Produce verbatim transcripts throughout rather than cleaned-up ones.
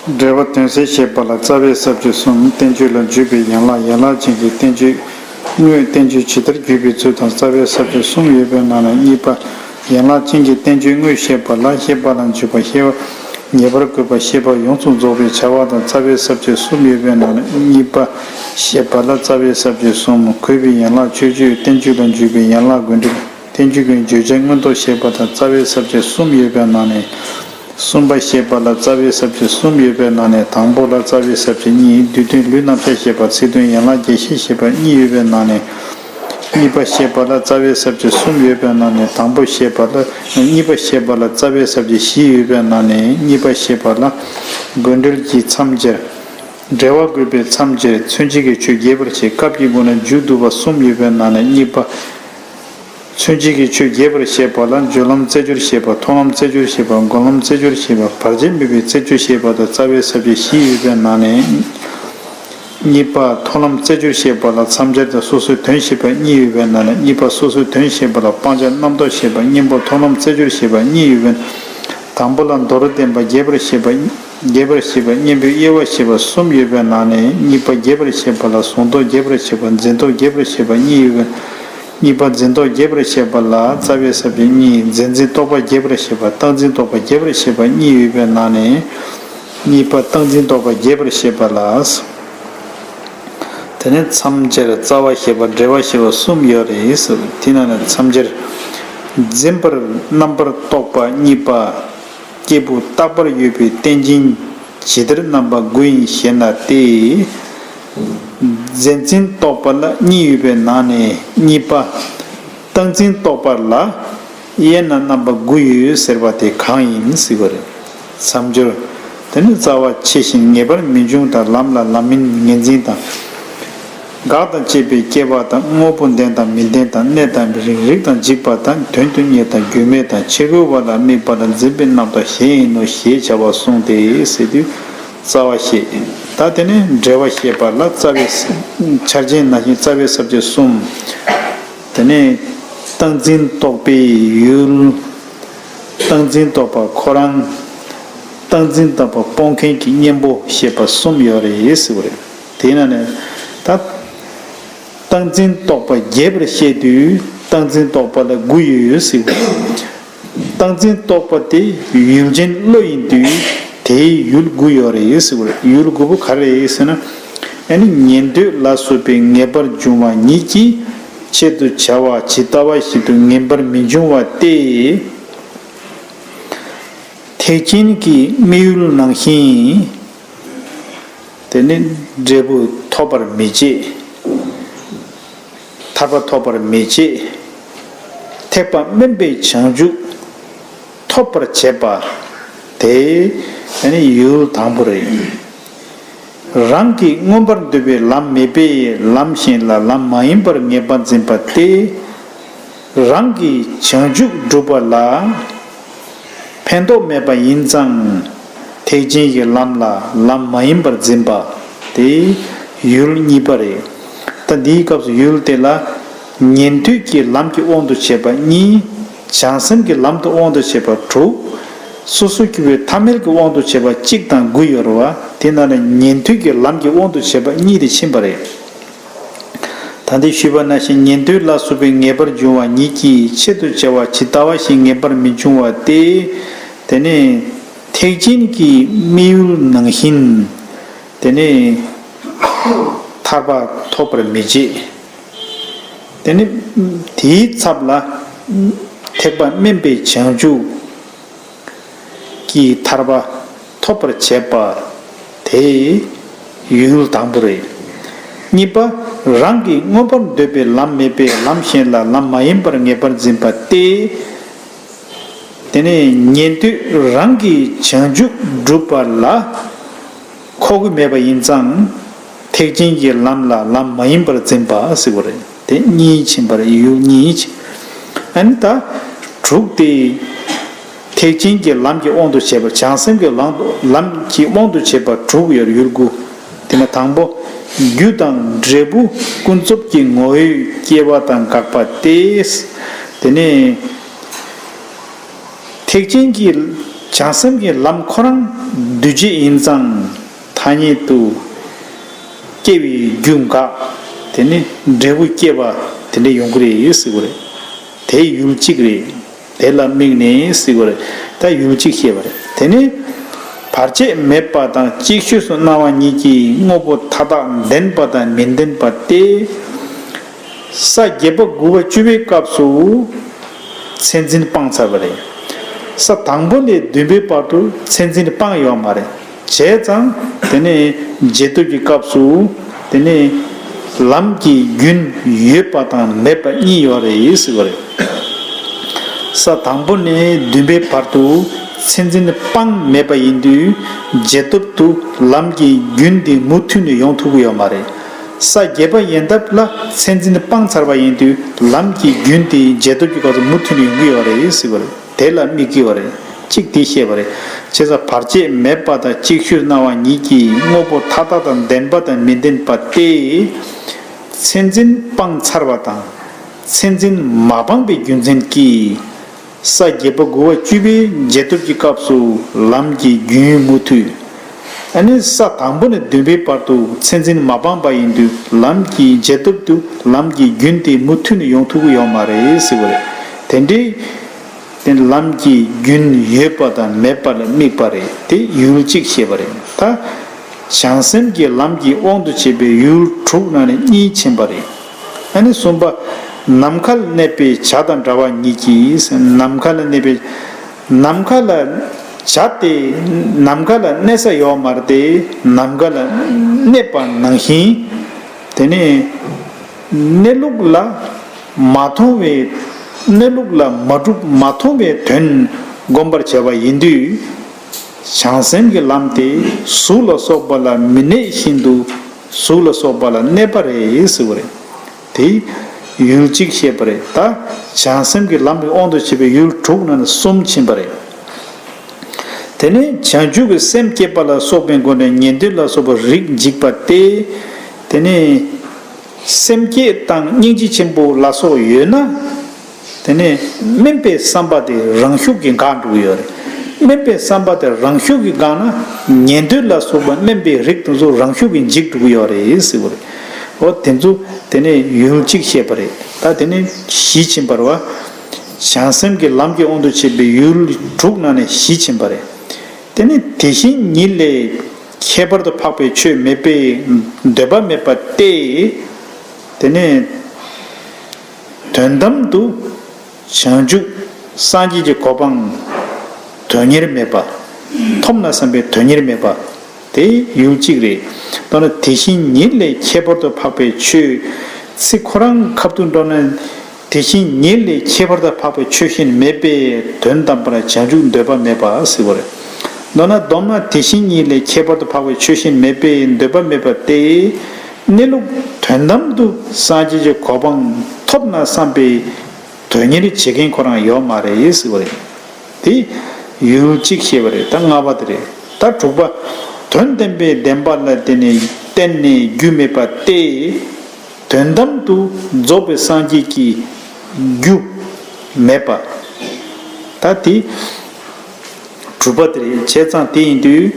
འབྲེལ་བ་དོན་གསལ་བཤད་པ་ལ་རྩ་བའི་ས་བཅད་གསུམ། བསྟན་བཅོས་ལ་འཇུག་པའི་ཡན་ལག་ཡན་ལག་ཅན་གྱི་བསྟན་བཅོས་དངོས། བསྟན་བཅོས་ཇི་ལྟར་བརྒྱུད་པའི་ཚུལ་དང་རྩ་བའི་ས་བཅད་གསུམ་ཡོད་པའི་ནང་ནས་གཉིས་པ། ཡན་ལག་ཅན་གྱི་བསྟན་བཅོས་དངོས་བཤད་པ་ལ་བཤད་པ་ལ་འཇུག་པ། བཤད་པ་ངེས་པར་དགོས་པ། བཤད་པ་ཡོངས་སུ་རྫོགས་པའི་བྱ་བ་དང་རྩ་བའི་ས་བཅད་གསུམ་ཡོད་པའི་ནང་ནས་གཉིས་པ་བཤད་པ་ལ་རྩ་བའི་ས་བཅད་གསུམ། དགོས་པའི་ཡན་ལག་མཆོད་བརྗོད། བསྟན་བཅོས་ལ་འཇུག་པའི་ཡན་ལག་དགོས་འབྲེལ། བསྟན་བཅོས་ཀྱི་བརྗོད་བྱ་མངོན་རྟོགས་བཤད་པ་དང་རྩ་བའི་ས་བཅད་གསུམ་ཡོད་པའི་ནང་ནས། གསུམ་པ་བཤད་པ་ལ་རྩ་བའི་ས་བཅད་གསུམ་ཡོད་པའི་ནང་ནས་དང་པོ་ལ་རྩ་བའི་ས་བཅད་གཉིས། བསྡུས་དོན་ལུས་རྣམ་གཞག་བཤད་པ། ཚིག་དོན་ཡན་ལག་བརྒྱད་བཤད་བཤད་པ་གཉིས་ཡོད་པའི་ནང་ནས། གཉིས་པ་བཤད་པ་ལ་རྩ་བའི་ས་བཅད་གསུམ་ཡོད་པའི་ནང་ནས་དང་པོ་བཤད་པ་ལ། གཉིས་པ་བཤད་པ་ལ་རྩ་བའི་ས་བཅད་བཞི་ཡོད་པའི་ནང་ནས་གཉིས་པ་བཤད་པ་ལ་དགོས་འབྲེལ་གྱི་མཚམས་སྦྱར། འབྲེལ་བ་དགོས་པའི་མཚམས་སྦྱར། མཚོན་བྱེད་ཀྱི་ཆོས་རྒྱས་པར་བཤད། སྐབས་ཀྱི་སྒོ་ནས་མཇུག་བསྡུ་བ་གསུམ་ཡོད་པའི་ནང་ནས་གཉིས་པ། མཚོན་བྱེད་ཀྱི་ཆོས་རྒྱས་པར་བཤད་པ་ལ་སྦྱོར་ལམ་རྩེ་སྦྱོར་བཤད་པ། མཐོང་ལམ་རྩེ་སྦྱོར་བཤད་པ། སྒོམ་ལམ་རྩེ་སྦྱོར་བཤད་པ། བར་ཆད་མེད་པའི་རྩེ་སྦྱོར་བཤད་པ་དང་རྩ་བའི་ས་བཅད་བཞི་ཡོད་པའི་ནང་ནས། གཉིས་པ་མཐོང་ལམ་རྩེ་སྦྱོར་བཤད་པ་ལ་མཚམས་སྦྱར་དང་སོ་སོའི་དོན་བཤད་པ་གཉིས་ཡོད་པའི་ནང་ནས་གཉིས་པ་སོ་སོའི་དོན་བཤད་པ་ལ་སྤང་བྱ་རྣམ་རྟོག་བཤད་པ། གཉིས་པ་མཐོང་ལམ་རྩེ་སྦྱོར་བཤད་པ་གཉིས་ཡོད་པའི། དང་པོ་ལ་མདོར་བསྟན་པ་རྒྱས་པར་བཤད་པ། རྒྱས་པར་བཤད་པ། གཉེན་པོའི་དབྱེ་བ་བཤད་པ་གསུམ་ཡོད་པའི་ནང་ནས་གཉིས་པ་རྒྱས་པར་བཤད་པ་ལ་གཟུང་རྟོག་རྒྱས་པར་བཤད་པ། འཛིན་རྟོག་རྒྱས་པར་བཤད་པ་གཉིས་ཡོད་པའི། གཉིས་པ་འཛིན་རྟོག་རྒྱས་པར་བཤད་པ་ལ་རྩ་བའི་ས་བཅད་གཉིས། འཛིན་འཛིན་རྟོག་པ་རྒྱས་པར་བཤད་པ། རྟག་འཛིན་རྟོག་པ་རྒྱས་པར་བཤད་པ་གཉིས་ཡོད་པའི་ནང་ནས་གཉིས་པ་རྟག་འཛིན་རྟོག་པ་རྒྱས་པར་བཤད་པ་ལ། དེ་ནས་མཚམས་སྦྱར་རྩ་བ་བཤད་པ་འབྲེལ་བ་བཤད་པ་གསུམ་ཡོད་རེད་ཟེར། དེ་ནང་ནས་མཚམས་སྦྱར། འཛིན་པར་རྣམ་པར་རྟོག་པ་གཉིས་པ། སྐྱེས་བུ་རྟག་པར་ཡོད་པའི་རྟེན་ཅན་ཇི་ལྟར་རྣམ་པ་དགུ་ཡིན་ཞེ་ན་སྟེ། འཛིན་འཛིན་རྟོག་པ་ལ་གཉིས་ཡོད་པའི་ནང་ནས་གཉིས་པ། རྟག་འཛིན་རྟོག་པ་ལ་དབྱེ་ན་རྣམ་པ་དགུ་ཡོད་ཟེར་བ་དེ་གང་ཡིན་ཟེར་བ་རེད། མཚམས་སྦྱོར། དེ་ནི་རྩ་བ་ཆེ་ཞིང་ངེས་པར་མི་འབྱུང་དང་། ལམ་ལ་ལམ་མིན་ངེས་འཛིན་དང་། འགག་དང་བཅས་པའི་སྐྱེ་བ་དང་། དངོས་པོ་ལྡན་དང་མི་ལྡན་དང་། གནས་དང་རིགས་རིགས་དང་འཇིག་པ་དང་། དོན་དུ་གཉེར་དང་རྒྱུ་མེད་དང་། ཕྱི་རོལ་པ་ལ་དམིགས་པ་ལ་འཛིན་པའི་རྣམ་རྟོག་གཞན་ཡིན་ནོ་ཞེས་བྱ་བ་གསུངས་ཏེ་ཟེར་དུས་རྩ་བ་བཤད། ད་དེ་ནས་འབྲེལ་བ་བཤད་པ་ལ་རྩ་བའི་ཆ་རྐྱེན་ནང་བཞིན་རྩ་བའི་ས་བཅད་གསུམ། དེ་ནས་རྟག་འཛིན་རྟོག་པའི་ཡུལ། རྟག་འཛིན་རྟོག་པ་ཁོ་རང་། རྟག་འཛིན་རྟོག་པ་སྤོང་མཁན་གྱི་གཉེན་པོ་ཞེས་པ་གསུམ་ཡོད་རེད་ཟེར་བ་རེད། དེ་ན་ནས་ད། རྟག་འཛིན་རྟོག་པ་རྒྱས་པར་བཤད་དུས་རྟག་འཛིན་རྟོག་པ་ལ་དགུ་ཡོད་ཟེར་བ་རེད། རྟག་འཛིན་རྟོག་པ་དེ་ཡུལ་ཅན་བློ་ཡིན་དུས་དེའི་ཡུལ་དགུ་ཡོད་རེད་ཟེར་བ་རེད། ཡུལ་དགུ་པོ་ག་རེ་རེད་ཟེར་ན། ཨ་ནི་ཉན་ཐོས་ལ་སོགས་པའི་ངེས་པར་འབྱུང་བ་ཉིད་ཀྱིས་ཆེད་དུ་བྱ་བ་ཇི་ལྟ་བ་བཞིན་དུ་ངེས་པར་མི་འབྱུང་བ་སྟེ། ཐེག་ཆེན་གྱི་དམིགས་ཡུལ་ནང་བཞིན་དེ་ནི་འབྲས་བུ་ཐོབ་པར་མི་བྱེད། ཐར་པ་ཐོབ་པར་མི་བྱེད། ཐེག་པ་དམན་པའི་བྱང་ཆུབ་ཐོབ་པར་བྱེད་པ་དེ་ནི་ཡུལ་དང་པོ་རེད། རང་གིས་མངོན་པར་འདོད་པའི་ལམ་མེད་པས་ལམ་གཞན་ལ་ལམ་མ་ཡིན་པར་ངེས་པར་འཛིན་པ་སྟེ། རང་གིས་བྱང་ཆུབ་སྒྲུབ་པ་ལ་ཕན་ཐོགས་མེད་པ་ཡིན་ཙང་། ཐེག་ཆེན་གྱི་ལམ་ལ་ལམ་མ་ཡིན་པར་འཛིན་པ་དེ་ཡུལ་གཉིས་པ་རེད། ད་འདིའི་སྐབས་སུ་ཡུལ་དེ་ལ་ཉན་ཐོས་ཀྱི་ལམ་གྱི་དབང་དུ་བྱས་པ་གཉིས། བྱང་སེམས་ཀྱི་ལམ་དུ་དབང་དུ་བྱས་པ་དྲུག། སོ་སོ་སྐྱེ་བོའི་ཐ་མལ་གྱི་དབང་དུ་བྱས་པ་གཅིག་དང་དགུ་ཡོད་རེད་བ། དེ་ནང་ནས་ཉན་ཐོས་ཀྱི་ལམ་གྱི་དབང་དུ་བྱས་པ་གཉིས་དེ་ཕྱིན་པ་རེད། ད་ལྟའི་ཞུས་པ་ནང་བཞིན་ཉན་ཐོས་ལ་སོགས་པའི་ངེས་པར་འབྱུང་བ་ཉིད་ཀྱིས་ཆེད་དུ་བྱ་བ་ཇི་ལྟ་བ་བཞིན་ངེས་པར་མི་འབྱུང་བ་སྟེ། དེ་ནས་ཐེག་ཆེན་གྱི་དམིགས་ཡུལ་ནང་བཞིན་དེ་ནས་ཐར་པ་ཐོབ་པར་མི་བྱེད། དེ་ནི་དེའི་ཚབ་ལ་ཐེག་པ་དམན་པའི་བྱང་ཆུབ་ཀྱི་ཐར་པ་ཐོབ་པར་བྱེད་པ་དེ་ཡུལ་དང་པོ་རེད། གཉིས་པ། རང་གིས་མངོན་པར་འདོད་པའི་ལམ་མེད་པས་ལམ་གཞན་ལ་ལམ་མ་ཡིན་པར་ངེས་པར་འཛིན་པ་སྟེ། དེ་ནས་ཉན་ཐོས་རང་གིས་བྱང་ཆུབ་སྒྲུབ་པ་ལ་ཁོག་གི་མེད་པ་ཡིན་ཙང་། ཐེག་ཆེན་གྱི་ལམ་ལ་ལམ་མ་ཡིན་པར་འཛིན་པ་ཟེར་བ་རེད། དེ་གཉིས་ཕྱིན་པ་རེད། ཡུལ་གཉིས་ཕྱིན། ཨ་ནི་ད་དྲུག་སྟེ། ཐེག་ཆེན་གྱི་ལམ་གྱི་དབང་དུ་བྱས་པ། བྱང་སེམས་ཀྱི་ལམ་དུ་ལམ་གྱི་དབང་དུ་བྱས་པ་དྲུག་ཡོད་རེད། ཡུལ་དགུ། དེ་ནས་དང་པོ། རྒྱུ་དང་འབྲས་བུ་ཀུན་རྫོབ་ཀྱི་ངོ་བོས་སྐྱེ་བ་དང་འགག་པ་སྟེ། དེ་ནས། ཐེག་ཆེན་གྱི་བྱང་སེམས་ཀྱི་ལམ་ཁོ་རང་འདུས་བྱས་ཡིན་ཙང་ ཐ་སྙད་དུ་སྐྱེ་བའི་རྒྱུ་འགག་དེ་ནི་འབྲས་བུ་སྐྱེ་བ་དེ་འདྲ་ཡོང་གི་རེད་ཟེར་གི་རེད། དེ་ཡུལ་གཅིག་རེད། དེ་ལ་དམིགས་ནས་ཟེར་གི་རེད། ད་ཡུལ་གཅིག་བཤད་པ་རེད། དེ་ནི་བར་ཆད་མེད་པ་དང་གཅིག་ཤོས་སུ་སྣང་བ་ཉིད་ཀྱིས་དངོས་པོ་མཐའ་དག་བདེན་པ་དང་མི་བདེན་པ་སྟེ། ས་བརྒྱད་པ་དགུ་པ་བཅུ་པའི་སྐབས་སུ་མཚན་འཛིན་སྤངས་ཚར་བ་རེད། ས་དང་པོ་ནས་བདུན་པའི་བར་དུ་མཚན་འཛིན་སྤངས་ཡོད་མ་རེད། བྱས་ཙང་དེ་ནས་རྗེས་ཐོབ་ཀྱི་སྐབས་སུ་དེ་ནས་ལམ་གྱི་རྒྱུན་ཡོད་པ་དང་མེད་པ་གཉིས་ཡོད་རེད་ཟེར་བ་རེད། ས་དང་པོ་ནས་བདུན་པའི་བར་དུ་མཚན་འཛིན་སྤངས་མེད་པ་ཡིན་དུས་རྗེས་ཐོབ་ཏུ་ལམ་གྱི་རྒྱུན་དེ་མུ་མཐུད་ནས་ཡོང་ཐུབ་ཀྱི་ཡོད་མ་རེད། ས་བརྒྱད་པ་ཡན་འདབ་ལ་མཚན་འཛིན་སྤངས་ཚར་བ་ཡིན་དུས་ལམ་གྱི་རྒྱུན་དེ་རྗེས་ཐོབ་ཀྱི་སྐབས་སུ་མུ་མཐུད་ནས་ཡོང་གི་ཡོད་རེད་ཟེར་བ་རེད། དེ་ལ་དམིགས་ཀྱི་ཡོད་རེད། གཅིག་དེ་བཤད་པ་རེད། བྱས་ཙང་བར་ཆད་མེད་པ་དང་གཅིག་ཤོས་སྣང་བ་ཉིད་ཀྱིས་དངོས་པོ་མཐའ་དག་དང་བདེན་པ་དང་མི་བདེན་པ་སྟེ། མཚན་འཛིན་སྤངས་ཚར་བ་དང་། མཚན་འཛིན་མ་སྤངས་པའི་རྒྱུ་མཚན་གྱིས། ས་བརྒྱད་པ་དགུ་པ་བཅུ་པའི་རྗེས་ཐོབ་ཀྱི་སྐབས་སུ་ལམ་གྱི་རྒྱུན་མུ་མཐུད། ཨ་ནི་ས་དང་པོ་ནས་བདུན་པའི་བར་དུ་མཚན་འཛིན་མ་སྤངས་པ་ཡིན་དུས་ལམ་གྱི་རྗེས་ཐོབ་ཏུ་ལམ་གྱི་རྒྱུན་དེ་མུ་མཐུད་ནས་ཡོང་ཐུབ་ཀྱི་ཡོད་མ་རེད་ཟེར་བ་རེད། དེ་འདྲའི་དེ་ལམ་གྱི་རྒྱུན་ཡོད་པ་དང་མེད་པ་ལ་དམིགས་པ་རེད། དེ་ཡུལ་གཅིག་བཤད་པ་རེད། ད་བྱང་སེམས་ཀྱི་ལམ་གྱི་དབང་དུ་བྱས་པའི་ཡུལ་དྲུག་ནང་ནས་གཉིས་ཕྱིན་པ་རེད། ཨ་ནི་གསུམ་པ། ནམ་མཁའ་ལ་གནས་པའི་བྱ་དང་འདྲ་བ་ཉིད་ཀྱིས། ནམ་མཁའ་ལ་གནས་པའི། ནམ་མཁའ་ལ་བྱ་སྟེ་ནམ་མཁའ་ལ་གནས་ས་ཡོད་མ་རེད་དེ། ནམ་མཁའ་ལ་གནས་པ་ནང་བཞིན། དེ་ནས་གནས་ལུགས་ལ་མ་མཐོང་བའི། གནས་ལུགས་ལ་མ་གྲུབ་མ་མཐོང་བའི་དོན་བསྒོམ་པར་བྱ་བ་ཡིན་དུས། བྱང་སེམས་ཀྱི་ལམ་དེ་གཟུགས་ལ་སོགས་པ་ལ་མི་གནས་བཞིན་དུ་གཟུགས་ལ་སོགས་པ་ལ་གནས་པ་རེད་ཟེར་བ་རེད། དེ་ཡུལ་གཅིག་བཤད་པ་རེད། ད་བྱང་སེམས་ཀྱི་ལམ་གྱི་དབང་དུ་བྱས་པའི་ཡུལ་དྲུག་ནང་ནས་གསུམ་ཕྱིན་པ་རེད། དེ་ནས་བྱང་ཆུབ་ཀྱི་སེམས་བསྐྱེད་པ་ལ་སོགས་པའི་སྒོ་ནས་ཉན་ཐོས་ལ་སོགས་པ་རིགས་འཇིག་པ་སྟེ། དེ་ནས་སེམས་བསྐྱེད་དང་སྙིང་རྗེ་ཆེན་པོ་ལ་སོགས་ཡོད་ན། དེ་ནས་དམན་པའི་བསམ་པ་དེ་རང་ཤུགས་ཀྱིས་འགག་འགྲོ་གི་ཡོད་རེད། དམན་པའི་བསམ་པ་དེ་རང་ཤུགས་ཀྱིས་འགག་ན་ཉན་ཐོས་ལ་སོགས་པ་དམན་པའི་རིགས་དེ་ཚོ་རང་ཤུགས་ཀྱིས་འཇིག་འགྲོ་གི་ཡོད་རེད་ཟེར་བ་རེད། འོ་དེ་ཚོ་དེ་ནས་ཡུལ་གཅིག་བཤད་པ་རེད། ད་དེ་ནས་བཞི་ཕྱིན་པ་རེད་བ། བྱང་སེམས་ཀྱི་ལམ་གྱི་དབང་དུ་བྱས་པའི་ཡུལ་དྲུག་ནང་ནས་བཞི་ཕྱིན་པ་རེད། དེ་ནི་དེ་བཞིན་ཉིད་ལས་ཁྱད་པར་དུ་འཕགས་པའི་ཆོས་མེད་པས་འདོད་པ་མེད་པ་སྟེ། དེ་ནི་དོན་དམ་དུ་བྱང་ཆུབ་སངས་རྒྱས་ཀྱི་གོ་འཕང་དོན་གཉེར་མེད་པ། ཐོབ་ན་བསམ་པའི་དོན་གཉེར་མེད་པ། དེ་ཡུལ་གཅིག་རེད། མདོར་ན་དེ་བཞིན་ཉིད་ལས་ཁྱད་པར་དུ་འཕགས་པའི་ཆོས། ཚིག་ཁོ་རང་ཁ་ཐུག་འགྲོ་ན། དེ་བཞིན་ཉིད་ལས་ཁྱད་པར་དུ་འཕགས་པའི་ཆོས་གཞན་མེད་པས་དོན་དམ་པར་བྱང་ཆུབ་འདོད་པ་མེད་པ་ཟེར་བ་རེད། མདོར་ན་སྡོམ་ན་དེ་བཞིན་ཉིད་ལས་ཁྱད་པར་དུ་འཕགས་པའི་ཆོས་གཞན་མེད་པས་འདོད་པ་མེད་པ་སྟེ། གནས་ལུགས་དོན་དམ་དུ་སངས་རྒྱས་ཀྱི་གོ་འཕང་ཐོབ་ན་བསམ་པའི་དོན་གཉེར་བྱེད་མཁན་ཁོ་རང་ཡོད་མ་རེད་ཟེར་བ་རེད། དེ་ཡུལ་གཅིག་ཞེས་པ་རེད། ད་ལྔ་པ་དེ་རེད། ད་དྲུག་པ། དོན་བདེན་པའི་བདེན་པ་ལ་བརྟེན་ནས་བརྟེན་ནས་རྒྱུ་མེད་པ་སྟེ། དོན་དམ་དུ་རྫོགས་པའི་སངས་རྒྱས་ཀྱི་རྒྱུ་མེད་པ། ད་དེ་དྲུག་པ་དེ་རེད། བྱས་ཙང་དེ་ཡིན་དུས་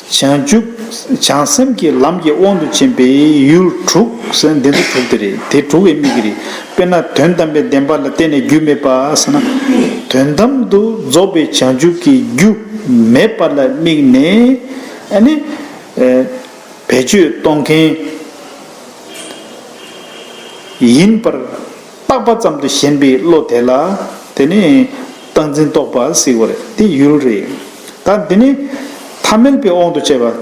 བྱང་ཆུབ་བྱང་སེམས་ཀྱི་ལམ་གྱི་དབང་དུ་ཕྱིན་པའི་ཡུལ་དྲུག་ཟེར་འདི་ཚོ་དྲུག་དེ་རེད། དེ་དྲུག་གིས་དམིགས་ཀྱི་རེད། དཔེར་ན་དོན་དམ་པའི་བདེན་པ་ལ་བརྟེན་ནས་རྒྱུ་མེད་པ་ཟེར་ན། དོན་དམ་དུ་རྫོགས་པའི་བྱང་ཆུབ་ཀྱི་རྒྱུ་མེད་པ་ལ་དམིགས་ནས་ཨ་ནི། བེད་སྤྱོད་གཏོང་མཁན་ཡིན་པར་བརྟག་པ་ཙམ་དུ་ཞེན་པའི་བློ་དེ་ལ་དེ་ནི་སྟངས་འཛིན་རྟོག་པ་ཟེར་བ་རེད། དེ་ཡུལ་རེད། ད་འདི་ནི་ཐ་མལ་པའི་དབང་དུ་བྱས་པ།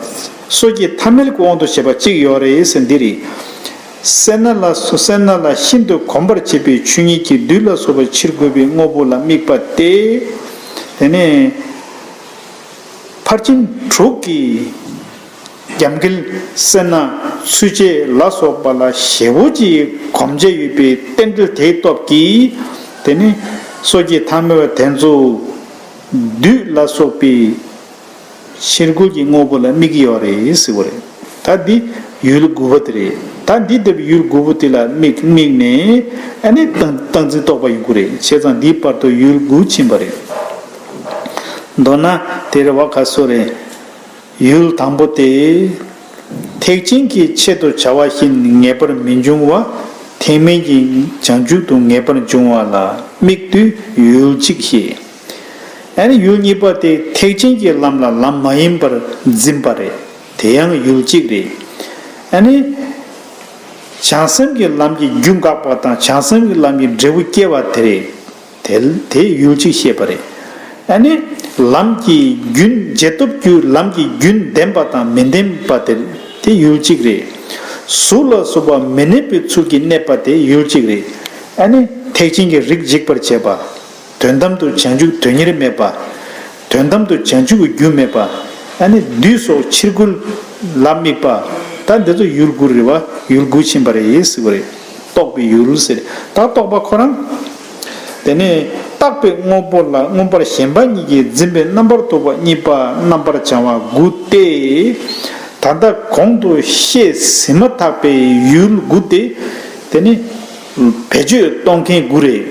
སོ་སྐྱེ་ཐ་མལ་གྱི་དབང་དུ་བྱས་པ་གཅིག་ཡོད་རེད་ཟེར་འདི་རེད། སེར་སྣ་ལ་སོ་སེར་སྣ་ལ་ཤིན་ཏུ་གོམས་པར་བྱེད་པའི་ཆོས་ཉིད་ཀྱི་རྡུལ་ལ་སོགས་པ་ཕྱིར་འགོད་པའི་དངོས་པོ་ལ་དམིགས་པ་སྟེ། དེ་ནི་ཕར་ཕྱིན་དྲུག་གི་རྒྱབ་འགལ་སེར་སྣ་ཚུལ་བྱེད་ལ་སོགས་པ་ལ་ཞེ་བོ་ཅིག་གོམས་བྱས་ཡོད་པའི་རྟེན་འབྲེལ་དེའི་སྟོབས་ཀྱིས་དེ་ནི་སོ་སྐྱེ་ཐ་མལ་པ་དེ་ཚོ་བདུད་ལ་སོགས་པའི་ཕྱིར་རྒོལ་གྱི་དངོས་པོ་ལ་དམིགས་ཀྱི་ཡོད་རེད་ཟེར་བ་རེད། ད་འདི་ཡུལ་དགུ་པོ་དེ་རེད། ད་འདི་ལྟ་བུའི་ཡུལ་དགུ་པོ་དེ་ལ་དམིགས་དམིགས་ནས་ཨ་ནི་སྟངས་སྟངས་འཛིན་རྟོག་པ་ཡོང་གི་རེད། བྱས་ཙང་འདིའི་བར་དུ་ཡུལ་དགུ་ཕྱིན་པ་རེད། མདོར་ན་དེ་རེད་བ། ག་སོ་རེད། ཡུལ་དང་པོ་དེ། ཐེག་ཆེན་གྱི་ཆེད་དུ་བྱ་བ་བཞིན་ངེས་པར་མི་འབྱུང་བ། ཐེག་དམན་གྱི་བྱང་ཆུབ་ཏུ་ངེས་པར་འབྱུང་བ་ལ་དམིགས་དུས་ཡུལ་གཅིག་ཤེས། ཨ་ནི་ཡུལ་གཉིས་པ་དེ་ཐེག་ཆེན་གྱི་ལམ་ལ་ལམ་མ་ཡིན་པར་འཛིན་པ་རེད། དེ་ཡང་ཡུལ་གཅིག་རེད། ཨ་ནི་བྱང་སེམས་ཀྱི་ལམ་གྱི་རྒྱུ་འགགས་པ་དང་བྱང་སེམས་ཀྱི་ལམ་གྱི་འབྲས་བུ་སྐྱེ་བ་དེ་རེད། དེ་དེ་ཡུལ་གཅིག་ཤེས་པ་རེད། ཨ་ནི་ལམ་གྱི་རྒྱུན་རྗེས་ཐོབ་ཀྱི་ལམ་གྱི་རྒྱུན་ལྡན་པ་དང་མི་ལྡན་པ་དེ་དེ་ཡུལ་གཅིག་རེད། གཟུགས་ལ་སོགས་པ་མི་གནས་པའི་ཚུལ་གྱིས་གནས་པ་དེ་ཡུལ་གཅིག་རེད། ཨ་ནི་ཐེག་ཆེན་གྱི་རིགས་འཇིག་པར་བྱེད་པ། དོན་དམ་དུ་བྱང་ཆུབ་དོན་གཉེར་མེད་པ། དོན་དམ་དུ་བྱང་ཆུབ་ཀྱི་རྒྱུ་མེད་པ། ཨ་ནི་བདུད་སོགས་ཕྱིར་རྒོལ་ལ་དམིགས་པ། ད་འདི་ཚོ་ཡུལ་དགུ་རེད་བ། ཡུལ་དགུ་ཕྱིན་པ་རེད་ཟེར་བ་རེད། རྟོག་པའི་ཡུལ་ཟེར། ད་རྟོག་པ་ཁོ་རང་། དེ་ནས་བརྟགས་པའི་དངོས་པོ་ལ་མངོན་པར་ཞེན་པ་ཉིད་ཀྱིས་འཛིན་པའི་རྣམ་པར་རྟོག་པ་གཉིས་པ་རྣམ་པར་བྱང་བ་དགུ་སྟེ། ད་ལྟ་གོང་དུ་བཤད་ཟིན་མ་ཐག་པའི་ཡུལ་དགུ་སྟེ། དེ་ནི་བེད་སྤྱོད་གཏོང་མཁན་དགུ་རེད།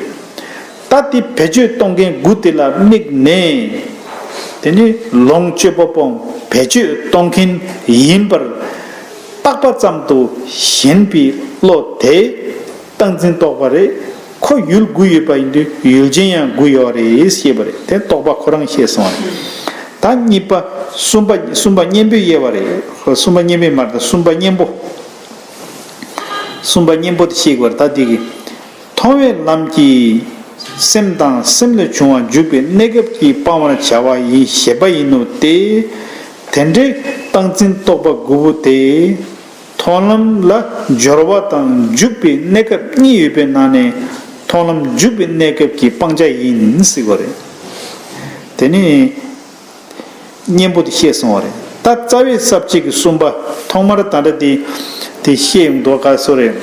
ད་དེ་བེད་སྤྱོད་གཏོང་མཁན་དགུ་དེ་ལ་དམིགས་ནས། དེ་ནི་ལོངས་སྤྱོད་པ་པོ་བེད་སྤྱོད་གཏོང་མཁན་ཡིན་པར་བརྟགས་པ་ཙམ་དུ་ཞེན་པའི་བློ་དེ་སྟངས་འཛིན་རྟོག་པ་རེད། ཁོ་ཡུལ་དགུ་ཡོད་པ་ཡིན་དུས་ཡུལ་ཅན་ཡང་དགུ་ཡོད་རེད་ཞེས་པ་རེད། དེ་རྟོག་པ་ཁོ་རང་ཤེས་སོང་བ་རེད། ད་གཉིས་པ། གསུམ་པ། གསུམ་པ་གཉེན་པོའི་དབྱེ་བ་རེད། གསུམ་པ་གཉེན་པོའི་མ་རེད། ད་གསུམ་པ་གཉེན་པོ། གསུམ་པ་གཉེན་པོ་དེ་ཤེས་དགོས་རེད། ད་དེ་གི་མཐོང་བའི་ལམ་གྱིས་སེམས་དང་སེམས་ལས་བྱུང་བ་འཇུག་པའི་གནས་སྐབས་ཀྱི་སྤང་བར་བྱ་བ་ཡི་ཞེས་པ་ཡིན་ནོ་སྟེ། དེ་འདྲའི་སྟངས་འཛིན་རྟོག་པ་དགུ་པོ་དེ། མཐོང་ལམ་ལ་སྦྱོར་བ་དང་འཇུག་པའི་གནས་སྐབས་གཉིས་ཡོད་པའི་ནང་ནས་མཐོང་ལམ་འཇུག་པའི་གནས་སྐབས་ཀྱི་སྤང་བྱ་ཡིན་ཟེར་བ་རེད། དེ་ནི། གཉེན་པོ་དེ་བཤད་སོང་བ་རེད། ད་རྩ་བའི་ས་བཅད་ཀྱི་གསུམ་པ། ཐོག་མར་ད་ལྟ་དེ་དེ་བཤད་ཡོང་དུས་ག་སོ་རེད།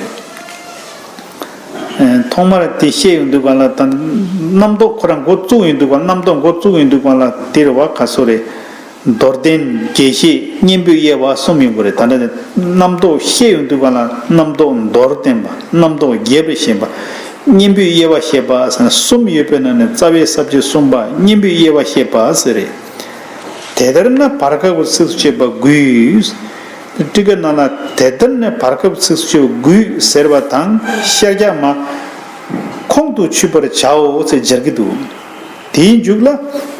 ཨེ། ཐོག་མར་དེ་བཤད་ཡོང་དུས་ག་ལ་ད་རྣམ་རྟོག་ཁོ་རང་འགོ་བཙུགས་ཡོང་དུས་ག་རྣམ་རྟོག་འགོ་བཙུགས་ཡོང་དུས་ག་ལ་དེ་རེད་བ། ག་སོ་རེད། མདོར་བསྟན། རྒྱས་བཤད། གཉེན་པོའི་དབྱེ་བ་གསུམ་ཡོང་གི་རེད། ད་ལྟ་དེ་རྣམ་རྟོག་བཤད་ཡོང་དུས་ག་ལ་རྣམ་རྟོག་མདོར་བསྟན་པ། རྣམ་རྟོག་རྒྱས་པར་བཤད་པ། གཉེན་པོའི་དབྱེ་བ་བཤད་པ་ཟེར་ན་གསུམ་ཡོད་པའི་ནང་ནས་རྩ་བའི་ས་བཅད་གསུམ་པ་གཉེན་པོའི་དབྱེ་བ་བཤད་པ་ཟེར་རེད། དེ་ལྟར་ན་བར་སྐབས་ཀྱི་ཚིགས་སུ་བཅད་པ་དགུས། ཊཱི་ཀའི་ནང་ན་དེ་ལྟར་ན་བར་སྐབས་ཚིགས་སུ་བཅད་པ་དགུས་ཟེར་བ་དང་ཤར་རྒྱག་མ། ཁོང་དུ་ཆུད་པར་བྱའོ་ཟེར་སྦྱར་གྱི་འདུག་དེའི་མཇུག་ལ།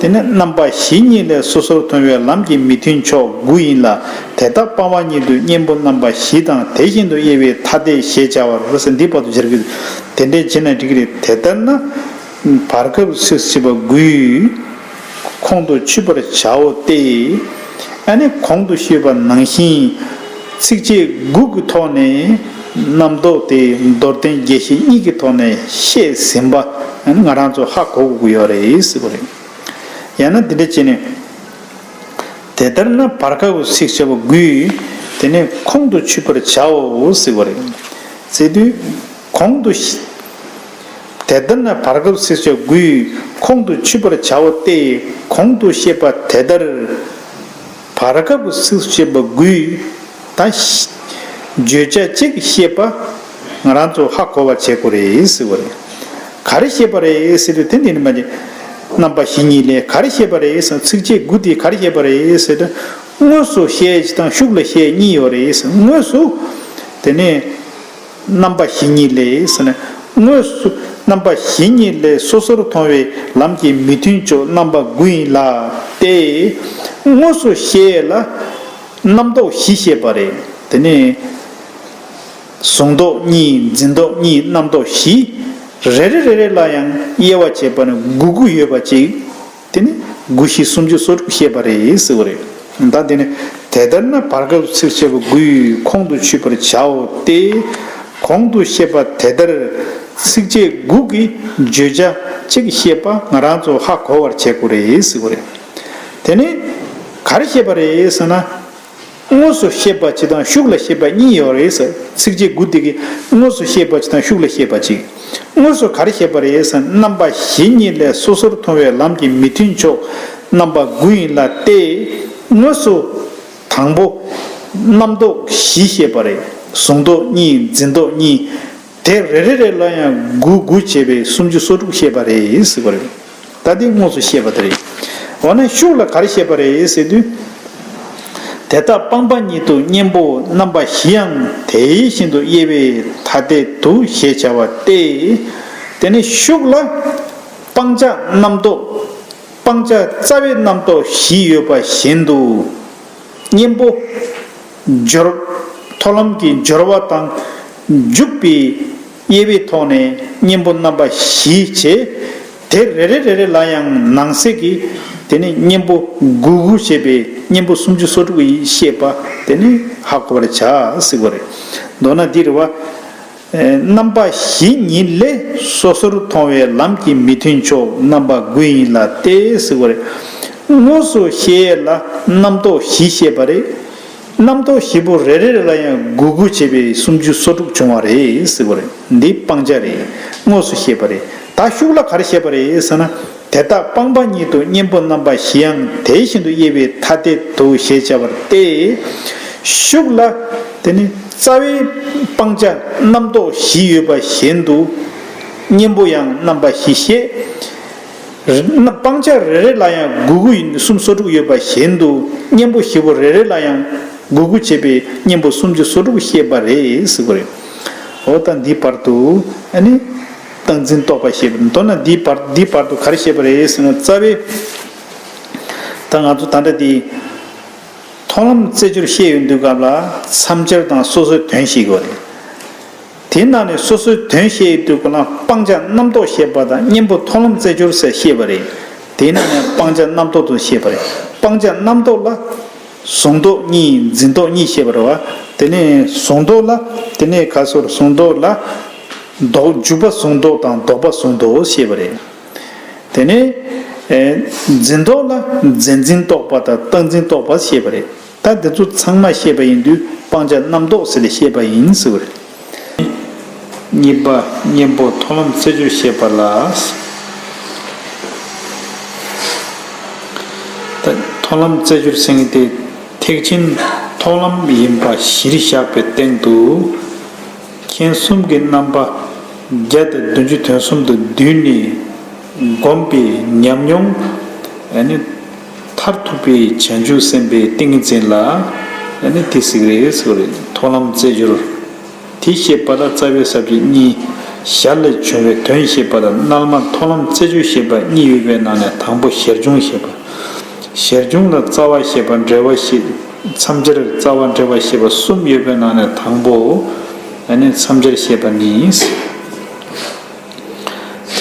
དེ་ནི་རྣམ་པ་བཞི་ཉིད་ལས་སོ་སོར་མཐོང་བའི་ལམ་གྱི་མི་མཐུན་ཕྱོགས་དགུ་ཡིན་ལ། དེ་དག་སྤང་བ་ཉིད་དུ་གཉེན་པོ་རྣམ་པ་བཞི་དང་དེ་བཞིན་དུ་དབྱེ་བའི་ཐ་དད་ཞེས་བྱ་བར་ཟེར་འདི་བར་དུ་སྦྱར་གྱི་འདུག་དེ་འདྲའི་བྱས་ན་འགྲིག་གི་རེད། དེ་ལྟར་ན། བར་སྐབས་ཚིགས་སུ་བཅད་པ་དགུས། ཁོང་དུ་ཆུད་པར་བྱའོ་སྟེ། ཨ་ནི་གོང་དུ་ཞུས་པ་ནང་བཞིན། ཚིགས་བཅད་དགུ་གི་ཐོག་ནས་རྣམ་རྟོག་དེ་མདོར་བསྟན་རྒྱས་བཤད་གཉིས་ཀྱི་ཐོག་ནས་བཤད་ཟིན་པ་ང་རང་ཚོ་ཧ་གོ་དགོས་ཀྱི་ཡོད་རེད་ཟེར་བ་རེད། ཡང་ན་འདི་འདྲ་བྱས་ནས། དེ་ལྟར་ན་བར་སྐབས་ཚིགས་བཅད་པ་དགུས། དེ་ནས་ཁོང་དུ་ཆུད་པར་བྱའོ་ཟེར་བ་རེད། ཟེར་དུས། གོང་དུ། དེ་ལྟར་ན་བར་སྐབས་ཚིགས་བཅད་དགུས་ཁོང་དུ་ཆུད་པར་བྱའོ་སྟེ། གོང་དུ་བཤད་པ་དེ་ལྟར། བར་སྐབས་ཚིགས་སུ་བཅད་པ་དགུས་ད་བརྗོད་བྱ་གཅིག་བཤད་པ་ང་རང་ཚོ་ཧ་གོ་བ་བྱེད་དགོས་རེད་ཟེར་བ་རེད། ག་རེ་བཤད་པ་རེད་ཟེར་དུས་དེ་འདི་ནི་མ་ཅིག་རྣམ་པ་བཞི་ཉིད་ལས་ག་རེ་བཤད་པ་རེད་ཟེར། ཚིགས་བཅད་དགུ་དེ་ག་རེ་བཤད་པ་རེད་ཟེར་དུས། དངོས་སུ་བཤད་ཅིག་དང་ཤུགས་ལ་བཤད་གཉིས་ཡོད་རེད་ཟེར། དངོས་སུ། དེ་ནས། རྣམ་པ་བཞི་ཉིད་ལས་ཟེར་ནས། དངོས་སུ་རྣམ་པ་བཞི་ཉིད་ལས་སོ་སོར་མཐོང་བའི་ལམ་གྱི་མི་མཐུན་ཕྱོགས་རྣམ་པ་དགུ་ཡིན་ལ། སྟེ། དངོས་སུ་བཤད་ལ་རྣམ་རྟོག་བཞི་བཤད་པ་རེད། དེ་ནས་གཟུང་རྟོག་གཉིས། འཛིན་རྟོག་གཉིས། རྣམ་རྟོག་བཞི། རེ་རེ་རེ་རེ་ལ་ཡང་དབྱེ་བ་བྱས་པ་ནི་དགུ་དགུ་ཡོད་པ་ཅིག་དེ་ནི་དགུ་བཞི་སུམ་ཅུ་སོ་དྲུག་བཤད་པ་རེད་ཟེར་བ་རེད། ད་དེ་ནི་དེ་ལྟར་ན་བར་སྐབས་ཚིགས་བཅད་པ་དགུས་ཁོང་དུ་ཆུད་པར་བྱའོ་སྟེ། གོང་དུ་བཤད་པ་དེ་ལྟར་ཚིགས་བཅད་དགུ་གི་བརྗོད་བྱ་གཅིག་བཤད་པ་ང་རང་ཚོ་ཧ་གོ་བར་བྱེད་དགོས་རེད་ཟེར་བ་རེད། དེ་ནི་ག་རེ་བཤད་པ་རེད་ཟེར་ན། དངོས་སུ་བཤད་པ་གཅིག་དང་ཤུགས་ལ་བཤད་པ་གཉིས་ཡོད་རེད་ཟེར། ཚིགས་བཅད་དགུ་དེ་གིས་དངོས་སུ་བཤད་པ་གཅིག་དང་ཤུགས་ལ་བཤད་པ་གཅིག་དངོས་སུ་ག་རེ་བཤད་པ་རེད་ཟེར་ན། རྣམ་པ་བཞི་ཉིད་ལས་སོ་སོར་མཐོང་བའི་ལམ་གྱི་མི་མཐུན་ཕྱོགས་རྣམ་པ་དགུ་ཡིན་ལ། སྟེ། དངོས་སུ་དང་པོ་རྣམ་རྟོག་བཞི་བཤད་པ་རེད། གཟུང་རྟོག་གཉིས། འཛིན་རྟོག་གཉིས། དེ་རེ་རེ་རེ་ལ་ཡང་དགུ་དགུ་བྱས་པའི་སུམ་ཅུ་སོ་དྲུག་བཤད་པ་རེད་ཟེར་བ་རེད། ད་འདི་དངོས་སུ་བཤད་པ་དེ་རེད། འོ་ན་ཤུགས་ལ་ག་རེ་བཤད་པ་རེད་ཟེར་དུས། དེ་ལྟ་སྤངས་པ་ཉིད་དུ་གཉེན་པོ་རྣམ་པ་བཞི་ཡང་དེ་བཞིན་དུ་དབྱེ་བས་ཐ་དད་དུ་ཞེས་བྱ་བ་སྟེ། དེ་ནི་ཤུགས་ལ་སྤང་བྱ་རྣམ་རྟོག་སྤང་བྱ་རྩ་བའི་རྣམ་རྟོག་བཞི་ཡོད་པ་བཞིན་དུ། གཉེན་པོ་སྦྱོར། མཐོང་ལམ་གྱི་སྦྱོར་བ་དང་འཇུག་པའི་དབྱེ་བའི་ཐོག་ནས་གཉེན་པོ་རྣམ་པ་བཞི་བྱས། དེ་རེ་རེ་རེ་རེ་ལ་ཡང་ནང་གསེས་ཀྱི་དེ་ནི་གཉེན་པོ་དགུ་དགུ་བྱས་པའི་གཉེན་པོ་སུམ་ཅུ་སོ་དྲུག་གི་བཤད་པ་དེ་ནི་ཧ་གོ་བར་བྱ་ཟེར་བ་རེད། མདོར་ན་འདི་རེད་བ། རྣམ་པ་བཞི་ཉིད་ལས་སོ་སོར་མཐོང་བའི་ལམ་གྱི་མི་མཐུན་ཕྱོགས་རྣམ་པ་དགུ་ཡིན་ལ་སྟེ་ཟེར་བ་རེད། དངོས་སུ་བཤད་ཡས་ལ་རྣམ་རྟོག་བཞི་བཤད་པ་རེད། རྣམ་རྟོག་བཞི་པོ་རེ་རེ་ལ་ཡང་དགུ་དགུ་བྱས་པའི་སུམ་ཅུ་སོ་དྲུག་བྱུང་བ་རེད་ཟེར་བ་རེད། འདི་སྤང་བྱ་རེད། དངོས་སུ་བཤད་པ་རེད། ད་ཤུགས་ལ་ག་རེ་བཤད་པ་རེད་ཟེར་ན། དེ་ལྟ་སྤངས་པ་ཉིད་དུ་གཉེན་པོ་རྣམ་པ་བཞི་ཡང་དེ་བཞིན་དུ་དབྱེ་བས་ཐ་དད་དུ་ཞེས་བྱ་བར་ཏེ། ཤུགས་ལ་དེ་ནི་རྩ་བའི་སྤང་བྱ་རྣམ་རྟོག་བཞི་ཡོད་པ་བཞིན་དུ། གཉེན་པོ་ཡང་རྣམ་པ་བཞི་བཤད། སྤང་བྱ་རེ་རེ་ལ་ཡང་དགུ་དགུ་ཡིན་སུམ་སོ་དྲུག་ཡོད་པ་བཞིན་དུ་གཉེན་པོ་བཞི་པོ་རེ་རེ་ལ་ཡང་དགུ་དགུ་བྱས་པའི་གཉེན་པོ་སུམ་ཅུ་སོ་དྲུག་བཤད་པ་རེད་ཟེར་གྱི་རེད། འོ་ད་འདི་བར་དུ་ཨ་ནི། སྟངས་འཛིན་རྟོག་པ་ཞེས་པ་མདོར་ན་འདི་བར་འདི་བར་དུ་ག་རེ་བཤད་པ་རེད་ཟེར་ན། རྩ་བའི་ད་ང་ཚོ་ད་ལྟ་འདི་མཐོང་ལམ་རྩེ་སྦྱོར་བཤད་ཡོང་དུས་སྐབས་ལ་མཚམས་སྦྱར་དང་སོ་སོའི་དོན་བཤད་དགོས་རེད། དེའི་ནང་ནས་སོ་སོའི་དོན་བཤད་ཡོང་དུས་སྐབས་ལ་སྤང་བྱ་རྣམ་རྟོག་བཤད་པ་དང་གཉེན་པོ་མཐོང་ལམ་རྩེ་སྦྱོར་ཟེར་བཤད་པ་རེད། དེའི་ནང་ནས་སྤང་བྱ་རྣམ་རྟོག་ཏུ་བཤད་པ་རེད། སྤང་བྱ་རྣམ་རྟོག་ལ། གཟུང་རྟོག་གཉིས་འཛིན་རྟོག་གཉིས་བཤད་པ་རེད་བ། དེ་ནས་གཟུང་རྟོག་ལ། དེ་ནས་ག་སོར་གཟུང་རྟོག་ལ། ལྡོག་འཇུག་པ་གཟུང་རྟོག་དང་ལྡོག་པ་གཟུང་རྟོག་བཤད་པ་རེད། དེ་ནས་ཨེ། འཛིན་རྟོག་ལ་རྫས་འཛིན་རྟོག་པ་དང་རྟག་འཛིན་རྟོག་པ་བཤད་པ་རེད། ད་འདི་ཚོ་ཚང་མ་བཤད་པ་ཡིན་དུས་སྤང་བྱ་རྣམ་རྟོག་ཟེར་ལ་བཤད་པ་ཡིན་ཟེར་བ་རེད། གཉིས་པ་གཉེན་པོ་མཐོང་ལམ་རྩེ་སྦྱོར་བཤད་པ་ལ། མཐོང་ལམ་རྩེ་སྦྱོར་ཟེར་མཁན་དེ་ཐེག་ཆེན་མཐོང་ལམ་ཡིན་པ་གཞིར་བཞག་པའི་སྟེང་དུ། མཁྱེན་གསུམ་གྱི་རྣམ་པ་བརྒྱ་དང་བདུན་ཅུ་དོན་གསུམ་དུ་བསྡུས་ནས་བསྒོམས་པའི་ཉམས་མྱོང་། ཨ་ནི་མཐར་ཐུག་པའི་བྱང་ཆུབ་སེམས་དཔའི་ཏིང་ངེ་འཛིན་ལ་ཨ་ནི་དེ་ཟེར་གྱི་རེད་ཟེར་བ་རེད། མཐོང་ལམ་རྩེ་སྦྱོར། དེ་བཤད་པ་ལ་རྩ་བའི་ས་བཅད་གཉིས། ཞར་ལས་བྱུང་བའི་དོན་བཤད་པ་དང་རྣལ་མ་མཐོང་ལམ་རྩེ་སྦྱོར་བཤད་པ་གཉིས་ཡོད་པའི་ནང་ནས་དང་པོ་ཞར་བྱུང་བཤད་པ། ཞར་བྱུང་ལ་རྩ་བ་བཤད་པ་འབྲེལ་བ་བཤད། མཚམས་སྦྱར་རྩ་བ་འབྲེལ་བ་བཤད་པ་གསུམ་ཡོད་པའི་ནང་ནས་དང་པོ། ཨ་ནི་མཚམས་སྦྱར་བཤད་པ་ནི།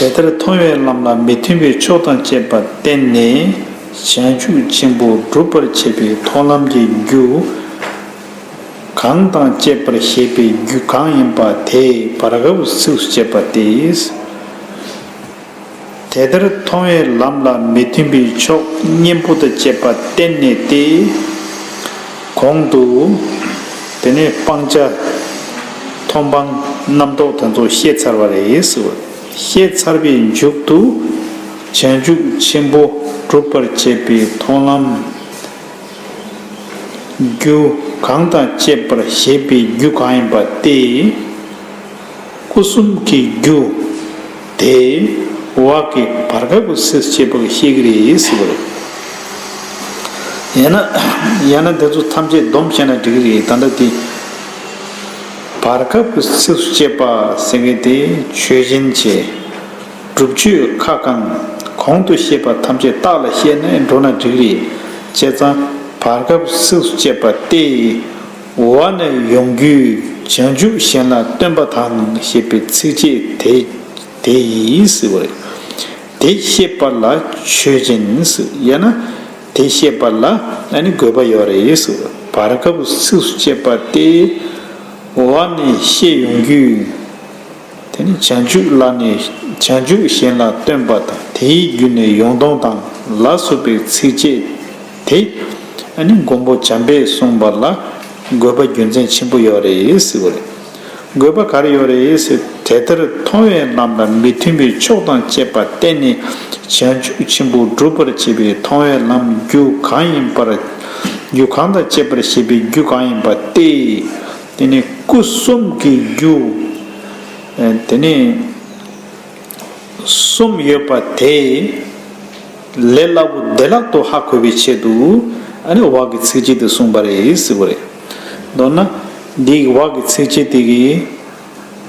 དེ་ལྟར་མཐོང་བའི་ལམ་ལ་མི་མཐུན་པའི་ཕྱོགས་དང་བཅས་པ་བསྟན་ནས་བྱང་ཆུབ་ཆེན་པོ་སྒྲུབ་པར་བྱེད་པའི་མཐོང་ལམ་གྱི་རྒྱུ། གང་དང་བཅས་པར་བྱེད་པའི་རྒྱུ་གང་ཡིན་པ་དེ་བར་སྐབས་ཚིགས་སུ་བཅད་པ་སྟེ། དེ་ལྟར་མཐོང་བའི་ལམ་ལ་མི་མཐུན་པའི་ཕྱོགས་གཉེན་པོ་དང་བཅས་པ་བསྟན་ནས་ཏེ། གོང་དུ། དེ་ནས་སྤང་བྱ། མཐོང་སྤང་རྣམ་རྟོག་དེ་ཚོ་བཤད་ཚར་བ་རེད་ཟེར། བཤད་ཚར་བའི་མཇུག་ཏུ། བྱང་ཆུབ་ཆེན་པོ་སྒྲུབ་པར་བྱེད་པའི་མཐོང་ལམ། རྒྱུ་གང་དང་བཅས་པར་བྱེད་པའི་རྒྱུ་གང་ཡིན་པ་སྟེ། སྐུ་གསུམ་གྱི་རྒྱུ་དེ་བ་གི་བར་སྐབས་ཀྱི་ཚིགས་སུ་བཅད་པ་གི་བཤད་ཀྱི་རེད་ཟེར་བ་རེད། ཡང་ན་ཡང་ན་དེ་ཚོ་ཐམས་ཅད་སྡོམ་བྱས་ན་འགྲིག་གི་རེད། ད་ལྟ་དེ་བར་སྐབས་ཀྱི་ཚིགས་སུ་བཅད་པ་ཟེར་མཁན་དེ་ཆོས་ཅན་བྱས། སྒྲུབ་ཆོས་ཁ་བསྐང་། གོང་དུ་བཤད་པ་ཐམས་ཅད་རྟགས་ལ་བཤད་ནས་འགྲོ་ན་འགྲིག་རེད། བྱས་ཙང་བར་སྐབས་ཚིགས་སུ་བཅད་པ་སྟེ། འོག་ནས་ཡོང་རྒྱུའི་བྱང་ཆུབ་གཞན་ལ་སྟོན་པ་དང་ཞེས་པའི་ཚིགས་བཅད་དེ་དེ་ཡིས་ཟེར་བ་རེད། དེ་བཤད་པ་ལ་ཆོས་ཅན་ཟེར། ཡང་ན་དེ་བཤད་པ་ལ་ཨ་ནི་དགོས་པ་ཡོད་རེད་ཟེར། བར་སྐབས་ཚིགས་སུ་བཅད་པ་སྟེ། འོག་ནས་བཤད་ཡོང་རྒྱུའི། དེ་ནི་བྱང་ཆུབ་ལ་ནི་བྱང་ཆུབ་གཞན་ལ་སྟོན་པ་དང་དེའི་རྒྱུ་ནི་ཡོངས་གཏོང་དང་ལ་སོགས་པའི་ཚིགས་བཅད་དེ། ཨ་ནི་མགོན་པོ་བྱམས་པས་གསུངས་པ་ལ་དགོས་པ་རྒྱུ་མཚན་ཆེན་པོ་ཡོད་རེད་ཟེར་བ་རེད། དགོས་པ་ག་རེ་ཡོད་རེད་ཟེར། དེ་ལྟར་མཐོང་བའི་ལམ་ལ་མི་མཐུན་པའི་ཕྱོགས་དང་བཅས་པ་བསྟན་ནས་བྱང་ཆུབ་ཆེན་པོ་སྒྲུབ་པར་བྱེད་པའི་མཐོང་བའི་ལམ་རྒྱུ་གང་ཡིན་པར། རྒྱུ་གང་དང་བཅས་པར་བྱེད་པའི་རྒྱུ་གང་ཡིན་པ་སྟེ། དེ་ནི་སྐུ་གསུམ་གྱི་རྒྱུ། ཨ་དེ་ནི་གསུམ་ཡོད་པ་དེ་ལས་སླ་པོ་བདེ་བླག་ཏུ་ཧ་གོ་བའི་ཆེད་དུ། ཨ་ནི་འོག་གི་ཚིགས་བཅད་དེ་གསུངས་པ་རེད་ཟེར་བ་རེད། མདོར་ན་འདིའི་འོག་གི་ཚིགས་བཅད་དེ་གིས་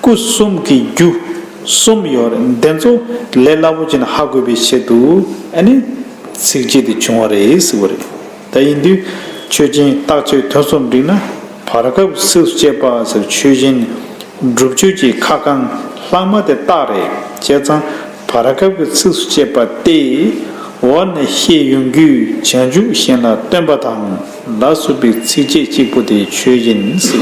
སྐུ་གསུམ་གྱི་རྒྱུ་གསུམ་ཡོད་རེད། འདི་ཚོ་ལས་སླ་པོ་བྱས་ནས་ཧ་གོ་བའི་ཆེད་དུ་ཨ་ནི་ཚིགས་བཅད་དེ་བྱུང་བ་རེད་ཟེར་བ་རེད། ད་ཡིན་དུས་ཆོས་ཅན་རྟགས་ཆོས་དོན་གསུམ་བསྒྲིགས་ན། བར་སྐབས་ཀྱི་ཚིགས་སུ་བཅད་པ་ཟེར་ཆོས་ཅན། སྒྲུབ་ཆོས་ཀྱི་ཁ་བསྐང་ལྷག་མ་དེ་རྟགས་རེད། བྱས་ཙང་བར་སྐབས་ཀྱི་ཚིགས་སུ་བཅད་པ་སྟེ། འོག་ནས་བཤད་ཡོང་རྒྱུའི་བྱང་ཆུབ་གཞན་ལ་སྟོན་པ་དང་ལ་སོགས་པའི་ཚིགས་བཅད་གཅིག་པོ་དེ་ཆོས་ཅན་ཟེར།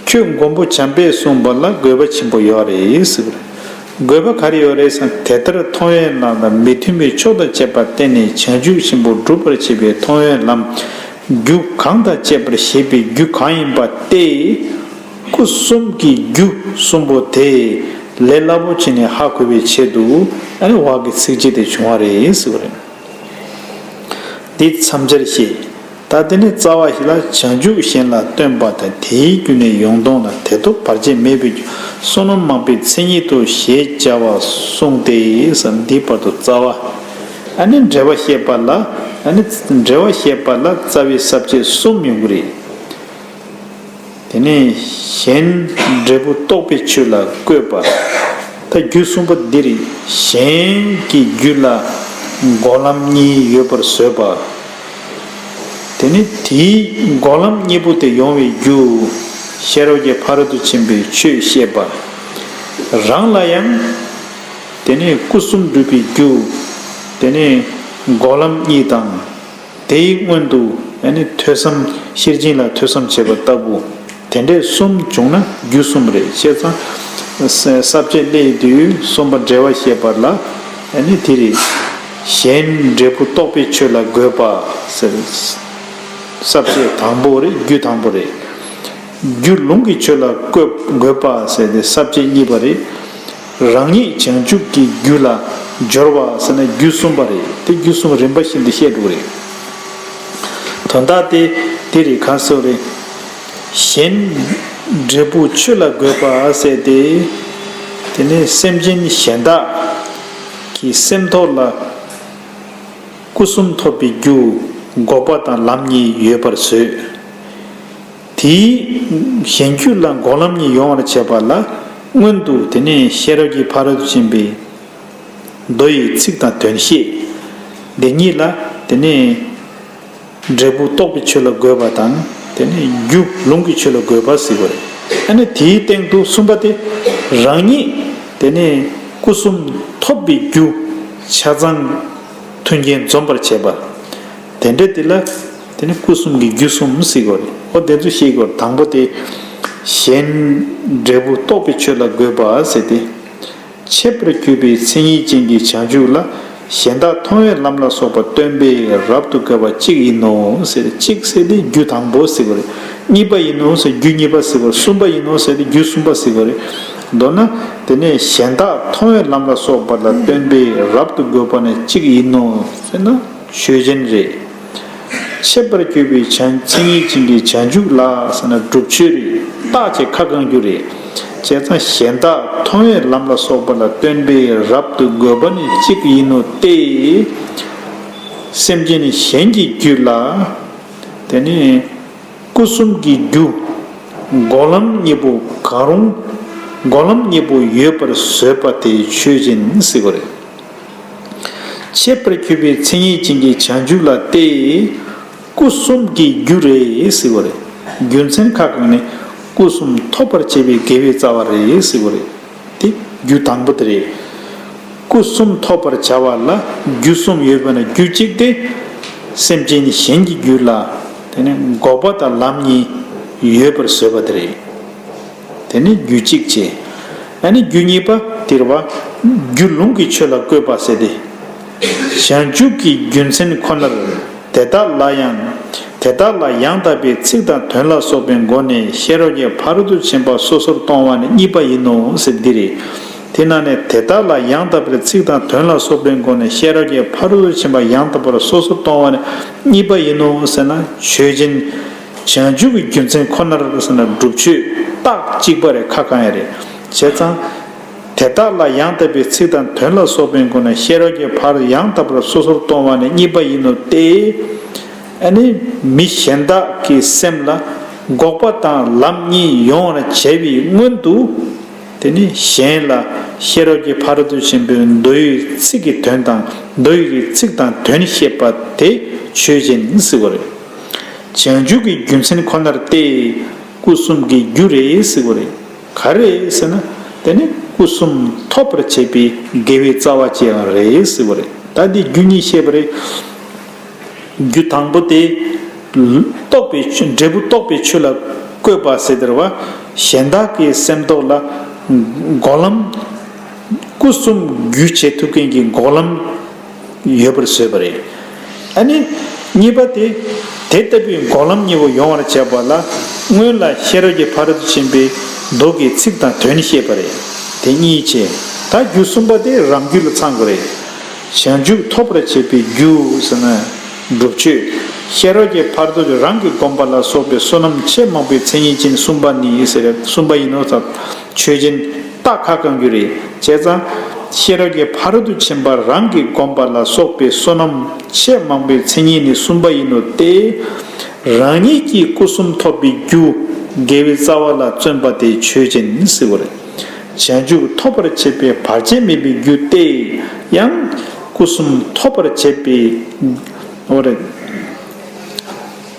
ཁྱོད་མགོན་པོ་བྱམས་པས་གསུངས་པ་ལ་དགོས་པ་ཆེན་པོ་ཡོད་རེད་ཟེར། དགོས་པ་ག་རེ་ཡོད་རེད་ཟེར་ན། དེ་ལྟར་མཐོང་བའི་ལམ་ལ་མི་མཐུན་པའི་ཕྱོགས་དང་བཅས་པ་བསྟན་ནས་བྱང་ཆུབ་ཆེན་པོ་སྒྲུབ་པར་བྱེད་པའི་མཐོང་བའི་ལམ། རྒྱུ་གང་དང་བཅས་པར་བྱེད་པའི་རྒྱུ་གང་ཡིན་པ་སྟེ། སྐུ་གསུམ་གྱི་རྒྱུ་གསུམ་པོ་དེ་ལས་སླ་པོ་བྱས་ནས་ཧ་གོ་བའི་ཆེད་དུ་ཨ་ནི་འོག་གི་ཚིགས་བཅད་དེ་བྱུང་བ་རེད་ཟེར་བ་རེད། འདི་མཚམས་སྦྱར་བཤད། ད་དེ་ནས་རྩ་བ་ཞིག་ལ་བྱང་ཆུབ་གཞན་ལ་སྟོན་པ་དང་དེའི་རྒྱུ་ནི་ཡོངས་གཏོང་ལ་དེ་ཐོབ་བར་ཆད་མེད་པའི་རྒྱུ་བསོད་ནམས་མང་པོའི་མཚན་ཉིད་དོ་ཞེས་བྱ་བ་གསུངས་ཏེ་ཟེར། འདིའི་བར་དུ་རྩ་བ། ཨ་ནི་འགྲེལ་པ་བཤད་པ་ལ། ཨ་ནི་འགྲེལ་པ་བཤད་པ་ལ་རྩ་བའི་ས་བཅད་གསུམ་ཡོང་གི་རེད། དེ་ནས་གཞན་འབྲས་བུ་རྟོགས་པའི་ཆོས་ལ་བཀོད་པ། ད་རྒྱུ་གསུམ་པོ་འདི་རེད། གཞན་གྱི་རྒྱུད་ལ་འགོག་ལམ་གཉིས་ཡོད་པར་བཟོས་པ། དེ་ནི་དེའི་འགོག་ལམ་གཉིས་པོ་དེ་ཡོང་བའི་རྒྱུ། ཤེས་རབ་ཀྱི་ཕ་རོལ་ཏུ་ཕྱིན་པའི་ཆོས་བཤད་པ། རང་ལ་ཡང་དེ་ནི་སྐུ་གསུམ་སྒྲུབ་པའི་རྒྱུ། དེ་ནི་འགོག་ལམ་གཉིས་དང་། དེའི་སྔོན་དུ་ཨ་ནི་ཐོས་བསམ་ཤེར་ཕྱིན་ལ་ཐོས་བསམ་བྱེད་པ་ལྟ་བུ། དེ་འདྲའི་གསུམ་བྱུང་ན་རྒྱུ་གསུམ་རེད། བྱས་ཙང་ས་བཅད་སླེབས་དུས་གསུམ་པ་འགྲེལ་པ་བཤད་པ་ལ་ཨ་ནི་དེ་རེད། གཞན་འབྲས་བུ་རྟོགས་པའི་ཆོས་ལ་དགོས་པ་ཟེར། ས་བཅད་དང་པོ་རེད། རྒྱུ་དང་པོ་རེད། རྒྱུ་ལུང་གི་ཆོས་ལ་བཀོད་དགོས་པ་ཟེར་ཏེ་ས་བཅད་གཉིས་པ་རེད། རང་ཉིད་བྱང་ཆུབ་ཀྱི་རྒྱུ་ལ་སྦྱོར་བ་ཟེར་ན་རྒྱུ་གསུམ་པ་རེད། དེ་རྒྱུ་གསུམ་རིམ་པ་བཞིན་དུ་བཤད་འགྲོ་གི་རེད། དོན་དག་དེ་དེ་རེད། གང་ཟེར་རེད། གཞན་འབྲས་བུ་ཆོས་ལ་དགོས་པ་ཟེར་ཏེ། དེ་ནི་སེམས་ཅན་གཞན་དག་གི་སེམས་ཐོག་ལ་སྐུ་གསུམ་ཐོབ་པའི་རྒྱུ་འགོག་པ་དང་ལམ་གཉིས་ཡོད་པར་བཟོས། དེའི་གཞན་རྒྱུད་ལ་འགོག་ལམ་གཉིས་ཡོང་བར་བྱེད་པ་ལ་སྔོན་དུ་དེ་ནས་ཤེས་རབ་ཀྱི་ཕ་རོལ་ཏུ་ཕྱིན་པའི་མདོ་ཡི་ཚིག་དང་དོན་བཤད། འདི་གཉིས་ལ་དེ་ནས་འབྲས་བུ་རྟོགས་པའི་ཆོས་ལ་དགོས་པ་དང་། དེ་ནས་རྒྱུ་ལུང་གི་ཆོས་ལ་དགོས་པ་ཟེར་བ་རེད། ཨ་ནི་དེའི་སྟེང་དུ་གསུམ་པ་དེ་རང་ཉིད་དེ་ནས་སྐུ་གསུམ་ཐོབ་པའི་རྒྱུ་ཆ་ཚང་མཐུན་རྐྱེན་འཛོམས་པར་བྱེད་པ། དེ་འདྲ་དེ་ལ་དེ་ནི་སྐུ་གསུམ་གྱི་རྒྱུ་གསུམ་ཟེར་གོ་རེད། འོ་དེ་ཚོ་ཤེས་དགོས། དང་པོ་དེ་གཞན་འབྲས་བུ་རྟོགས་པའི་ཆོས་ལ་དགོས་པ་ཟེར་ཏེ། འཆད་པར་གྱུར་པའི་མཚན་ཉིད་ཅན་གྱི་བྱང་ཆུབ་ལ་གཞན་དག་མཐོང་བའི་ལམ་ལ་སོགས་པ་སྟོན་པས་རབ་ཏུ་བཀོད་པ་གཅིག་ཡིན་ནོ་ཟེར། གཅིག་ཟེར་དེ་རྒྱུ་དང་པོ་ཟེར་གོ་རེད། གཉིས་པ་ཡིན་ནོ་ཟེར་རྒྱུ་གཉིས་པ་ཟེར་གོ་རེད། གསུམ་པ་ཡིན་ནོ་ཟེར་དེ་རྒྱུ་གསུམ་པ་ཟེར་གོ་རེད། མདོར་ན་དེ་ནས་གཞན་དག་མཐོང་བའི་ལམ་ལ་སོགས་པ་ལ་སྟོན་པས་རབ་ཏུ་བཀོད་པ་ནི་གཅིག་ཡིན་ནོ་ཟེར་ན། ཆོས་ཅན་རེད། འཆད་པར་གྱུར་པའི་བྱང་མཚན་ཉིད་ཅན་གྱི་བྱང་ཆུབ་ལ་ཟེར་ན་སྒྲུབ་ཆོས་རེད། རྟགས་ཀྱི་ཁ་བསྐང་རྒྱུ་རེད། བྱས་ཙང་གཞན་དག་མཐོང་བའི་ལམ་ལ་སོགས་པ་ལ་སྟོན་པས་རབ་ཏུ་བཀོད་པ་ནི་གཅིག་ཡིན་ནོ་སྟེ། སེམས་ཅན་གཞན་གྱི་རྒྱུད་ལ་དེ་ནི་སྐུ་གསུམ་གྱི་རྒྱུ་འགོག་ལམ་གཉིས་པོ་གང་རུང་། འགོག་ལམ་གཉིས་པོ་ཡོད་པར་བཟོད་པ་དེ་ཆོས་ཅན་ཟེར་བ་རེད། འཆད་པར་གྱུར་པའི་མཚན་ཉིད་ཅན་གྱི་བྱང་ཆུབ་ལ་སྟེ། སྐུ་གསུམ་གྱི་རྒྱུ་རེད་ཟེར་བ་རེད། རྒྱུ་མཚན་ཁ་བསྐང་ནས་སྐུ་གསུམ་ཐོབ་པར་བྱེད་པའི་དགེ་བའི་རྩ་བ་རེད་ཟེར་བ་རེད། དེ་རྒྱུ་དང་པོ་དེ་རེད། སྐུ་གསུམ་ཐོབ་པར་བྱ་བ་ལ་རྒྱུ་གསུམ་ཡོད་པ་ན་རྒྱུ་གཅིག་སྟེ། སེམས་ཅན་གཞན་གྱི་རྒྱུད་ལ་དེ་ནི་འགོག་པ་དང་ལམ་གཉིས་ཡོད་པར་བཟོད་པ་དེ་རེད། དེ་ནི་རྒྱུ་གཅིག་བྱས། ཨ་ནི་རྒྱུ་གཉིས་པ་དེ་རེད་བ། རྒྱུ་ལུང་གི་ཆོས་ལ་བཀོད་པ་ཟེར་ཏེ། བྱང་ཆུབ་ཀྱི་རྒྱུ་མཚན་ཁོ་ནར་དེ་དག་ལ་ཡང་། དེ་དག་ལ་ཡང་དག་པའི་ཚིག་དང་དོན་ལ་སོགས་པའི་སྒོ་ནས་ཤེས་རབ་ཀྱི་ཕ་རོལ་ཏུ་ཕྱིན་པ་སོ་སོར་གཏོང་བ་ནི་གཉིས་པ་ཡིན་ནོ་ཟེར་འདི་རེད། དེ་ན་ནི་དེ་དག་ལ་ཡང་དག་པའི་ཚིག་དང་དོན་ལ་སོགས་པའི་སྒོ་ནས་ཤེས་རབ་ཀྱི་ཕ་རོལ་ཏུ་ཕྱིན་པ་ཡང་དག་པར་སོ་སོར་གཏོང་བ་ནི་གཉིས་པ་ཡིན་ནོ་ཟེར་ན། ཆོས་ཅན། བྱང་ཆུབ་ཀྱི་རྒྱུ་མཚན་ཁོ་ནར་ཟེར་ན་སྒྲུབ་ཆོས་རྟགས་གཅིག་པ་རེད། ཁ་བསྐང་ཡ་རེད། བྱས་ཙང་། དེ་དག་ལ་ཡང་དག་པའི་ཚིག་དང་དོན་ལ་སོགས་པའི་སྒོ་ནས་ཤེས་རབ་ཀྱི་ཕར་ཡང་དག་པར་སོ་སོར་གཏོང་བ་ནི་གཉིས་པ་ཡིན་ནོ་སྟེ། ཨ་ནི་མི་གཞན་དག་གི་སེམས་ལ་འགོག་པ་དང་ལམ་གཉིས་ཡོང་བར་བྱ་བའི་སྔོན་དུ། དེ་ནི་གཞན་ལ་ཤེས་རབ་ཀྱི་ཕ་རོལ་ཏུ་ཕྱིན་པའི་མདོའི་ཚིག་གི་དོན་དང་མདོ་ཡི་ཚིག་དང་དོན་བཤད་པ་དེ་ཆོས་ཅན་ཟེར་བ་རེད། བྱང་ཆུབ་ཀྱི་རྒྱུ་མཚན་ཁོ་ནར་ཏེ། སྐུ་གསུམ་གྱི་རྒྱུ་རེད་ཟེར་བ་རེད། ག་རེ་ཟེར་ན། དེ་ནི་སྐུ་གསུམ་ཐོབ་པར་བྱེད་པའི་དགེ་བའི་རྩ་བ་ཅིག་ཡང་རེད་ཟེར་བ་རེད། ད་འདི་རྒྱུ་གཉིས་བཤད་པ་རེད། རྒྱུ་དང་པོ་དེ། རྟོགས་པའི་ཆོས། འབྲས་བུ་རྟོགས་པའི་ཆོས་ལ་བཀོད་པ་ཟེར་དེ་རེད་བ། གཞན་དག་གི་སེམས་རྟོགས་ལ་སྒོམ་ལམ་སྐུ་གསུམ་རྒྱུ་བྱེད་ཐུབ་མཁན་གྱི་སྒོམ་ལམ་ཡོད་པར་བཟོས་པ་རེད། ཨ་ནི་གཉིས་པ་དེ། དེ་ལྟ་བུའི་སྒོམ་ལམ་གཉིས་པོ་ཡོང་བར་བྱེད་པ་ལ་སྔོན་ལ་ཤེས་རབ་ཀྱི་ཕ་རོལ་ཏུ་ཕྱིན་པའི་མདོ་གི་ཚིག་དང་དོན་བཤད་པ་རེད། དེ་གཉིས་བྱས། ད་རྒྱུ་གསུམ་པ་དེ་རང་རྒྱུད་ལ་ཚང་དགོས་རེད། བྱང་ཆུབ་ཐོབ་པར་བྱེད་པའི་རྒྱུ་ཟེར་ན། སྒྲུབ་ཆོས། ཤེས་རབ་ཀྱི་ཕ་རོལ་ཏུ་རང་གིས་བསྒོམས་པ་ལ་སོགས་པའི་བསོད་ནམས་ཆེས་མང་པོའི་མཚན་ཉིད་ཅན་གསུམ་པ་ནི་ཟེར། གསུམ་པ་ཡིན་ནོ་ཙང་ཆོས་ཅན། རྟགས་ཁ་བསྐང་རྒྱུ་རེད། བྱས་ཙང་། ཤེས་རབ་ཀྱི་ཕ་རོལ་ཏུ་ཕྱིན་པ་རང་གིས་བསྒོམས་པ་ལ་སོགས་པའི་བསོད་ནམས་ཆེས་མང་པོའི་མཚན་ཉིད་ནི་གསུམ་པ་ཡིན་ནོ་སྟེ། རང་ཉིད་ཀྱིས་སྐུ་གསུམ་ཐོབ་པའི་རྒྱུ། དགེ་བའི་རྩ་བ་ལ་བརྩོན་པ་དེ་ཆོས་ཅན་ཟེར་བ་རེད། བྱང་ཆུབ་ཐོབ་པར་བྱེད་པའི་བར་ཆད་མེད་པའི་རྒྱུ་སྟེ། ཡང་སྐུ་གསུམ་ཐོབ་པར་བྱེད་པའི། འོ་རེད།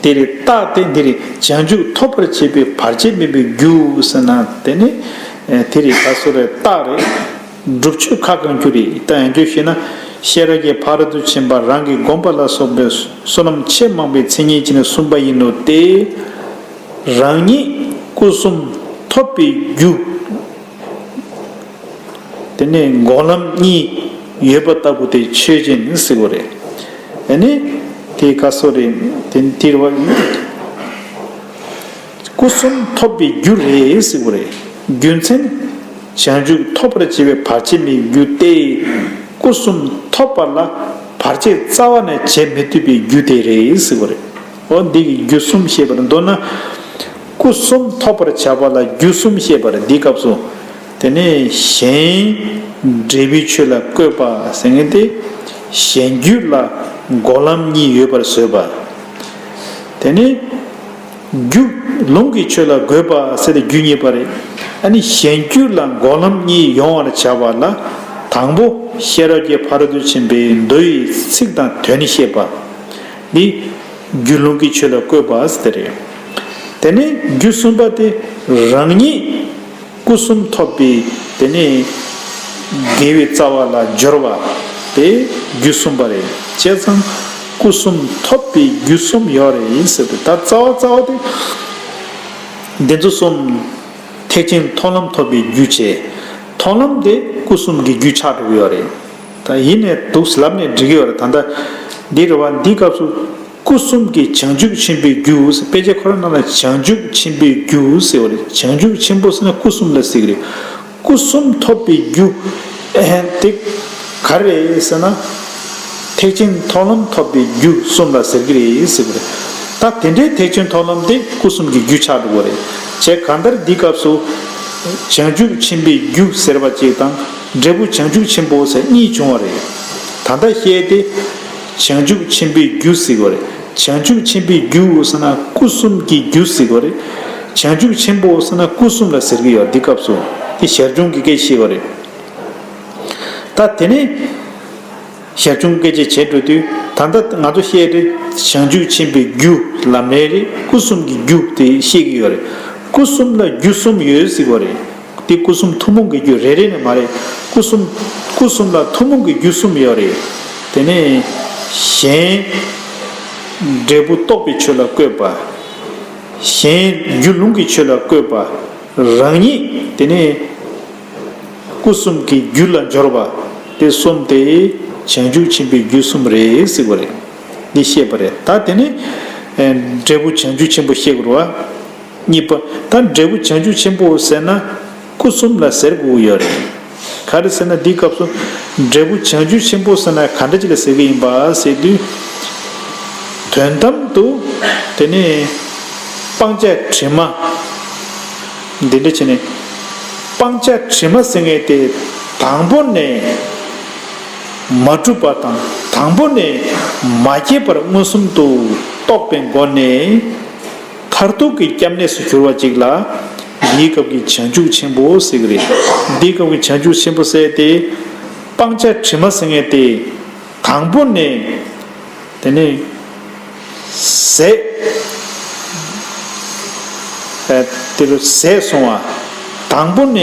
དེ་རེད། རྟགས་དེ་འདི་རེད། བྱང་ཆུབ་ཐོབ་པར་བྱེད་པའི་བར་ཆད་མེད་པའི་རྒྱུ་ཟེར་ན། དེ་ནི་དེ་རེད། ད་སོ་རེད། རྟགས་རེད། སྒྲུབ་ཆོས་ཁ་བསྐང་རྒྱུ་རེད། ད་ཡང་བསྐྱར་བཤད་ན། ཤེས་རབ་ཀྱི་ཕ་རོལ་ཏུ་ཕྱིན་པ་རང་གིས་བསྒོམས་པ་ལ་སོགས་པའི་བསོད་ནམས་ཆེས་མང་པོའི་མཚན་ཉིད་ཅན་གསུམ་པ་ཡིན་ནོ་སྟེ། རང་ཉིད་སྐུ་གསུམ་ཐོབ་པའི་རྒྱུ། དེ་ནས་སྒོམ་ལམ་གཉིས་ཡོད་པ་ལྟ་བུ་དེ་ཆོས་ཅན་ཟེར་བ་རེད། ཨ་ནི་དེ་ག་སོ་རེད། དེ་དེ་རེད་བ། སྐུ་གསུམ་ཐོབ་པའི་རྒྱུ་རེད་ཟེར་བ་རེད། རྒྱུ་མཚན། བྱང་ཆུབ་ཐོབ་པར་བྱེད་པའི་བར་ཆད་མེད་རྒྱུ་སྟེ། སྐུ་གསུམ་ཐོབ་པ་ལ་བར་ཆད་རྩ་བ་ནས་བྱེད་མི་ཐུབ་པའི་རྒྱུ་དེ་རེད་ཟེར་བ་རེད། འོ་འདི་གི་རྒྱུ་གསུམ་བཤད་པར་མདོར་ན། སྐུ་གསུམ་ཐོབ་པར་བྱ་བ་ལ་རྒྱུ་གསུམ་བཤད་པར་འདིའི་སྐབས་སུ། དེ་ནས་གཞན་འབྲས་བུའི་ཆོས་ལ་བཀོད་པ་ཟེར་མཁན་དེ། གཞན་རྒྱུད་ལ་སྒོམ་ལམ་གཉིས་ཡོད་པར་བཟོས་པ། དེ་ནས་རྒྱུ་ལུང་གི་ཆོས་ལ་བཀོད་པ་ཟེར་ཏེ་རྒྱུ་གཉིས་པ་རེད། ཨ་ནི་གཞན་རྒྱུད་ལ་སྒོམ་ལམ་གཉིས་ཡོང་བར་བྱ་བ་ལ། དང་པོ་ཤེས་རབ་ཀྱི་ཕ་རོལ་ཏུ་ཕྱིན་པའི་མདོ་ཡི་ཚིག་དང་དོན་བཤད་པ། འདི་རྒྱུ་ལུང་གི་ཆོས་ལ་བཀོད་པ་ཟེར་དེ་རེད། དེ་ནས་རྒྱུ་གསུམ་པ་དེ་རང་ཉིད་སྐུ་གསུམ་ཐོབ་པའི། དེ་ནས་དགེ་བའི་རྩ་བ་ལ་སྦྱོར་བ་དེ་རྒྱུ་གསུམ་པ་རེད། བྱས་ཙང་སྐུ་གསུམ་ཐོབ་པའི་རྒྱུ་གསུམ་ཡོད་རེད་ཟེར་ཏེ། ད་རྩ་བ་རྩ་བ་དེ་འདི་ཚོ་གསུམ། ཐེག་ཆེན་མཐོང་ལམ་ཐོབ་པའི་རྒྱུ་བྱས། མཐོང་ལམ་དེ་སྐུ་གསུམ་གྱི་རྒྱུ་ཆགས་འགྲོ་གི་ཡོད་རེད། ད་ཡིན་ནས་འདུག་ལབ་ནས་འགྲིག་གི་ཡོད་རེད། ད་ལྟ་འདི་རེད་བ། འདིའི་སྐབས་སུ་སྐུ་གསུམ་གྱི་བྱང་ཆུབ་ཆེན་པོའི་རྒྱུ། དཔེ་ཆ་ཁོ་རང་ནང་ལ་བྱང་ཆུབ་ཆེན་པོའི་རྒྱུ་ཟེར་བ་རེད། བྱང་ཆུབ་ཆེན་པོ་ཟེར་ན་སྐུ་གསུམ་ལ་ཟེར་གི་རེད། སྐུ་གསུམ་ཐོབ་པའི་རྒྱུ། ཨེ་དེ་ག་རེ་རེད་ཟེར་ན། ཐེག་ཆེན་མཐོང་ལམ་ཐོབ་པའི་རྒྱུ་གསུམ་ལ་ཟེར་གི་རེད་ཟེར་གི་རེད། ད་དེ་འདྲའི་ཐེག་ཆེན་མཐོང་ལམ་དེ་སྐུ་གསུམ་གྱི་རྒྱུ་ཆགས་འགྲོ་གི་རེད། བྱས་གང་ལྟར་འདིའི་སྐབས་སུ། བྱང་ཆུབ་ཆེན་པོའི་རྒྱུ་ཟེར་བ་གཅིག་དང་། འབྲས་བུ་བྱང་ཆུབ་ཆེན་པོ་ཟེར་གཉིས་བྱུང་བ་རེད། ད་ལྟ་བཤད་དེ། བྱང་ཆུབ་ཆེན་པོའི་རྒྱུ་ཟེར་གི་རེད། བྱང་ཆུབ་ཆེན་པོའི་རྒྱུ་ཟེར་ན་སྐུ་གསུམ་གྱི་རྒྱུ་ཟེར་གི་རེད། བྱང་ཆུབ་ཆེན་པོ་ཟེར་ན་སྐུ་གསུམ་ལ་ཟེར་གི་ཡོད། འདི་སྐབས་སུ་དེ་ཞར་བྱུང་གི་སྐད་བཤད་པ་རེད། ད་དེ་ནས་ཞར་བྱུང་སྐད་ཆ་བྱེད་འགྲོ་དུས། ད་ལྟ་ང་ཚོ་བཤད་དེ་བྱང་ཆུབ་ཆེན་པོའི་རྒྱུ་ལམ་རེ་རེ་སྐུ་གསུམ་གྱི་རྒྱུ་དེ་བཤད་ཀྱི་ཡོད་རེད། སྐུ་གསུམ་ལ་རྒྱུ་གསུམ་ཡོད་ཟེར་གི་རེད། དེ་སྐུ་གསུམ་ཐུན་མོང་གི་རྒྱུ་རེ་རེ་ནས་མ་རེད། སྐུ་གསུམ། སྐུ་གསུམ་ལ་ཐུན་མོང་གི་རྒྱུ་གསུམ་ཡོད་རེད། དེ་ནས་གཞན་འབྲས་བུ་རྟོགས་པའི་ཆོས་ལ་བཀོད་པ། གཞན་རྒྱུ་ལུང་གི་ཆོས་ལ་བཀོད་པ། རང་ཉིད་དེ་ནས་སྐུ་གསུམ་གྱི་རྒྱུ་ལ་སྦྱོར་བ། དེ་གསུམ་དེ་བྱང་ཆུབ་ཆེན་པོའི་རྒྱུ་གསུམ་རེད་ཟེར་བ་རེད། འདི་བཤད་པ་རེད། ད་དེ་ནས་ཨེ་འབྲས་བུ་བྱང་ཆུབ་ཆེན་པོ་བཤད་དགོས་རེད་བ། གཉིས་པ། ད་འབྲས་བུ་བྱང་ཆུབ་ཆེན་པོ་ཟེར་ན་སྐུ་གསུམ་ལ་ཟེར་དགོས་ཡོད་རེད། ག་རེ་ཟེར་ན་འདིའི་སྐབས་སུ་འབྲས་བུ་བྱང་ཆུབ་ཆེན་པོ་ཟེར་ན་ག་འདྲ་ཅིག་ལ་ཟེར་གི་ཡིན་པ་ཟེར་དུས། དོན་དམ་དུ་དེ་ནི་སྤང་བྱ་དྲི་མ་འདི་འདྲ་བྱས་ནས། སྤང་བྱ་དྲི་མ་ཟེར་མཁན་དེ་དང་པོ་ནས་མ་གྲུབ་པ་དང་། དང་པོ་ནས་མ་སྐྱེས་པར་མངོན་སུམ་དུ་ རྟོགས་པའི་སྒོ་ནས་མཐར་ཐུག་གི་སྐྱབས་གནས་སུ་གྱུར་པ་ཅིག་ལ་འདིའི་སྐབས་ཀྱི་བྱང་ཆུབ་ཆེན་པོ་ཟེར་གྱི་རེད། འདིའི་སྐབས་ཀྱི་བྱང་ཆུབ་ཆེན་པོ་ཟེར་ཏེ་སྤང་བྱ་དྲི་མ་ཟེར་མཁན་དེ་དང་པོ་ནས་དེ་ནས་ཟད། ཨ། དེ་རུ་ཟད་སོང་བ། དང་པོ་ནས།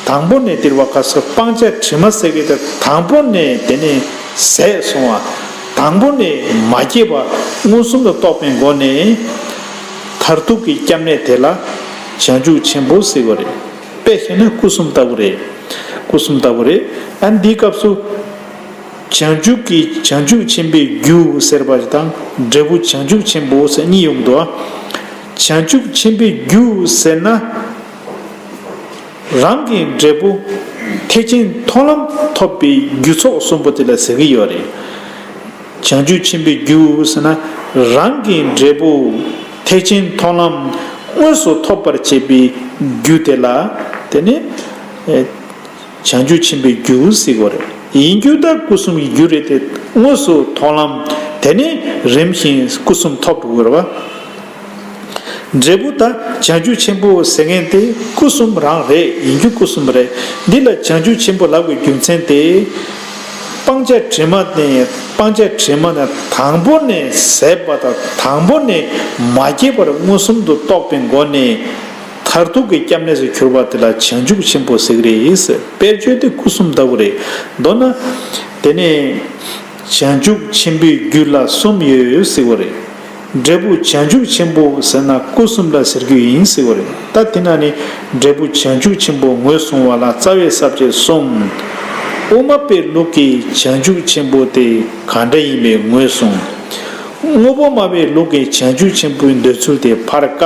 དང་པོ་ནས་དེ་རུ་བ་ག་ས་སྤང་བྱ་དྲི་མ་ཟེར་གྱི་དེ་དང་པོ་ནས་དེ་ནས་ཟད་སོང་བ། དང་པོ་ནས་མ་སྐྱེས་པ་མངོན་སུམ་དུ་རྟོགས་པའི་སྒོ་ནས་མཐར་ཐུག་གི་སྐྱབས་གནས་དེ་ལ་བྱང་ཆུབ་ཆེན་པོ་ཟེར་བ་རེད། དཔེ་བཤད་ན་སྐུ་གསུམ་ལྟ་བུ་རེད། སྐུ་གསུམ་ལྟ་བུ་རེད། ཨ། འདིའི་སྐབས་སུ། བྱང་ཆུབ་ཀྱི་བྱང་ཆུབ་ཆེན་པོའི་རྒྱུ་ཟེར་བ་དང་འབྲས་བུ་བྱང་ཆུབ་ཆེན་པོ་ཟེར་གཉིས་ཡོང་འདུག། བྱང་ཆུབ་ཆེན་པོའི་རྒྱུ་ཟེར་ན། རང་གི་འབྲས་བུ་ཐེག་ཆེན་མཐོང་ལམ་ཐོབ་པའི་རྒྱུ་ཚོགས་གསུམ་པོ་དེ་ལ་ཟེར་གྱི་ཡོད་རེད། བྱང་ཆུབ་ཆེན་པོའི་རྒྱུ་ཟེར་ན། རང་གི་འབྲས་བུ་ཐེག་ཆེན་མཐོང་ལམ་དངོས་སུ་ཐོབ་པར་བྱེད་པའི་རྒྱུ་དེ་ལ་དེ་ནི། ཨེ། བྱང་ཆུབ་ཆེན་པོའི་རྒྱུ་ཟེར་གྱི་ཡོད་རེད། ཡིན་རྒྱུ་ད་སྐུ་གསུམ་གྱི་རྒྱུ་རེད་དེ། དངོས་སུ་མཐོང་ལམ་དེ་ནི་རིམ་བཞིན་སྐུ་གསུམ་ཐོབ་འགྲོ་གི་རེད་བ། འབྲས་བུ་ད་བྱང་ཆུབ་ཆེན་པོ་ཟེར་མཁན་དེ་སྐུ་གསུམ་རང་རེད། ཡིན་རྒྱུ་སྐུ་གསུམ་རེད། འདི་ལ་བྱང་ཆུབ་ཆེན་པོ་ལབ་དགོས་རྒྱུ་མཚན་དེ། སྤང་བྱ་དྲི་མ་ནས། སྤང་བྱ་དྲི་མ་ནས་དང་པོ་ནས་ཟད་པ་དང་དང་པོ་ནས་མ་སྐྱེས་པར་མངོན་སུམ་དུ་རྟོགས་པའི་སྒོ་ནས། མཐར་ཐུག་གི་སྐྱབས་གནས་སུ་གྱུར་པ་དེ་ལ་བྱང་ཆུབ་ཆེན་པོ་ཟེར་གྱི་རེད། དཔེར་བརྗོད་དེ་སྐུ་གསུམ་ལྟ་བུ་རེད། མདོར་ན། དེ་ནས་བྱང་ཆུབ་ཆེན་པོའི་རྒྱུ་ལ་གསུམ་ཡོད་ཟེར་བ་རེད། འབྲས་བུ་བྱང་ཆུབ་ཆེན་པོ་ཟེར་ན་སྐུ་གསུམ་ལ་ཟེར་རྒྱུ་ཡིན་ཟེར་བ་རེད། ད་དེ་ན་ནི་འབྲས་བུ་བྱང་ཆུབ་ཆེན་པོ་ངོས་བཟུང་བ་ལ་རྩ་བའི་ས་བཅད་གསུམ། དབུ་མ་པའི་ལུགས་ཀྱི་བྱང་ཆུབ་ཆེན་པོ་དེ་གང་འདྲ་ཡིན་པའི་ངོས་བཟུང་། དངོས་པོ་སྨྲ་བའི་ལུགས་ཀྱི་བྱང་ཆུབ་ཆེན་པོའི་འདོད་ཚུལ་དེ་ཕར་བཀག།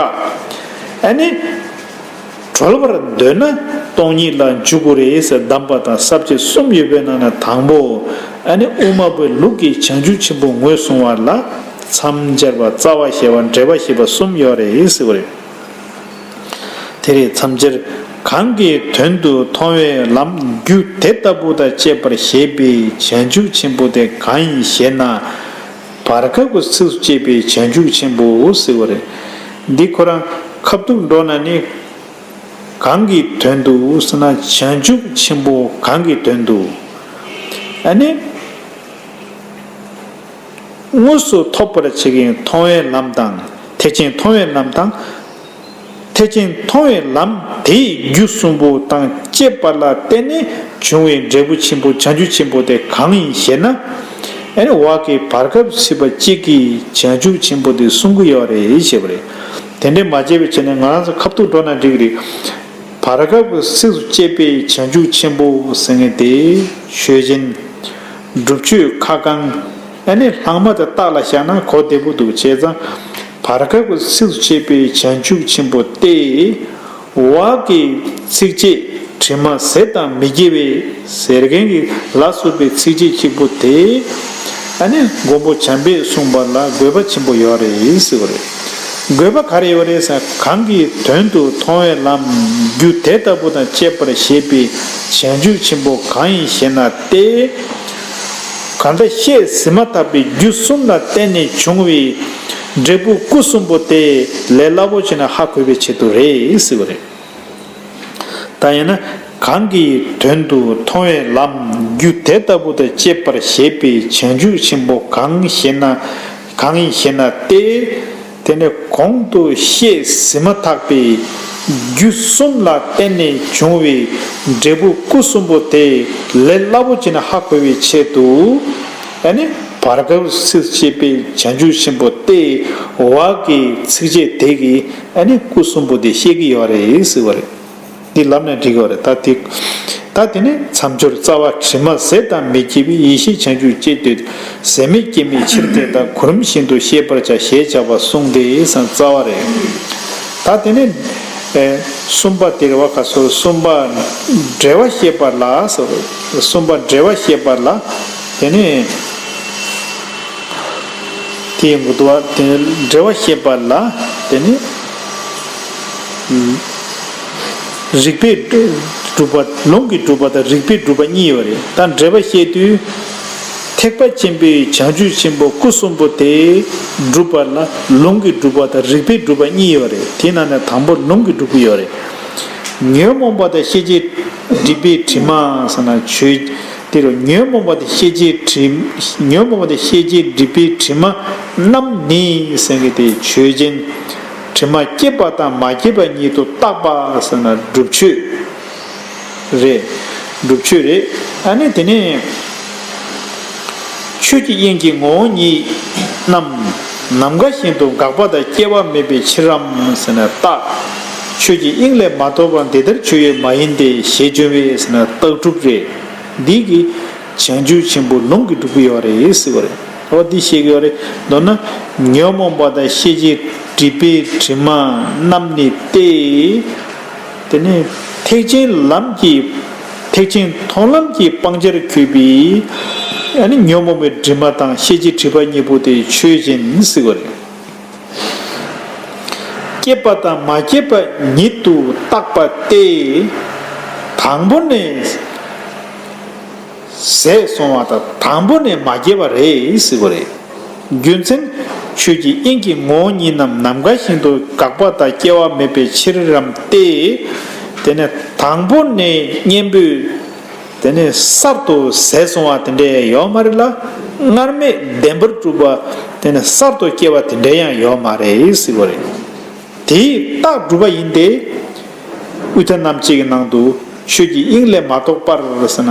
ཨ་ནི། གྲོལ་བར་འདོད་ན་སྟོང་ཉིད་ལ་འཇུག་དགོས་རེད་ཟེར། གདམས་པ་དང་ས་བཅད་གསུམ་ཡོད་པའི་ནང་ནས་དང་པོ། ཨ་ནི་དབུ་མ་པའི་ལུགས་ཀྱི་བྱང་ཆུབ་ཆེན་པོ་ངོས་བཟུང་བ་ལ་མཚམས་སྦྱར་བ། རྩ་བ་བཤད་པ། འགྲེལ་པ་བཤད་པ་གསུམ་ཡོད་རེད་ཟེར་བ་རེད། དེ་རེད། མཚམས་སྦྱར། གང་གི་དོན་དུ་མཐོང་བའི་ལམ་རྒྱུ་དེ་ལྟ་བུ་དང་བཅས་པར་བཞེད་པའི་བྱང་ཆུབ་ཆེན་པོ་དེ་གང་ཡིན་ཞེ་ན། བར་སྐབས་ཀྱི་ཚིགས་སུ་བཅད་པའི་བྱང་ཆུབ་ཆེན་པོ་ཟེར་བ་རེད། འདི་ཁོ་རང་ཁ་ཐུག་འགྲོ་ན་ནི། གང་གི་དོན་དུ་ཟེར་ན། བྱང་ཆུབ་ཆེན་པོ་གང་གི་དོན་དུ། ཨ་ནི། དངོས་སུ་ཐོབ་པར་བྱེད་མཁན་མཐོང་བའི་ལམ་དང་། ཐེག་ཆེན་མཐོང་བའི་ལམ་དང་། ཐེག་ཆེན་མཐོང་བའི་ལམ་དེའི་རྒྱུ་གསུམ་པོ་དང་བཅས་པ་ལ་བརྟེན་ནས་བྱུང་བའི་འབྲས་བུ་ཆེན་པོ་བྱང་ཆུབ་ཆེན་པོ་དེ་གང་ཡིན་ཞེ་ན། ཨ་ནི་བར་གྱི་བར་སྐབས་ཚིགས་པ་གཅིག་གིས་བྱང་ཆུབ་ཆེན་པོ་དེ་གསུང་གི་ཡོད་རེད་ཞེས་པ་རེད། དེ་འདྲས་མ་བྱས་པའི་ཆ་ནས་ང་རང་ཚོ་ཁ་ཐུག་འགྲོ་ན་འགྲིག་གི་རེད། བར་སྐབས་ཀྱི་ཚིགས་སུ་བཅད་པའི་བྱང་ཆུབ་ཆེན་པོ་ཟེར་མཁན་དེ་ཆོས་ཅན། སྒྲུབ་མཆོད་ཁ་བསྐང་། ཨ་ནི་ལྷག་མ་དེ་རྟགས་ལ་བཞག་ན་གོ་བདེ་པོ་འདུག། བྱས་ཙང་བར་སྐབས་ཀྱི་ཚིགས་སུ་བཅད་པའི་བྱང་ཆུབ་ཆེན་པོ་སྟེ། བར་གྱི་ཚིགས་བཅད་དྲི་མ་ཟད་དང་མི་སྐྱེ་བའི་ཟེར་མཁན་གྱི་ལ་སོགས་པའི་ཚིགས་བཅད་གཅིག་པོ་དེ། ཨ་ནི་མགོན་པོ་བྱམས་པས་གསུངས་པ་ལ་དགོས་པ་ཆེན་པོ་ཡོད་རེད་ཟེར་བ་རེད། དགོས་པ་ག་རེ་ཡོད་རེད་ཟེར། གང་གི་དོན་དུ་མཐོང་བའི་ལམ་རྒྱུ་དེ་ལྟ་བུ་དང་བཅས་པར་བཞེད་པའི་བྱང་ཆུབ་ཆེན་པོ་གང་ཡིན་ཞེ་ན་སྟེ། གང་འདྲ་བཤད་ཟིན་མ་ཐག་པའི་རྒྱུ་གསུམ་ལ་བརྟེན་ནས་བྱུང་བའི་འབྲས་བུ་སྐུ་གསུམ་པོ་དེ་ལས་སླ་པོ་བྱས་ནས་ཧ་གོ་བའི་ཆེད་དུ་རེད་ཟེར་བ་རེད། ད་ཡིན་ན། གང་གི་དོན་དུ་མཐོང་བའི་ལམ་རྒྱུ་དེ་ལྟ་བུ་དང་བཅས་པར་བཞེད་པའི་བྱང་ཆུབ་ཆེན་པོ་གང་ཞེ་ན། གང་ཡིན་ཞེ་ན་སྟེ། དེ་ནི་གོང་དུ་བཤད་ཟིན་མ་ཐག་པའི་རྒྱུ་གསུམ་ལ་བརྟེན་ནས་བྱུང་བའི་འབྲས་བུ་སྐུ་གསུམ་པོ་དེ་ལས་སླ་པོ་བྱས་ནས་ཧ་གོ་བའི་ཆེད་དུ། ཨ་ནི་བར་སྐབས་ཚིགས་སུ་བཅད་པའི་བྱང་ཆུབ་ཆེན་པོ་སྟེ། བར་གྱི་ཚིགས་བཅད་དེ་གིས་ཨ་ནི་སྐུ་གསུམ་པོ་དེ་བཤད་ཀྱི་ཡོད་རེད་ཟེར་བ་རེད། འདི་ལབ་ན་འགྲིག་གི་རེད། ད་དེ། ད་དེ་ནི་མཚམས་སྦྱོར། རྩ་བ། དྲི་མ་ཟད་དང་མི་སྐྱེ་བའི་ཡེ་ཤེས་བྱང་ཆུབ་ཅེས་བསྟོད། ཟད་མེད་སྐྱེ་མེད་ཕྱིར་དེ་ལྟ། གོ་རིམ་བཞིན་དུ་ཤེས་པར་བྱ་ཞེས་བྱ་བ་གསུངས་ཏེ་ཟེར་རྩ་བ་རེད། ད་དེ་ནི། ཨེ། གསུམ་པ་དེ་རེད་བ། ག་སོ། གསུམ་པ་འགྲེལ་བ་བཤད་པ་ལ་སོ། གསུམ་པ་འགྲེལ་བ་བཤད་པ་ལ། དེ་ནི། དེའི་མགོ་ཏུ་བ་དེ་འགྲེལ་བ་བཤད་པ་ལ་དེ་ནི། རིགས་པས་སྒྲུབ་པ། ལུང་གིས་སྒྲུབ་པ་དང་རིགས་པས་སྒྲུབ་པ་གཉིས་ཡོད་རེད། ད་འགྲེལ་པ་བཤད་དུས། ཐེག་པ་ཆེན་པོའི་བྱང་ཆུབ་ཆེན་པོ་སྐུ་གསུམ་པོ་དེ་སྒྲུབ་པ་ལ་ལུང་གིས་སྒྲུབ་པ་དང་རིགས་པས་སྒྲུབ་པ་གཉིས་ཡོད་རེད། དེའི་ནང་ནས་དང་པོ་ལུང་གིས་སྒྲུབ་ཀྱི་ཡོད་རེད། ཉོན་མོངས་པ་དང་ཤེས་བྱའི་སྒྲིབ་པའི་དྲི་མ་ཟེར་ན་ཆོས་དེ་རུ་ཉོན་མོངས་པ་དང་ཤེས་བྱའི་དྲི་ཉོན་མོངས་པ་དང་ཤེས་བྱའི་སྒྲིབ་པའི་དྲི་མ་རྣམས་ནི་ཟེར་མཁན་དེ་ཆོས་ཅན། དྲི་མ་སྐྱེས་པ་དང་མ་སྐྱེས་པ་ཉིད་དུ་བརྟག་པ་ཟེར་ན་སྒྲུབ་མཆོད། རེད། སྒྲུབ་མཆོད་རེད། ཨ་ནི་དེ་ནས་ཆོས་ཀྱི་དབྱིངས་ཀྱི་ངོ་བོ་ཉིད་རྣམས་ནམ་མཁའ་བཞིན་དུ་འགག་པ་དང་སྐྱེ་བ་མེད་པའི་ཕྱིར་རམ་ཟེར་ན་རྟགས། ཆོས་ཀྱི་དབྱིངས་ལས་མ་གཏོགས་པར་འདི་ལྟར་ཆོས་ཡོད་མ་ཡིན་ཏེ་ཞེས་བརྗོད་པས་ཟེར་ན་རྟགས་སྒྲུབ་རེད། འདི་གིས་བྱང་ཆུབ་ཆེན་པོ་ལུང་གིས་སྒྲུབ་ཀྱི་ཡོད་རེད་ཟེར་བ་རེད། འོ་འདི་བཤད་ཀྱི་ཡོད་རེད། མདོར་ན་ཉོན་མོངས་པ་དང་ཤེས་བྱའི་སྒྲིབ་པའི་དྲི་མ་རྣམས་ནི་སྟེ། དེ་ནས་ཐེག་ཆེན་ལམ་གྱི་ཐེག་ཆེན་མཐོང་ལམ་གྱི་སྤང་བྱར་གྱུར་པའི་ཨ་ནི་ཉོན་མོངས་པའི་དྲི་མ་དང་ཤེས་བྱའི་སྒྲིབ་པ་གཉིས་པོ་དེ་ཆོས་ཅན་ཟེར་བ་རེད། སྐྱེས་པ་དང་མ་སྐྱེས་པ་ཉིད་དུ་བརྟག་པ་སྟེ། དང་པོ་ནས་ཟད་སོང་བ་དང་དང་པོ་ནས་མ་སྐྱེས་པ་རེད་ཟེར་བ་རེད། རྒྱུ་མཚན། ཆོས་ཀྱི་དབྱིངས་ཀྱི་ངོ་བོ་ཉིད་རྣམས་ནམ་མཁའ་བཞིན་དུ་འགག་པ་དང་སྐྱེ་བ་མེད་པའི་ཕྱིར་རམ་སྟེ། དེ་ནས་དང་པོ་ནས་གཉེན་པོས་དེ་ནས་གསར་དུ་ཟད་སོང་བ་དེ་འདྲ་ཡང་ཡོད་མ་རེད་ལ། སྔར་མེད་བདེན་པར་གྲུབ་པ་དེ་ནས་གསར་དུ་སྐྱེ་བ་དེ་འདྲ་ཡང་ཡོད་མ་རེད་ཟེར་བ་རེད། དེའི་རྟགས་སྒྲུབ་པ་ཡིན་ཏེ། དབུས་མཐའ་རྣམ་འབྱེད་ཀྱི་ནང་དུ་ཆོས་ཀྱི་དབྱིངས་ལས་མ་གཏོགས་པར་ཟེར་ན།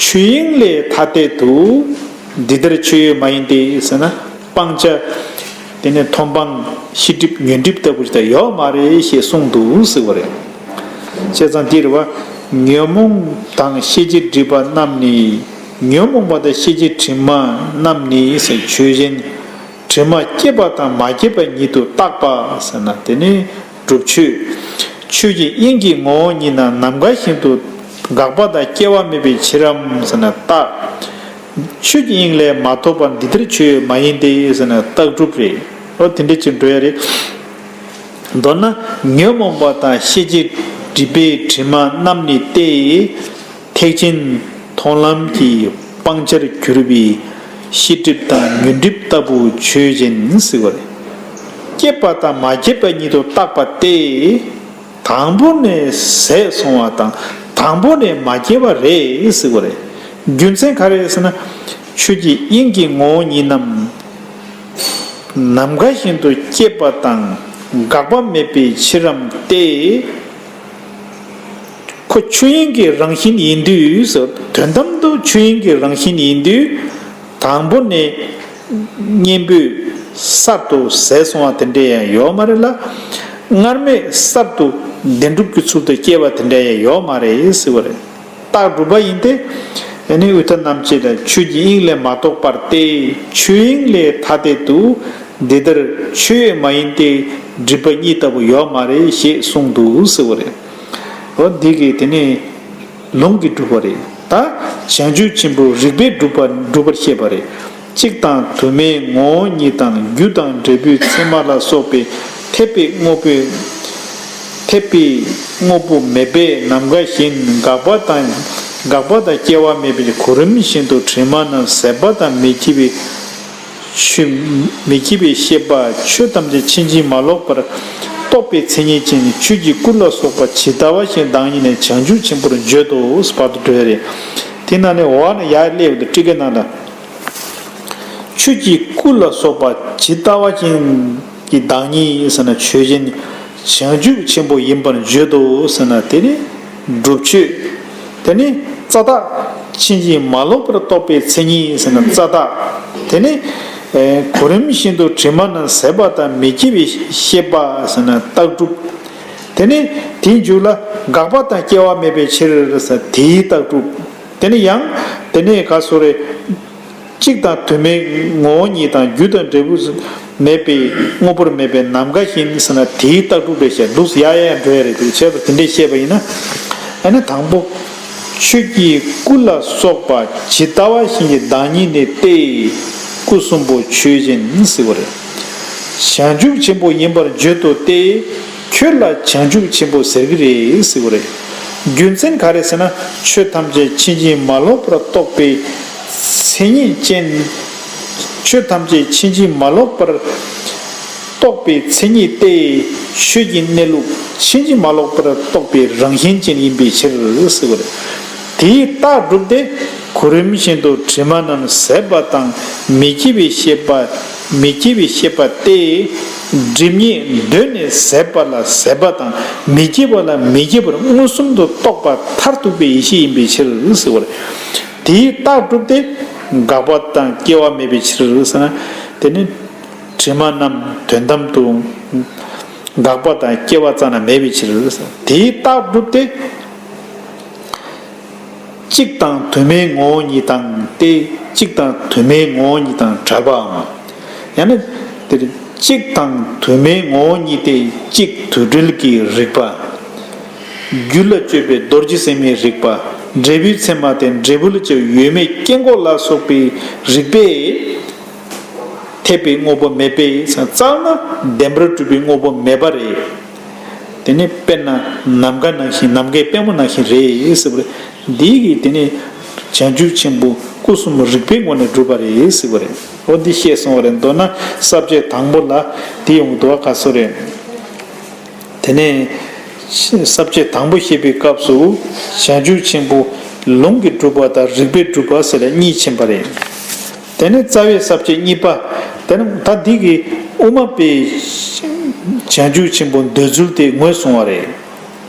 ཆོས་དབྱིངས་ལས་ཐ་དད་དུ་འདི་ལྟར་ཆོས་ཡོད་མ་ཡིན་ཏེ་ཟེར་ན་སྤང་བྱ། དེ་ནས་མཐོང་སྤང་ཤེས་སྒྲིབ་ཉོན་སྒྲིབ་ལྟ་བུ་ཞིག་ད་ཡོད་མ་རེད་ཞེས་གསུངས་འདུག་ཟེར་བ་རེད། བྱས་ཙང་འདིར་བ་ཉོན་མོངས་དང་ཤེས་བྱའི་སྒྲིབ་པ་རྣམས་ནི། ཉོན་མོངས་པ་དང་ཤེས་བྱའི་དྲི་མ་རྣམས་ནི་ཟེར་ཆོས་ཅན། དྲི་མ་སྐྱེས་པ་དང་མ་སྐྱེས་པ་ཉིད་དུ་བརྟག་པ་ཟེར་ན་དེ་ནི་སྒྲུབ་མཆོད། ཆོས་ཀྱི་དབྱིངས་ཀྱི་ངོ་བོ་ཉིད་ན་ནམ་མཁའ་བཞིན་དུ་འགག་པ་དང་སྐྱེ་བ་མེད་པའི་ཕྱིར་རམ་ཟེར་ན་རྟགས། ཆོས་ཀྱི་དབྱིངས་ལས་མ་གཏོགས་པར་འདི་ལྟར་ཆོས་ཡོད་མ་ཡིན་ཏེ་ཟེར་ན་རྟགས་སྒྲུབ་རེད། འོ་དེ་འདྲ་ཅིག་འགྲོ་ཡ་རེད། མདོར་ན་ཉོན་མོངས་པ་དང་ཤེས་བྱའི་སྒྲིབ་པའི་དྲི་མ་རྣམས་ནི་སྟེ། ཐེག་ཆེན་མཐོང་ལམ་གྱི་སྤང་བྱར་གྱུར་པའི་ཤེས་སྒྲིབ་དང་ཉོན་སྒྲིབ་ལྟ་བུ་ཆོས་ཅན་ཟེར་བ་རེད། སྐྱེས་པ་དང་མ་སྐྱེས་པ་ཉིད་དུ་བརྟག་པ་སྟེ། དང་པོ་ནས་ཟད་སོང་བ་དང་དང་པོ་ནས་མ་སྐྱེས་པ་རེད་ཟེར་བ་རེད། རྒྱུ་མཚན་ག་རེ་ཟེར་ན། ཆོས་ཀྱི་དབྱིངས་ཀྱི་ངོ་བོ་ཉིད་རྣམས་ནམ་མཁའ་བཞིན་དུ་སྐྱེས་པ་དང་འགག་པ་མེད་པའི་ཕྱིར་རམ་སྟེ། ཁོ་ཆོས་དབྱིངས་ཀྱི་རང་བཞིན་ཡིན་དུས་སོ། དོན་དམ་དུ་ཆོས་དབྱིངས་ཀྱི་རང་བཞིན་ཡིན་དུས། དང་པོ་ནས་གཉེན་པོས་གསར་དུ་ཟད་སོང་བ་དེ་འདྲ་ཡང་ཡོད་མ་རེད་ལ། སྔར་མེད་གསར་དུ་བདེན་གྲུབ་ཀྱི་ཚུལ་དུ་སྐྱེ་བ་དེ་འདྲ་ཡང་ཡོད་མ་རེད་ཟེར་བ་རེད། རྟགས་སྒྲུབ་པ་ཡིན་ཏེ། ཨ་ནི་དབུས་མཐའ་རྣམ་འབྱེད་ལ་ཆོས་ཀྱི་དབྱིངས་ལས་མ་གཏོགས་པར་ཏེ། ཆོས་དབྱིངས་ལས་ཐ་དད་དུ། འདི་ལྟར་ཆོས་ཡོད་མ་ཡིན་ཏེ། སྒྲིབ་པ་གཉིས་ལྟ་བུ་ཡོད་མ་རེད་ཞེས་གསུངས་འདུག་ཟེར་བ་རེད། འོ་འདི་གིས་དེ་ནས་ལུང་གིས་སྒྲུབ་པ་རེད། ད་བྱང་ཆུབ་ཆེན་པོ་རིགས་པས་སྒྲུབ་པ་སྒྲུབ་པར་བཤད་པ་རེད། གཅིག་དང་དུ་མའི་ངོ་བོ་ཉིད་དང་རྒྱུ་དང་འབྲས་བུའི་མཚན་མ་ལ་སོགས་པའི་འཐད་པའི་དངོས་པོའི་འཐད་པའི་དངོས་པོ་མེད་པས་ནམ་མཁའ་བཞིན་འགག་པ་དང་འགག་པ་དང་སྐྱེ་བ་མེད་པའི་གོ་རིམས་བཞིན་དུ་དྲི་མ་རྣམས་ཟད་པ་དང་མི་སྐྱེ་བའི་ཆོས་མི་སྐྱེ་བའི་ཤེས་པ། ཆོས་ཐམས་ཅད་ཕྱིན་ཅི་མ་ལོག་པར་རྟོགས་པའི་མཚན་ཉིད་ཅན་ཆོས་ཀྱི་སྐུ་ལ་སོགས་པ་ཇི་ལྟ་བ་བཞིན་བདག་ཉིད་ནས་བྱང་ཆུབ་ཆེན་པོར་བརྗོད་དོ་ཟེར་བར་དུ་འགྲོ་ཡ་རེད། དེ་ནང་ནས་འོག་ནས་ཡར་སླེབས་འདུག་ཊཱི་ཀའི་ནང་ལ། ཆོས་ཀྱི་སྐུ་ལ་སོགས་པ་ཇི་ལྟ་བ་ཅན་གྱི་བདག་ཉིད་ཟེར་ན་ཆོས་ཅན། བྱང་ཆུབ་ཆེན་པོ་ཡིན་པར་བརྗོད་དོ་ཟེར་ན་དེ་ནི་སྒྲུབ་མཆོད། དེ་ནི་རྩ་བརྟག་ཕྱིན་ཅི་མ་ལོག་པར་རྟོགས་པའི་མཚན་ཉིད་ཟེར་ན་རྩ་བརྟག་དེ་ནི་གོ་རིམས་བཞིན་དུ་དྲི་མ་རྣམས་ཟད་པ་དང་མི་སྐྱེ་བའི་ཤེས་པ་ཟེར་ན་རྟགས་སྒྲུབ། དེ་ནི་དེའི་མཇུག་ལ་འགག་པ་དང་སྐྱེ་བ་མེད་པའི་ཕྱིར་ཟེར་དེའི་རྟགས་སྒྲུབ། དེ་ནི་ཡང་དེ་ནི་ག་སོ་རེ། གཅིག་དང་དུ་མའི་ངོ་བོ་ཉིད་དང་རྒྱུ་དང་འབྲས་བུ་མེད་པའི་དངོས་པོར་མེད་པའི་ནམ་མཁའ་བཞིན་ཟེར་ན་དེའི་རྟགས་སྒྲུབ་རེད་ཤག་འདུག་ཡ་ཡ་འགྲོ་ཡ་རེད་འདུག་བྱས་པ་དེ་འདྲས་བཤད་པ་ཡིན་ན། ཨ་ནི་དང་པོ། ཆོས་ཀྱི་སྐུ་ལ་སོགས་པ་ཇི་ལྟ་བ་བཞིན་གྱི་བདག་ཉིད་ནི་སྟེ། སྐུ་གསུམ་པོ་ཆོས་ཅན་ཟེར་བ་རེད། བྱང་ཆུབ་ཆེན་པོ་ཡིན་པར་བརྗོད་དོ་སྟེ། ཁྱོད་ལ་བྱང་ཆུབ་ཆེན་པོ་ཟེར་གྱི་རེད་ཟེར་བ་རེད། རྒྱུ་མཚན་ག་རེ་ཟེར་ན་ཆོས་ཐམས་ཅད་ཕྱིན་ཅི་མ་ལོག་པར་རྟོགས་པའི་ མཚན་ཉིད་ཅན། ཆོས་ཐམས་ཅད་ཕྱིན་ཅི་མ་ལོག་པར་རྟོགས་པའི་མཚན་ཉིད་དེ། ཆོས་ཀྱི་གནས་ལུགས་ཕྱིན་ཅི་མ་ལོག་པར་རྟོགས་པའི་རང་བཞིན་ཅན་ཡིན་པའི་ཕྱིར་ཟེར་བ་རེད། དེའི་རྟགས་གྲུབ་སྟེ། གོ་རིམས་བཞིན་དུ་དྲི་མ་རྣམས་ཟད་པ་དང་མི་སྐྱེ་བའི་ཤེས་པ། མི་སྐྱེ་བའི་ཤེས་པ་སྟེ། སྒྲིབ་གཉིས་གདོད་ནས་ཟད་པ་ལ་ཟད་པ་དང་མི་སྐྱེ་བ་ལ་མི་སྐྱེ་བར་མངོན་སུམ་དུ་རྟོགས་པ་མཐར་ཐུག་པའི་ཡེ་ཤེས་ཡིན་པའི་ཕྱིར་ཟེར་བ་རེད། དེའི་རྟགས་གྲུབ་སྟེ། འགག་པ་དང་སྐྱེ་བ་མེད་པའི་ཕྱིར་ཟེར་ན། དེ་ནི་དྲི་མ་རྣམས་དོན་དམ་དུ་འགག་པ་དང་སྐྱེ་བ་རྩ་ན་མེད་པའི་ཕྱིར། དེའི་རྟགས་གྲུབ་སྟེ། གཅིག་དང་དུ་མའི་ངོ་བོ་ཉིད་དང་སྟེ། གཅིག་དང་དུ་མའི་ངོ་བོ་ཉིད་དང་བྲལ་བའམ། ཡང་ན་དེ་གཅིག་དང་དུ་མའི་ངོ་བོ་ཉིད་དེ་གཅིག་དུ་བྲལ་གྱི་རིག་པ། རྒྱུད་ལ་དཔྱོད་པའི་རྡོ་རྗེ་སེམས་དཔའི་རིག་པ། འབྲས་བུའི་མཚན་མ་སྟེ་འབྲས་བུ་ལ་དཔྱོད་ཡོད་མེད་དཀྱིལ་འཁོར་ལ་སོགས་པའི་རིག་པས་འཐད་པའི་དངོས་པོ་མེད་པས། རྩ་བ་ནས་བདེན་པར་གྲུབ་པའི་དངོས་པོ་མེད་པ་རེད། དེ་ནི་དཔེར་ན་ནམ་མཁའ་ནང་བཞིན། ནམ་མཁའི་དཔལ་མོ་ནང་བཞིན་རེད་ཟེར་བ་རེད། འདི་གིས་དེ་ནི་བྱང་ཆུབ་ཆེན་པོ་སྐུ་གསུམ་རིག་པའི་སྒོ་ནས་གྲུབ་པ་རེད་ཟེར་བ་རེད། འོ་འདི་བཤད་སོང་བ་རེད། མདོར་ན་ས་བཅད་དང་པོ་ལ་དེ་ཡོང་གི་འདུག་བ། ག་སོ་རེད། དེ་ནས་ས་བཅད་དང་པོ་བཤད་པའི་སྐབས་སུ་བྱང་ཆུབ་ཆེན་པོ་ལུང་གིས་གྲུབ་པ་དང་རིགས་པས་གྲུབ་པ་ཟེར་ལ་གཉིས་ཕྱིན་པ་རེད། དེ་ནས་རྩ་བའི་ས་བཅད་གཉིས་པ། དེ་ནས་ད་འདི་གི་དབུ་མ་པའི་བྱང་ཆུབ་ཆེན་པོ་འདོད་ཚུལ་དེ་ངོས་བཟུང་བ་རེད།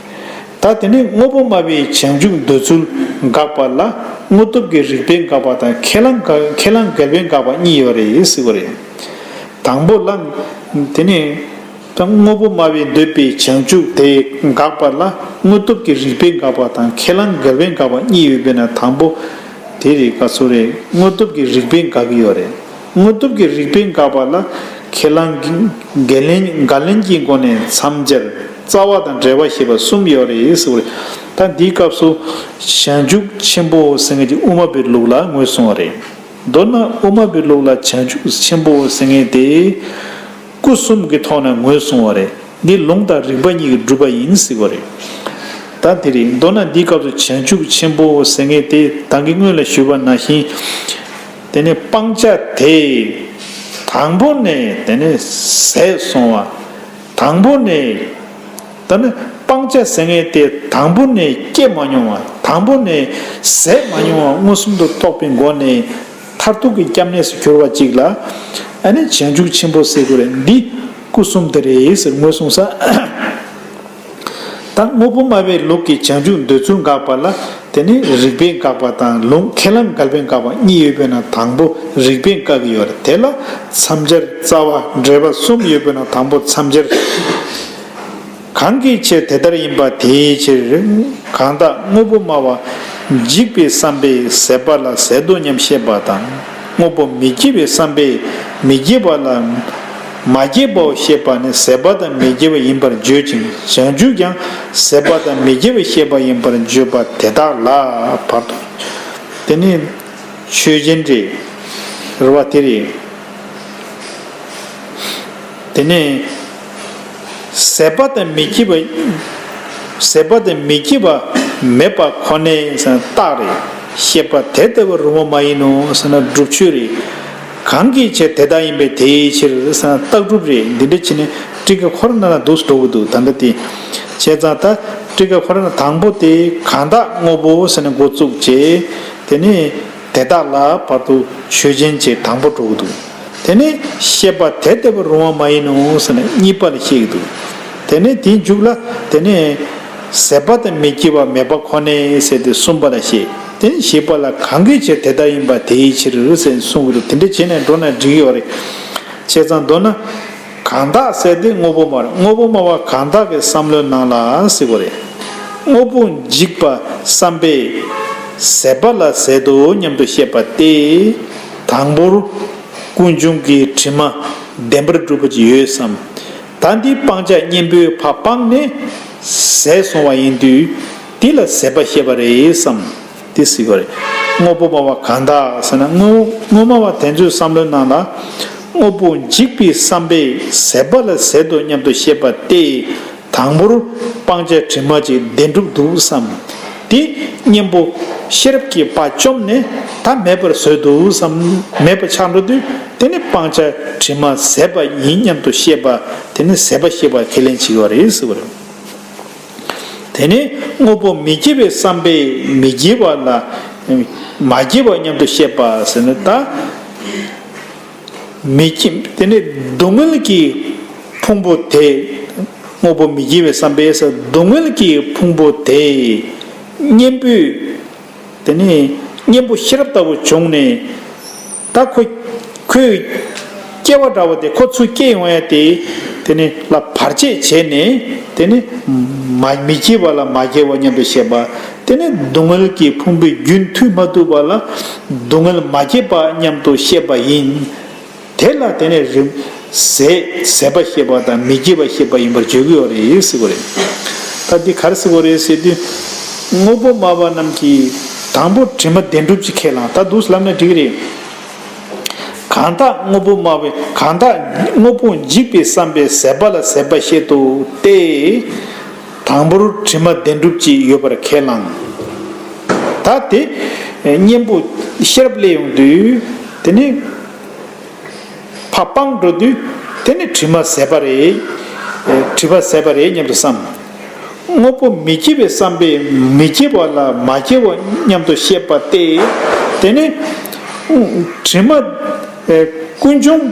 ད་དེ་ནས་དངོས་པོ་སྨྲ་བའི་བྱང་ཆུབ་འདོད་ཚུལ་དགག་པ་ལ་དངོས་སྟོབས་ཀྱི་རིགས་པས་དགག་པ་དང་ཁས་བླངས་ཁས་བླངས་འགལ་བས་དགག་པ་གཉིས་ཡོད་རེད་ཟེར་བ་རེད། དང་པོ་ལ་དེ་ནས། དང་དངོས་པོ་སྨྲ་བས་འདོད་པའི་བྱང་ཆུབ་དེ་དགག་པ་ལ་དངོས་སྟོབས་ཀྱི་རིགས་པས་དགག་པ་དང་ཁས་བླངས་འགལ་བས་དགག་པ་གཉིས་ཡོད་པས་ན། དང་པོ་དེ་རེད། ག་ཚོད་རེད། དངོས་སྟོབས་ཀྱི་རིགས་པས་དགག་གི་ཡོད་རེད། དངོས་སྟོབས་ཀྱི་རིགས་པས་དགག་པ་ལ་ཁས་བླངས་འགལ་ལན་འགལ་ལན་གྱི་སྒོ་ནས་མཚམས་སྦྱར། རྩ་བ་དང་འབྲེལ་བ་ཞེས་པ་གསུམ་ཡོད་རེད་ཟེར་བ་རེད། ད་འདིའི་སྐབས་སུ་བྱང་ཆུབ་ཆེན་པོ་ཟེར་མཁན་གྱི་དབུ་མ་པའི་ལུགས་ལ་ངོས་བཟུང་བ་རེད། མདོར་ན་དབུ་མ་པའི་ལུགས་ལ་བྱང་ཆུབ་ཆེན་པོ་ཟེར་མཁན་དེ། སྐུ་གསུམ་གྱི་ཐོག་ནས་ངོས་བཟུང་བ་རེད། འདི་ལུང་དང་རིགས་པ་གཉིས་ཀྱིས་གྲུབ་པ་ཡིན་ཟེར་བ་རེད། ད་དེ་རེད། མདོར་ན་འདིའི་སྐབས་སུ་བྱང་ཆུབ་ཆེན་པོ་ཟེར་མཁན་དེ་ད་གིན་སྔོན་ལ་ཞུས་པ་ནང་བཞིན། དེ་ནས་སྤང་བྱ་དེ་དང་པོ་ནས་དེ་ནས་ཟད་སོང་བ། དང་པོ་ནས། ད་ནི་སྤང་བྱ་ཟེར་མཁན་དེ་དང་པོ་ནས་སྐྱེས་མ་མྱོང་བ། དང་པོ་ནས་ཟད་མ་མྱོང་བ་མངོན་སུམ་དུ་རྟོགས་པའི་སྒོ་ནས་མཐར་ཐུག་གི་སྐྱབས་གནས་སུ་གྱུར་པ་ཅིག་ལ། ཨ་ནི་བྱང་ཆུབ་ཆེན་པོ་ཟེར་དགོས་རེད། འདི་སྐུ་གསུམ་དེ་རེད་ཟེར་ངོས་བཟུང་ས། ད་དངོས་པོ་སྨྲ་བའི་ལུགས་ཀྱི་བྱང་ཆུབ་འདོད་ཚུལ་དགག་པ་ལ། དེ་ནི་རིགས་པས་དགག་པ་དང་ལུང་ཁས་བླངས་འགལ་བས་དགག་པ་གཉིས་ཡོད་པས་ན། དང་པོ་རིགས་པས་དགག་གི་ཡོད་རེད། དེ་ལ་མཚམས་སྦྱར། རྩ་བ། འབྲེལ་བ་གསུམ་ཡོད་པས་ན། དང་པོ་མཚམས་སྦྱར། གང་གི་ཕྱིར་དེ་ལྟར་ཡིན་པ་དེའི་ཕྱིར། གང་དག་དངོས་པོ་སྨྲ་བ་འཇིག་པའི་བསམ་པས་ཟད་པ་ལ་ཟད་དོ་སྙམ་བཤད་པ་དང་། དངོས་པོ་མི་སྐྱེ་བའི་བསམ་པས་མི་སྐྱེ་བ་ལ་མ་སྐྱེས་པའོ་ཞེས་པ་ནི་ཟད་པ་དང་མི་སྐྱེ་བ་ཡིན་པར་བརྗོད་ཅིང་། བྱང་ཆུབ་ཀྱང་ཟད་པ་དང་མི་སྐྱེ་བའི་ཤེས་པ་ཡིན་པར་བརྗོད་པ་དེ་དག་ལ་བར་དུ། དེ་ནི་ཆོས་ཅན་རེད། རེད་བ། དེ་རེད། དེ་ནས་ཟད་པ་དང་མི་སྐྱེ་བ། ཟད་པ་དང་མི་སྐྱེ་བ་མེད་པ་ཁོ་ནའི་རྟགས་རེད། ཤེས་པ་དེ་ལྟ་བུ་རུང་བ་མ་ཡིན་ནོ་ཟེར་ན་སྒྲུབ་ཆོས་རེད། གང་གི་ཕྱིར་དེ་ལྟར་ཡིན་པས་དེའི་ཕྱིར་ཟེར་ན་རྟགས་སྒྲུབ་རེད། འདི་འདྲ་བྱས་ནས་ཊཱི་ཀ་ཁོ་རང་ནང་ལ་འདུག་སེ་འགྲོ་གི་འདུག་ད་ལྟ་དེ། བྱས་ཙང་ད་ཊཱི་ཀ་ཁོ་རང་ནང་དང་པོ་དེ་གང་དག་དངོས་པོ་ཟེར་ནས་འགོ་བཙུགས་བྱས། དེ་ནས་དེ་དག་ལ་བར་དུ་ཆོས་ཅན་བྱས་དང་པོ་འགྲོ་གི་འདུག་དེ་ནས་ཤེས་པ་དེ་ལྟ་བུ་རུང་བ་མ་ཡིན་ནོ་ཟེར་ནས་གཉིས་པ་ལ་བཤད་ཀྱི་འདུག་དེ་ནས་དེའི་མཇུག་ལ་དེ་ནས་ཟད་པ་དང་མི་སྐྱེ་བ་མེད་པ་ཁོ་ནའི་ཟེར་ཏེ་གསུམ་པ་ལ་བཤད། དེ་ནས་བཞི་པ་ལ་གང་གི་ཕྱིར་དེ་ལྟར་ཡིན་པ་དེའི་ཕྱིར་ཟེར་གསུང་གི་འདུག་དེ་འདྲ་བྱས་ནས་འགྲོ་ན་འགྲིག་གི་ཡོད་རེད། བྱས་ཙང་མདོར་ན། གང་དག་ཟེར་དེ་དངོས་པོ་སྨྲ་རེད། དངོས་པོ་སྨྲ་བ་གང་དག་གི་བསམ་བློའི་ནང་ལ་ཟེར་བ་རེད། དངོས་པོ་འཇིག་པ་བསམ་པས་ཟད་པ་ལ་ཟད་དོ་སྙམ་དུ་བཤད་པ་སྟེ། དང་པོར་ཀུན་འབྱུང་གི་དྲི་མ་བདེན་པར་གྲུབ་པ་ཅིག་ཡོད་བསམ། ད་འདི་སྤང་བྱ་གཉེན་པོས་ཕར་སྤངས་ནས་ཟད་སོང་བ་ཡིན་དུས་འདི་ལ་ཟད་པ་བཤད་པ་རེད་བསམ། དེ་ཟེར་བ་རེད། དངོས་པོ་སྨྲ་བ་གང་དག་ཟེར་ན་དངོས་དངོས་སྨྲ་བ་དེ་ཚོའི་བསམ་བློའི་ནང་ལ། དངོས་པོ་འཇིག་པའི་བསམ་པས་ཟད་པ་ལ་ཟད་དོ་སྙམ་དུ་བཤད་པ་སྟེ། དང་པོར་སྤང་བྱ་དྲི་མ་ཅིག་བདེན་གྲུབ་འདུག་བསམ། དེ་གཉེན་པོ་ཤེས་རབ་ཀྱིས་ཕར་བཅོམ་ནས་ད་མེད་པར་བཟོས་འདུག་བསམ། མེད་པ་ཆགས་འགྲོ་དུས་དེ་ནི་སྤང་བྱ་དྲི་མ་ཟད་པ་ཡིན་སྙམ་དུ་ཤེས་པ། དེ་ནི་ཟད་པ་ཤེས་པ་ཁས་ལེན་བྱེད་ཀྱི་ཡོད་རེད་ཟེར་བ་རེད། དེ་ནས་དངོས་པོ་མི་སྐྱེ་བའི་བསམ་པས་མི་སྐྱེ་བ་ལ་མ་སྐྱེ་བ་སྙམ་དུ་བཤད་པ་ཟེར་ན། ད་མི་སྐྱེ་དེ་ནས་སྡུག་བསྔལ་གྱི་ཕུང་པོ་དེ། དངོས་པོ་མི་སྐྱེ་བའི་བསམ་པས་ཟེར། སྡུག་བསྔལ་གྱི་ཕུང་པོ་དེ་གཉེན་པོས། དེ་ནས་གཉེན་པོ་ཤེས་རབ་ལྟ་བུ་བྱུང་ནས། ད་ཁོ་ཁོའི་སྐྱེ་བ་འདྲ་བོ་དེ་ཁོ་ཚུར་སྐྱེ་ཡོང་ཡ་དེ། དེ་ནི་ལ་བར་ཆད་བྱས་ནས། དེ་ནི་མ་མི་སྐྱེ་བ་ལ་མ་སྐྱེ་བ་སྙམ་དུ་བཤད་པ། དེ་ནི་སྡུག་བསྔལ་གྱི་ཕུང་པོའི་རྒྱུན་མཐུད་མ་ཐུབ་པ་ལ་སྡུག་བསྔལ་མ་སྐྱེས་པ་སྙམ་དུ་བཤད་པ་ཡིན། དེ་ལ་དེ་ནས་རིམ་ཟད་ཟད་པ་ཤེས་པ་དང་མི་སྐྱེ་བ་ཤེས་པ་ཡིན་པར་བརྗོད་ཀྱི་ཡོད་རེད་ཟེར་གྱི་ཡོད་རེད། ད་འདི་ག་རེ་ཟེར་གྱི་ཡོད་རེད་ཟེར་དུས། དངོས་པོ་སྨྲ་བ་རྣམས་ཀྱིས་དང་པོ་དྲི་མ་བདེན་གྲུབ་ཅིག་ཁས་བླངས། ད་འདུག་ལབ་ན་འགྲིག་གི་རེད། གང་དག་དངོས་པོ་སྨྲ་བའི་གང་དག་དངོས་པོ་འཇིག་པའི་བསམ་པས་ཟད་པ་ལ་ཟད་པ་བཤད་དོ་སྟེ། དང་པོར་དྲི་མ་བདེན་གྲུབ་ཅིག་ཡོད་པར་ཁས་བླངས། ད་དེ་གཉེན་པོ་ཤེས་རབ་སླེབས་ཡོང་དུས། དེ་ནི་ཕར་སྤང་འགྲོ་དུས་དེ་ནི་དྲི་མ་ཟད་པ་རེད། དྲི་མ་ཟད་པ་རེད་སྙམ་དུ་བསམ། དངོས་པོ་མི་སྐྱེ་བའི་བསམ་པས་མི་སྐྱེ་བ་ལ་མ་སྐྱེ་བ་སྙམ་དུ་བཤད་པ་སྟེ། དེ་ནི་དྲི་མ་ཀུན་འབྱུང་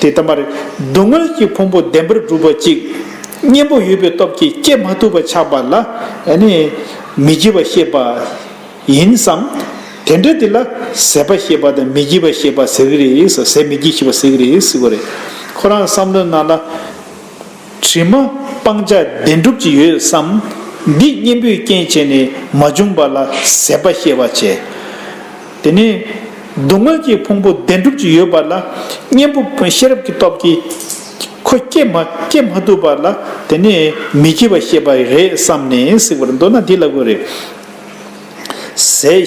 དེ་ལྟ་མ་རེད། སྡུག་བསྔལ་གྱི་ཕུང་པོ་བདེན་པར་གྲུབ་པ་གཅིག་གཉེན་པོ་ཡོད་པའི་སྟོབས་ཀྱིས་སྐྱེ་མ་ཐུབ་པ་ཆགས་པ་ལ་ནི་མི་སྐྱེ་བ་ཤེས་པ་ཡིན་བསམ། དེ་འདྲ་དེ་ལ་ཟད་པ་ཤེས་པ་དང་མི་སྐྱེ་བ་ཤེས་པ་ཟེར་གྱི་རེད་ཟེར། ཟད་མི་སྐྱེ་ཤེས་པ་ཟེར་གྱི་རེད་ཟེར་གྱི་རེད། ཁོ་རང་བསམ་བློའི་ནང་ལ། དྲི་མ་སྤང་བྱ་བདེན་གྲུབ་ཅིག་ཡོད་བསམ། འདི་གཉེན་པོས་རྐྱེན་བྱས་ནས་མ་བྱུང་བ་ལ་ཟད་པ་ཤེས་པ་བྱས། དེ་ནས་སྡུག་བསྔལ་གྱི་ཕུང་པོ་བདེན་གྲུབ་ཅིག་ཡོད་པ་ལ་གཉེན་པོ་ཤེས་རབ་ཀྱི་སྟོབས་ཀྱིས་ཁོ་སྐྱེ་མ་སྐྱེ་མ་ཐུབ་པ་ལ་དེ་ནས་མི་སྐྱེ་བ་ཤེས་པ་རེད་བསམ་ནས་ཟེར་བར་འདོད་ན་འདི་ལབ་དགོས་རེད། ཟད་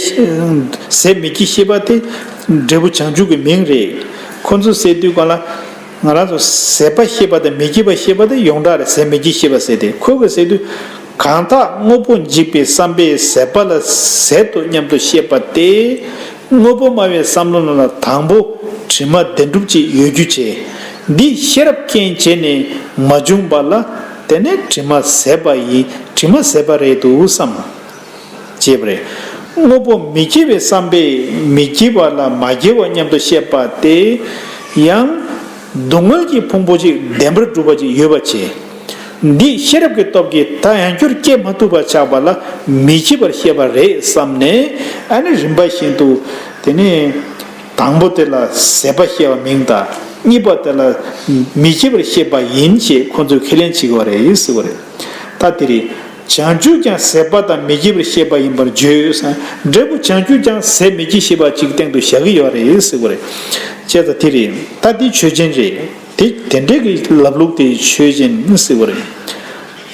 ཟད་མི་སྐྱེ་ཤེས་པ་དེ་འབྲས་བུ་བྱང་ཆུབ་ཀྱི་མིང་རེད། ཁོ་ཚོས་ཟེར་དུས་གང་ལ། ང་རང་ཚོ་ཟད་པ་ཤེས་པ་དང་མི་སྐྱེ་བ་ཤེས་པ་དེ་ཡོངས་གྲགས་རེད། ཟད་མི་སྐྱེ་ཤེས་པ་ཟེར་ཏེ། ཁོ་གིས་ཟེར་དུས། གང་དག་དངོས་པོ་འཇིག་པའི་བསམ་པས་ཟད་པ་ལ་ཟད་དོ་སྙམ་དུ་བཤད་པ་སྟེ། དངོས་པོ་སྨྲ་བའི་བསམ་བློ་ནང་ལ་དང་པོ་དྲི་མ་བདེན་གྲུབ་ཅིག་ཡོད་རྒྱུ་བྱས། འདི་ཤེས་རབ་རྐྱེན་བྱས་ནས་མ་བྱུང་བ་ལ་དེ་ནས་དྲི་མ་ཟད་པ་ཡིན། དྲི་མ་ཟད་པ་རེད་འདུག་བསམ། ཅེས་པ་རེད། དངོས་པོ་མི་སྐྱེ་བའི་བསམ་པས་མི་སྐྱེ་བ་ལ་མ་སྐྱེ་བ་སྙམ་དུ་བཤད་པ་སྟེ། ཡང་སྡུག་བསྔལ་གྱི་ཕུང་པོ་ཅིག་བདེན་པར་གྲུབ་པ་ཅིག་ཡོད་པ་བྱས། འདི་ཤེས་རབ་ཀྱི་སྟོབས་ཀྱིས་ད་ཡང་བསྐྱར་སྐྱེ་མ་ཐུབ་པ་ཆགས་པ་ལ་མི་སྐྱེ་བར་བཤད་པ་རེད་བསམ་ནས། ཨ་ནི་རིམ་པ་བཞིན་དུ་དེ་ནས་དང་པོ་དེ་ལ་ཟད་པ་ཤེས་པ་མིང་དང་། གཉིས་པ་དེ་ལ་མི་སྐྱེ་བར་བཤད་པ་ཡིན་ཞེས་ཁོ་ཚོས་ཁས་ལེན་བྱེད་ཀྱི་ཡོད་རེད་ཟེར་བ་རེད། ད་དེ་རེད། བྱང་ཆུབ་ཀྱང་ཟད་པ་དང་མི་སྐྱེ་བར་བཤད་པ་ཡིན་པར་བརྗོད་ཟེར། འབྲས་བུ་བྱང་ཆུབ་ཀྱང་ཟད་མི་སྐྱེ་ཤེས་པ་ཅིག་སྟེང་དུ་བཞག་གི་ཡོད་རེད་ཟེར་བ་རེད། བྱས་ཙང་དེ་རེད། ད་འདི་ཆོས་ཅན་རེད། དེ་དེ་འདྲའི་གི་ལབ་ལུགས་དེ་ཆོས་ཅན་ཟེར་བ་རེད།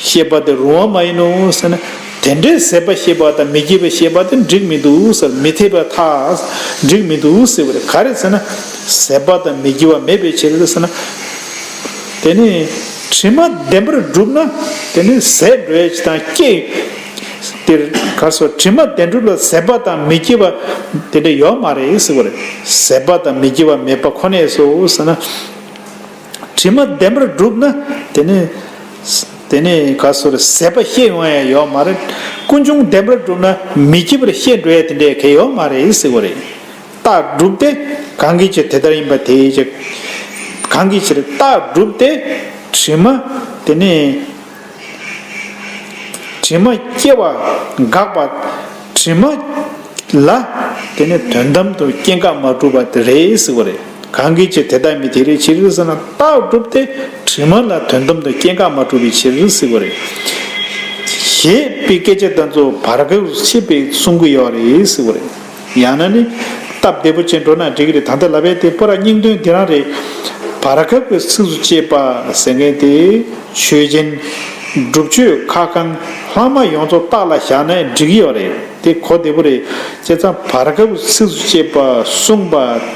ཤེས་པ་དེ་རུང་བ་མ་ཡིན་ནོ་ཟེར་ན། དེ་འདྲའི་ཟད་པ་ཤེས་པ་དང་མི་སྐྱེ་བ་ཤེས་པ་དེ་འགྲིག་མི་འདུག་ཟེར། མི་འཐད་པར་ཐལ། འགྲིག་མི་འདུག་ཟེར་བ་རེད། ག་རེ་ཟེར་ན། ཟད་པ་དང་མི་སྐྱེ་བ་མེད་པའི་ཕྱིར་ཟེར་ན། དེ་ནི་དྲི་མ་བདེན་པར་གྲུབ་ན་དེ་ནི་ཟད་འགྲོ་ཡ་ཅིག་དང་སྐྱེ། དེར་གར་སོ་དྲི་མ་བདེན་གྲུབ་ལ་ཟད་པ་དང་མི་སྐྱེ་བ་དེ་འདྲ་ཡོད་མ་རེད་ཟེར་བ་རེད། ཟད་པ་དང་མི་སྐྱེ་བ་མེད་པ་ཁོ་ནས་སོ་ཟེར་ན། དྲི་མ་བདེན་པར་གྲུབ་ན་དེ་ནི་དེ་ནི་གར་སོ་རེད། ཟད་པ་ཤེས་ཡོང་ཡ་ཡོད་མ་རེད། ཀུན་འབྱུང་བདེན་པར་གྲུབ་ན་མི་སྐྱེ་བར་ཤེས་འགྲོ་ཡ་དེ་འདྲ་གལ་ཡོད་མ་རེད་ཟེར་བ་རེད། རྟགས་གྲུབ་སྟེ། གང་གི་ཕྱིར་དེ་ལྟར་ཡིན་པ་དེའི་ཕྱིར། གང་གི་ཕྱིར་རྟགས་གྲུབ་སྟེ། དྲི་མ་དེ་ནི་དྲི་མ་སྐྱེ་བ་འགག་པ། དྲི་མ་ལ་དེ་ནི་དོན་དམ་དུ་སྐྱེ་འགག་མ་གྲུབ་པ་དེ་རེད་ཟེར་བ་རེད། གང་གི་ཕྱིར་དེ་ལྟར་མི་དེ་རེད་ཕྱིར་ཟེར་ན། རྟགས་གྲུབ་སྟེ་དྲི་མ་ལ་དོན་དམ་དུ་སྐྱེ་འགག་མ་གྲུབ་པའི་ཕྱིར་ཟེར་བ་རེད། ཞེས་པའི་སྐད་ཆ་དེ་ཚོ་བར་སྐབས་སུ་ཕྱེ་བས་གསུང་གི་ཡོད་རེད་ཟེར་བ་རེད། ཡང་ན་ནི་སྟབས་བདེ་པོ་བྱས་འགྲོ་ན་འགྲིག་གི་རེད། ད་ལྟ་ལབ་པའི་དེ་པོ་ར་སྙིང་དོན་འདི་རང་རེད། བར་སྐབས་ཀྱི་ཚིགས་སུ་བཅད་པ་ཟེར་མཁན་དེ་ཆོས་ཅན། སྒྲུབ་མཆོད་ཁ་བསྐང་ལྷག་མ་ཡོངས་རྫོགས་རྟགས་ལ་བཞག་ན་འགྲིག་གི་ཡོད་རེད། དེ་གོ་བདེ་པོ་རེད། བྱས་ཙང་བར་སྐབས་ཚིགས་སུ་བཅད་པ་གསུངས་པ་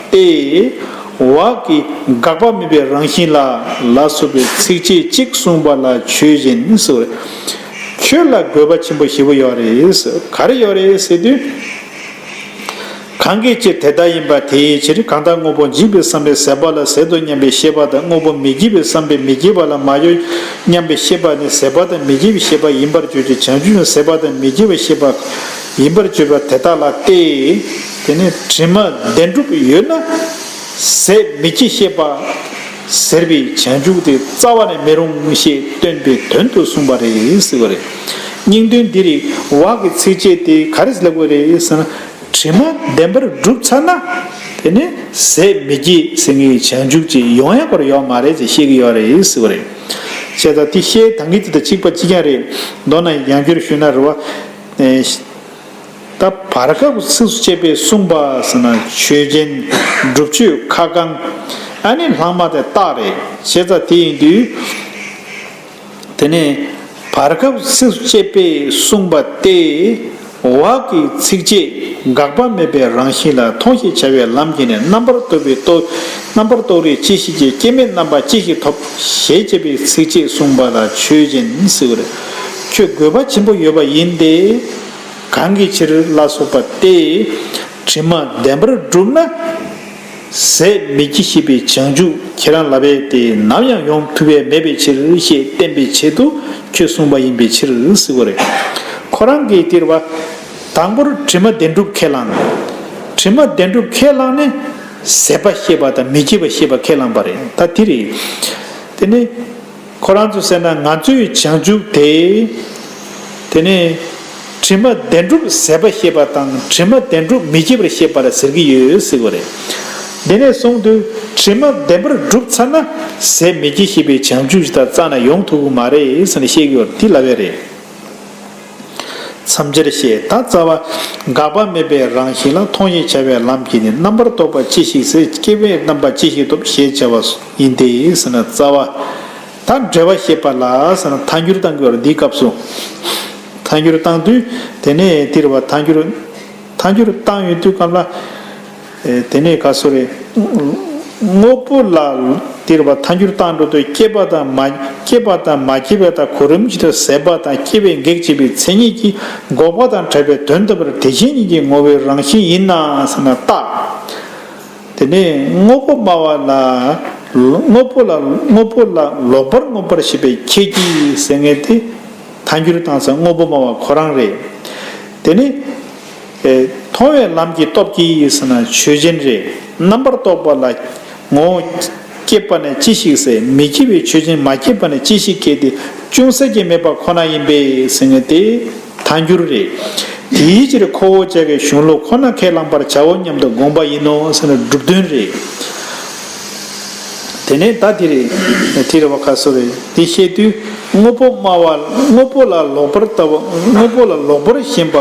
སྟེ། འོག་གི་འགག་པ་མེད་པའི་རང་བཞིན་ལ་ལ་སོགས་པའི་ཚིགས་བཅད་གཅིག་གསུངས་པ་ལ་ཆོས་ཅན་ཟེར་བ་རེད། ཁྱོད་ལ་དགོས་པ་ཆེན་པོ་ཞེ་པོ་ཡོད་རེད་ཟེར། ག་རེ་ཡོད་རེད་ཟེར་དུས། གང་གི་ཕྱིར་དེ་ལྟ་ཡིན་པ་དེའི་ཕྱིར། གང་ལྟར་དངོས་པོ་འཇིག་པའི་བསམ་པས་ཟད་པ་ལ་ཟད་དོ་སྙམ་པའི་ཤེས་པ་དང་། དངོས་པོ་མི་འཇིག་པའི་བསམ་པས་མི་སྐྱེ་བ་ལ་མ་ཡོད་སྙམ་པའི་ཤེས་པ་ནི་ཟད་པ་དང་མི་སྐྱེ་བའི་ཤེས་པ་ཡིན་པར་བརྗོད་ཅིང་། བྱང་ཆུབ་ནི་ཟད་པ་དང་མི་སྐྱེ་བའི་ཤེས་པ་ཡིན་པར་བརྗོད་པ་དེ་དག་ལ་སྟེ། དེ་ནི་དྲི་མ་བདེན་གྲུབ་ཡོད་ན་ཟད་མི་སྐྱེ་ཤེས་པ་ཟེར་བའི་བྱང་ཆུབ་དེ་རྩ་བ་ནས་མི་རུང་ཞེས་སྟོན་པའི་དོན་དུ་གསུངས་པ་རེད་ཟེར་བ་རེད། སྙིང་དོན་འདི་རིགས་འོག་གི་ཚིགས་བཅད་དེ་ག་རེ་ལབ་དགོས་རེད་ཟེར་ན། དྲི་མ་བདེན་པར་གྲུབ་ཚར་ན། དེ་ནི་ཟད་མི་སྐྱེ་ཟེར་མཁན་བྱང་ཆུབ་ཅིག་ཡོང་ཡག་པར་ཡོད་མ་རེད་ཅེས་བཤད་ཀྱི་ཡོད་རེད་ཟེར་བ་རེད། བྱས་ཙང་དེ་བཤད་སྟངས་དེ་དང་གཅིག་པ་གཅིག་རྐྱང་རེད། མདོར་ན་ཡང་བསྐྱར་ཞུས་ན་རེད་བ། ད་བར་སྐབས་ཚིགས་སུ་བཅད་པས་གསུངས་པ་ཟེར་ན་ཆོས་ཅན། སྒྲུབ་མཆོད་ཁ་བསྐང་། ཨ་ནི་ལྷག་མ་དེ་རྟགས་རེད། བྱས་ཙང་དེ་ཡིན་དུས། དེ་ནས་བར་སྐབས་ཚིགས་སུ་བཅད་པས་གསུངས་པ་སྟེ། འོག་གི་ཚིགས་བཅད་འགག་པ་མེད་པའི་རང་བཞིན་ལ་མཐོང་ཞེས་བྱ་བའི་ལམ་གྱིས་ནི་རྣམ་པར་རྟོག་པའི་རྟོག་རྣམ་པར་རྟོག་རིགས་ཅི་ཞིག་ཀྱང་སྐྱེ་མེད་རྣམ་པ་ཅི་ཞིག་ཐོབ་ཞེས་བྱ་བའི་ཚིགས་བཅད་གསུངས་པ་ལ་ཆོས་ཅན་ཟེར་བ་རེད། ཁྱོད་དགོས་པ་ཆེན་པོ་ཡོད་པ་ཡིན་ཏེ། གང་གི་ཕྱིར་ལ་སོགས་པ་སྟེ། དྲི་མ་བདེན་པར་གྲུབ་ན། ཟད་མི་སྐྱེ་ཤེས་པའི་བྱང་ཆུབ་ཁྱེད་རང་ལ་བས་ཏེ་ནམ་ཡང་ཡོང་ཐུབ་པའི་མེད་པའི་ཕྱིར་ཞེས་བསྟན་པའི་ཆེད་དུ་ཁྱོད་གསུངས་པ་ཡིན་པའི་ཕྱིར་ཟེར་བ་རེད། ཁོ་རང་གིས་དེར་བ། དང་པོར་དྲི་མ་བདེན་གྲུབ་ཁས་བླངས། དྲི་མ་བདེན་གྲུབ་ཁས་བླངས་ནས་ཟད་པ་ཤེས་པ་དང་མི་སྐྱེ་བ་ཤེས་པ་ཁས་བླངས་པ་རེད། ད་དེ་རེད། དེ་ནི། ཁོ་རང་ཚོས་ཟེར་ན་ང་ཚོའི་བྱང་ཆུབ་དེ། དེ་ནི་དྲི་མ་བདེན་གྲུབ་ཟད་པ་ཤེས་པ་དང་དྲི་མ་བདེན་གྲུབ་མི་སྐྱེ་བར་ཤེས་པ་ལ་ཟེར་གྱི་ཡོད་ཟེར་བ་རེད། དེ་ནས་གསུངས་དུས་དྲི་མ་བདེན་པར་གྲུབ་ཚར་ན་ཟད་མི་སྐྱེ་ཤེས་པའི་བྱང་ཆུབ་ཞིག་དང་རྩ་ནས་ཡོང་ཐུབ་ཀྱི་མ་རེད་ཟེར་ནས་བཤད་ཀྱི་ཡོད་རེད། འདི་ལབ་ཡ་རེད། མཚམས་སྦྱར་བཤད། ད་རྩ་བ། འགག་པ་མེད་པའི་རང་བཞིན་ལ་མཐོང་ཞེས་བྱ་བའི་ལམ་གྱིས་ནི་རྣམ་པར་རྟོག་པ་ཅི་ཞིག་ཟད་སྐྱེ་བའི་རྣམ་པ་ཅི་ཞིག་ཐོབ་ཞེས་བྱ་བ་ཡིན་ཏེ་ཟེར་ན་རྩ་བ། ད་འགྲེལ་པ་བཤད་པ་ལ་ཟེར་ན་ཐལ་འགྱུར་བཏང་དགོས་རེད། འདིའི་སྐབས་སུ་ཐལ་འགྱུར་བཏང་དུས་དེ་ནས་དེ་རེད་བ། ཐལ་འགྱུར་ཐལ་འགྱུར་བཏང་ཡོང་དུས་སྐབས་ལ། ཨེ། དེ་ནས་ག་སོ་རེད། དངོས་པོ་ལ་དེ་རེད་བ། ཐལ་འགྱུར་བཏང་འགྲོ་དུས་སྐྱེས་པ་དང་མ་སྐྱེས་པ་དང་མ་སྐྱེས་པ་དང་གོ་རིམ་གྱིས་ཟད་པ་དང་སྐྱེ་བའི་གེགས་བྱེད་པའི་མཚན་ཉིད་ཀྱིས་འགོག་པ་དང་བྲལ་བའི་དོན་སྟོན་པར་དེ་བཞིན་ཉིད་ཀྱི་ངོ་བོའི་རང་བཞིན་ཡིན་ན་ཟེར་ན་རྟགས། དེ་ནས་དངོས་པོ་སྨྲ་བ་ལ། དངོས་པོ་ལ་དངོས་པོ་ལ་ལོག་པར་མངོན་པར་ཤེས་པའི་ཁྱེད་ཀྱིས་ཟེར་མཁན་དེ། ཐལ་འགྱུར་བཏང་ས་དངོས་པོ་སྨྲ་བ་ཁོ་རང་རེད། དེ་ནི། ཨེ། མཐོང་བའི་ལམ་གྱི་སྟོབས་ཀྱིས་ཟེར་ན་ཆོས་ཅན་རེད། རྣམ་པར་རྟོག་པ་ལ་ངོ་བོ་སྐྱེས་པ་ནས་ཅི་ཞིག་ཟད། མི་སྐྱེ་བའི་ཆོས་ཅན་མ་སྐྱེས་པ་ནས་ཅི་ཞིག་སྐྱེ་སྟེ་ཅུང་ཟད་ཀྱང་མེད་པ་ཁོ་ན་ཡིན་པས་ཟེར་མཁན་དེ་ཐལ་འགྱུར་རེད། དེའི་ཕྱིར་ཁོ་བོ་ཅག་གི་གཞུང་ལུགས་ཁོ་ན་ཁས་བླངས་པར་བྱའོ་སྙམ་དུ་དགོངས་པ་ཡིན་ནོ་ཟེར་ན་སྒྲུབ་དོན་རེད། དེ་ནས་ད་དེ་རེད། དེ་རེད་བ། ཁ་སོ་རེད། དེ་བཤད་དུས་དངོས་པོ་སྨྲ་བ། དངོས་པོ་ལ་ལོག་པར་ལྟ་བ། དངོས་པོ་ལ་ལོག་པར་ཞེན་པ་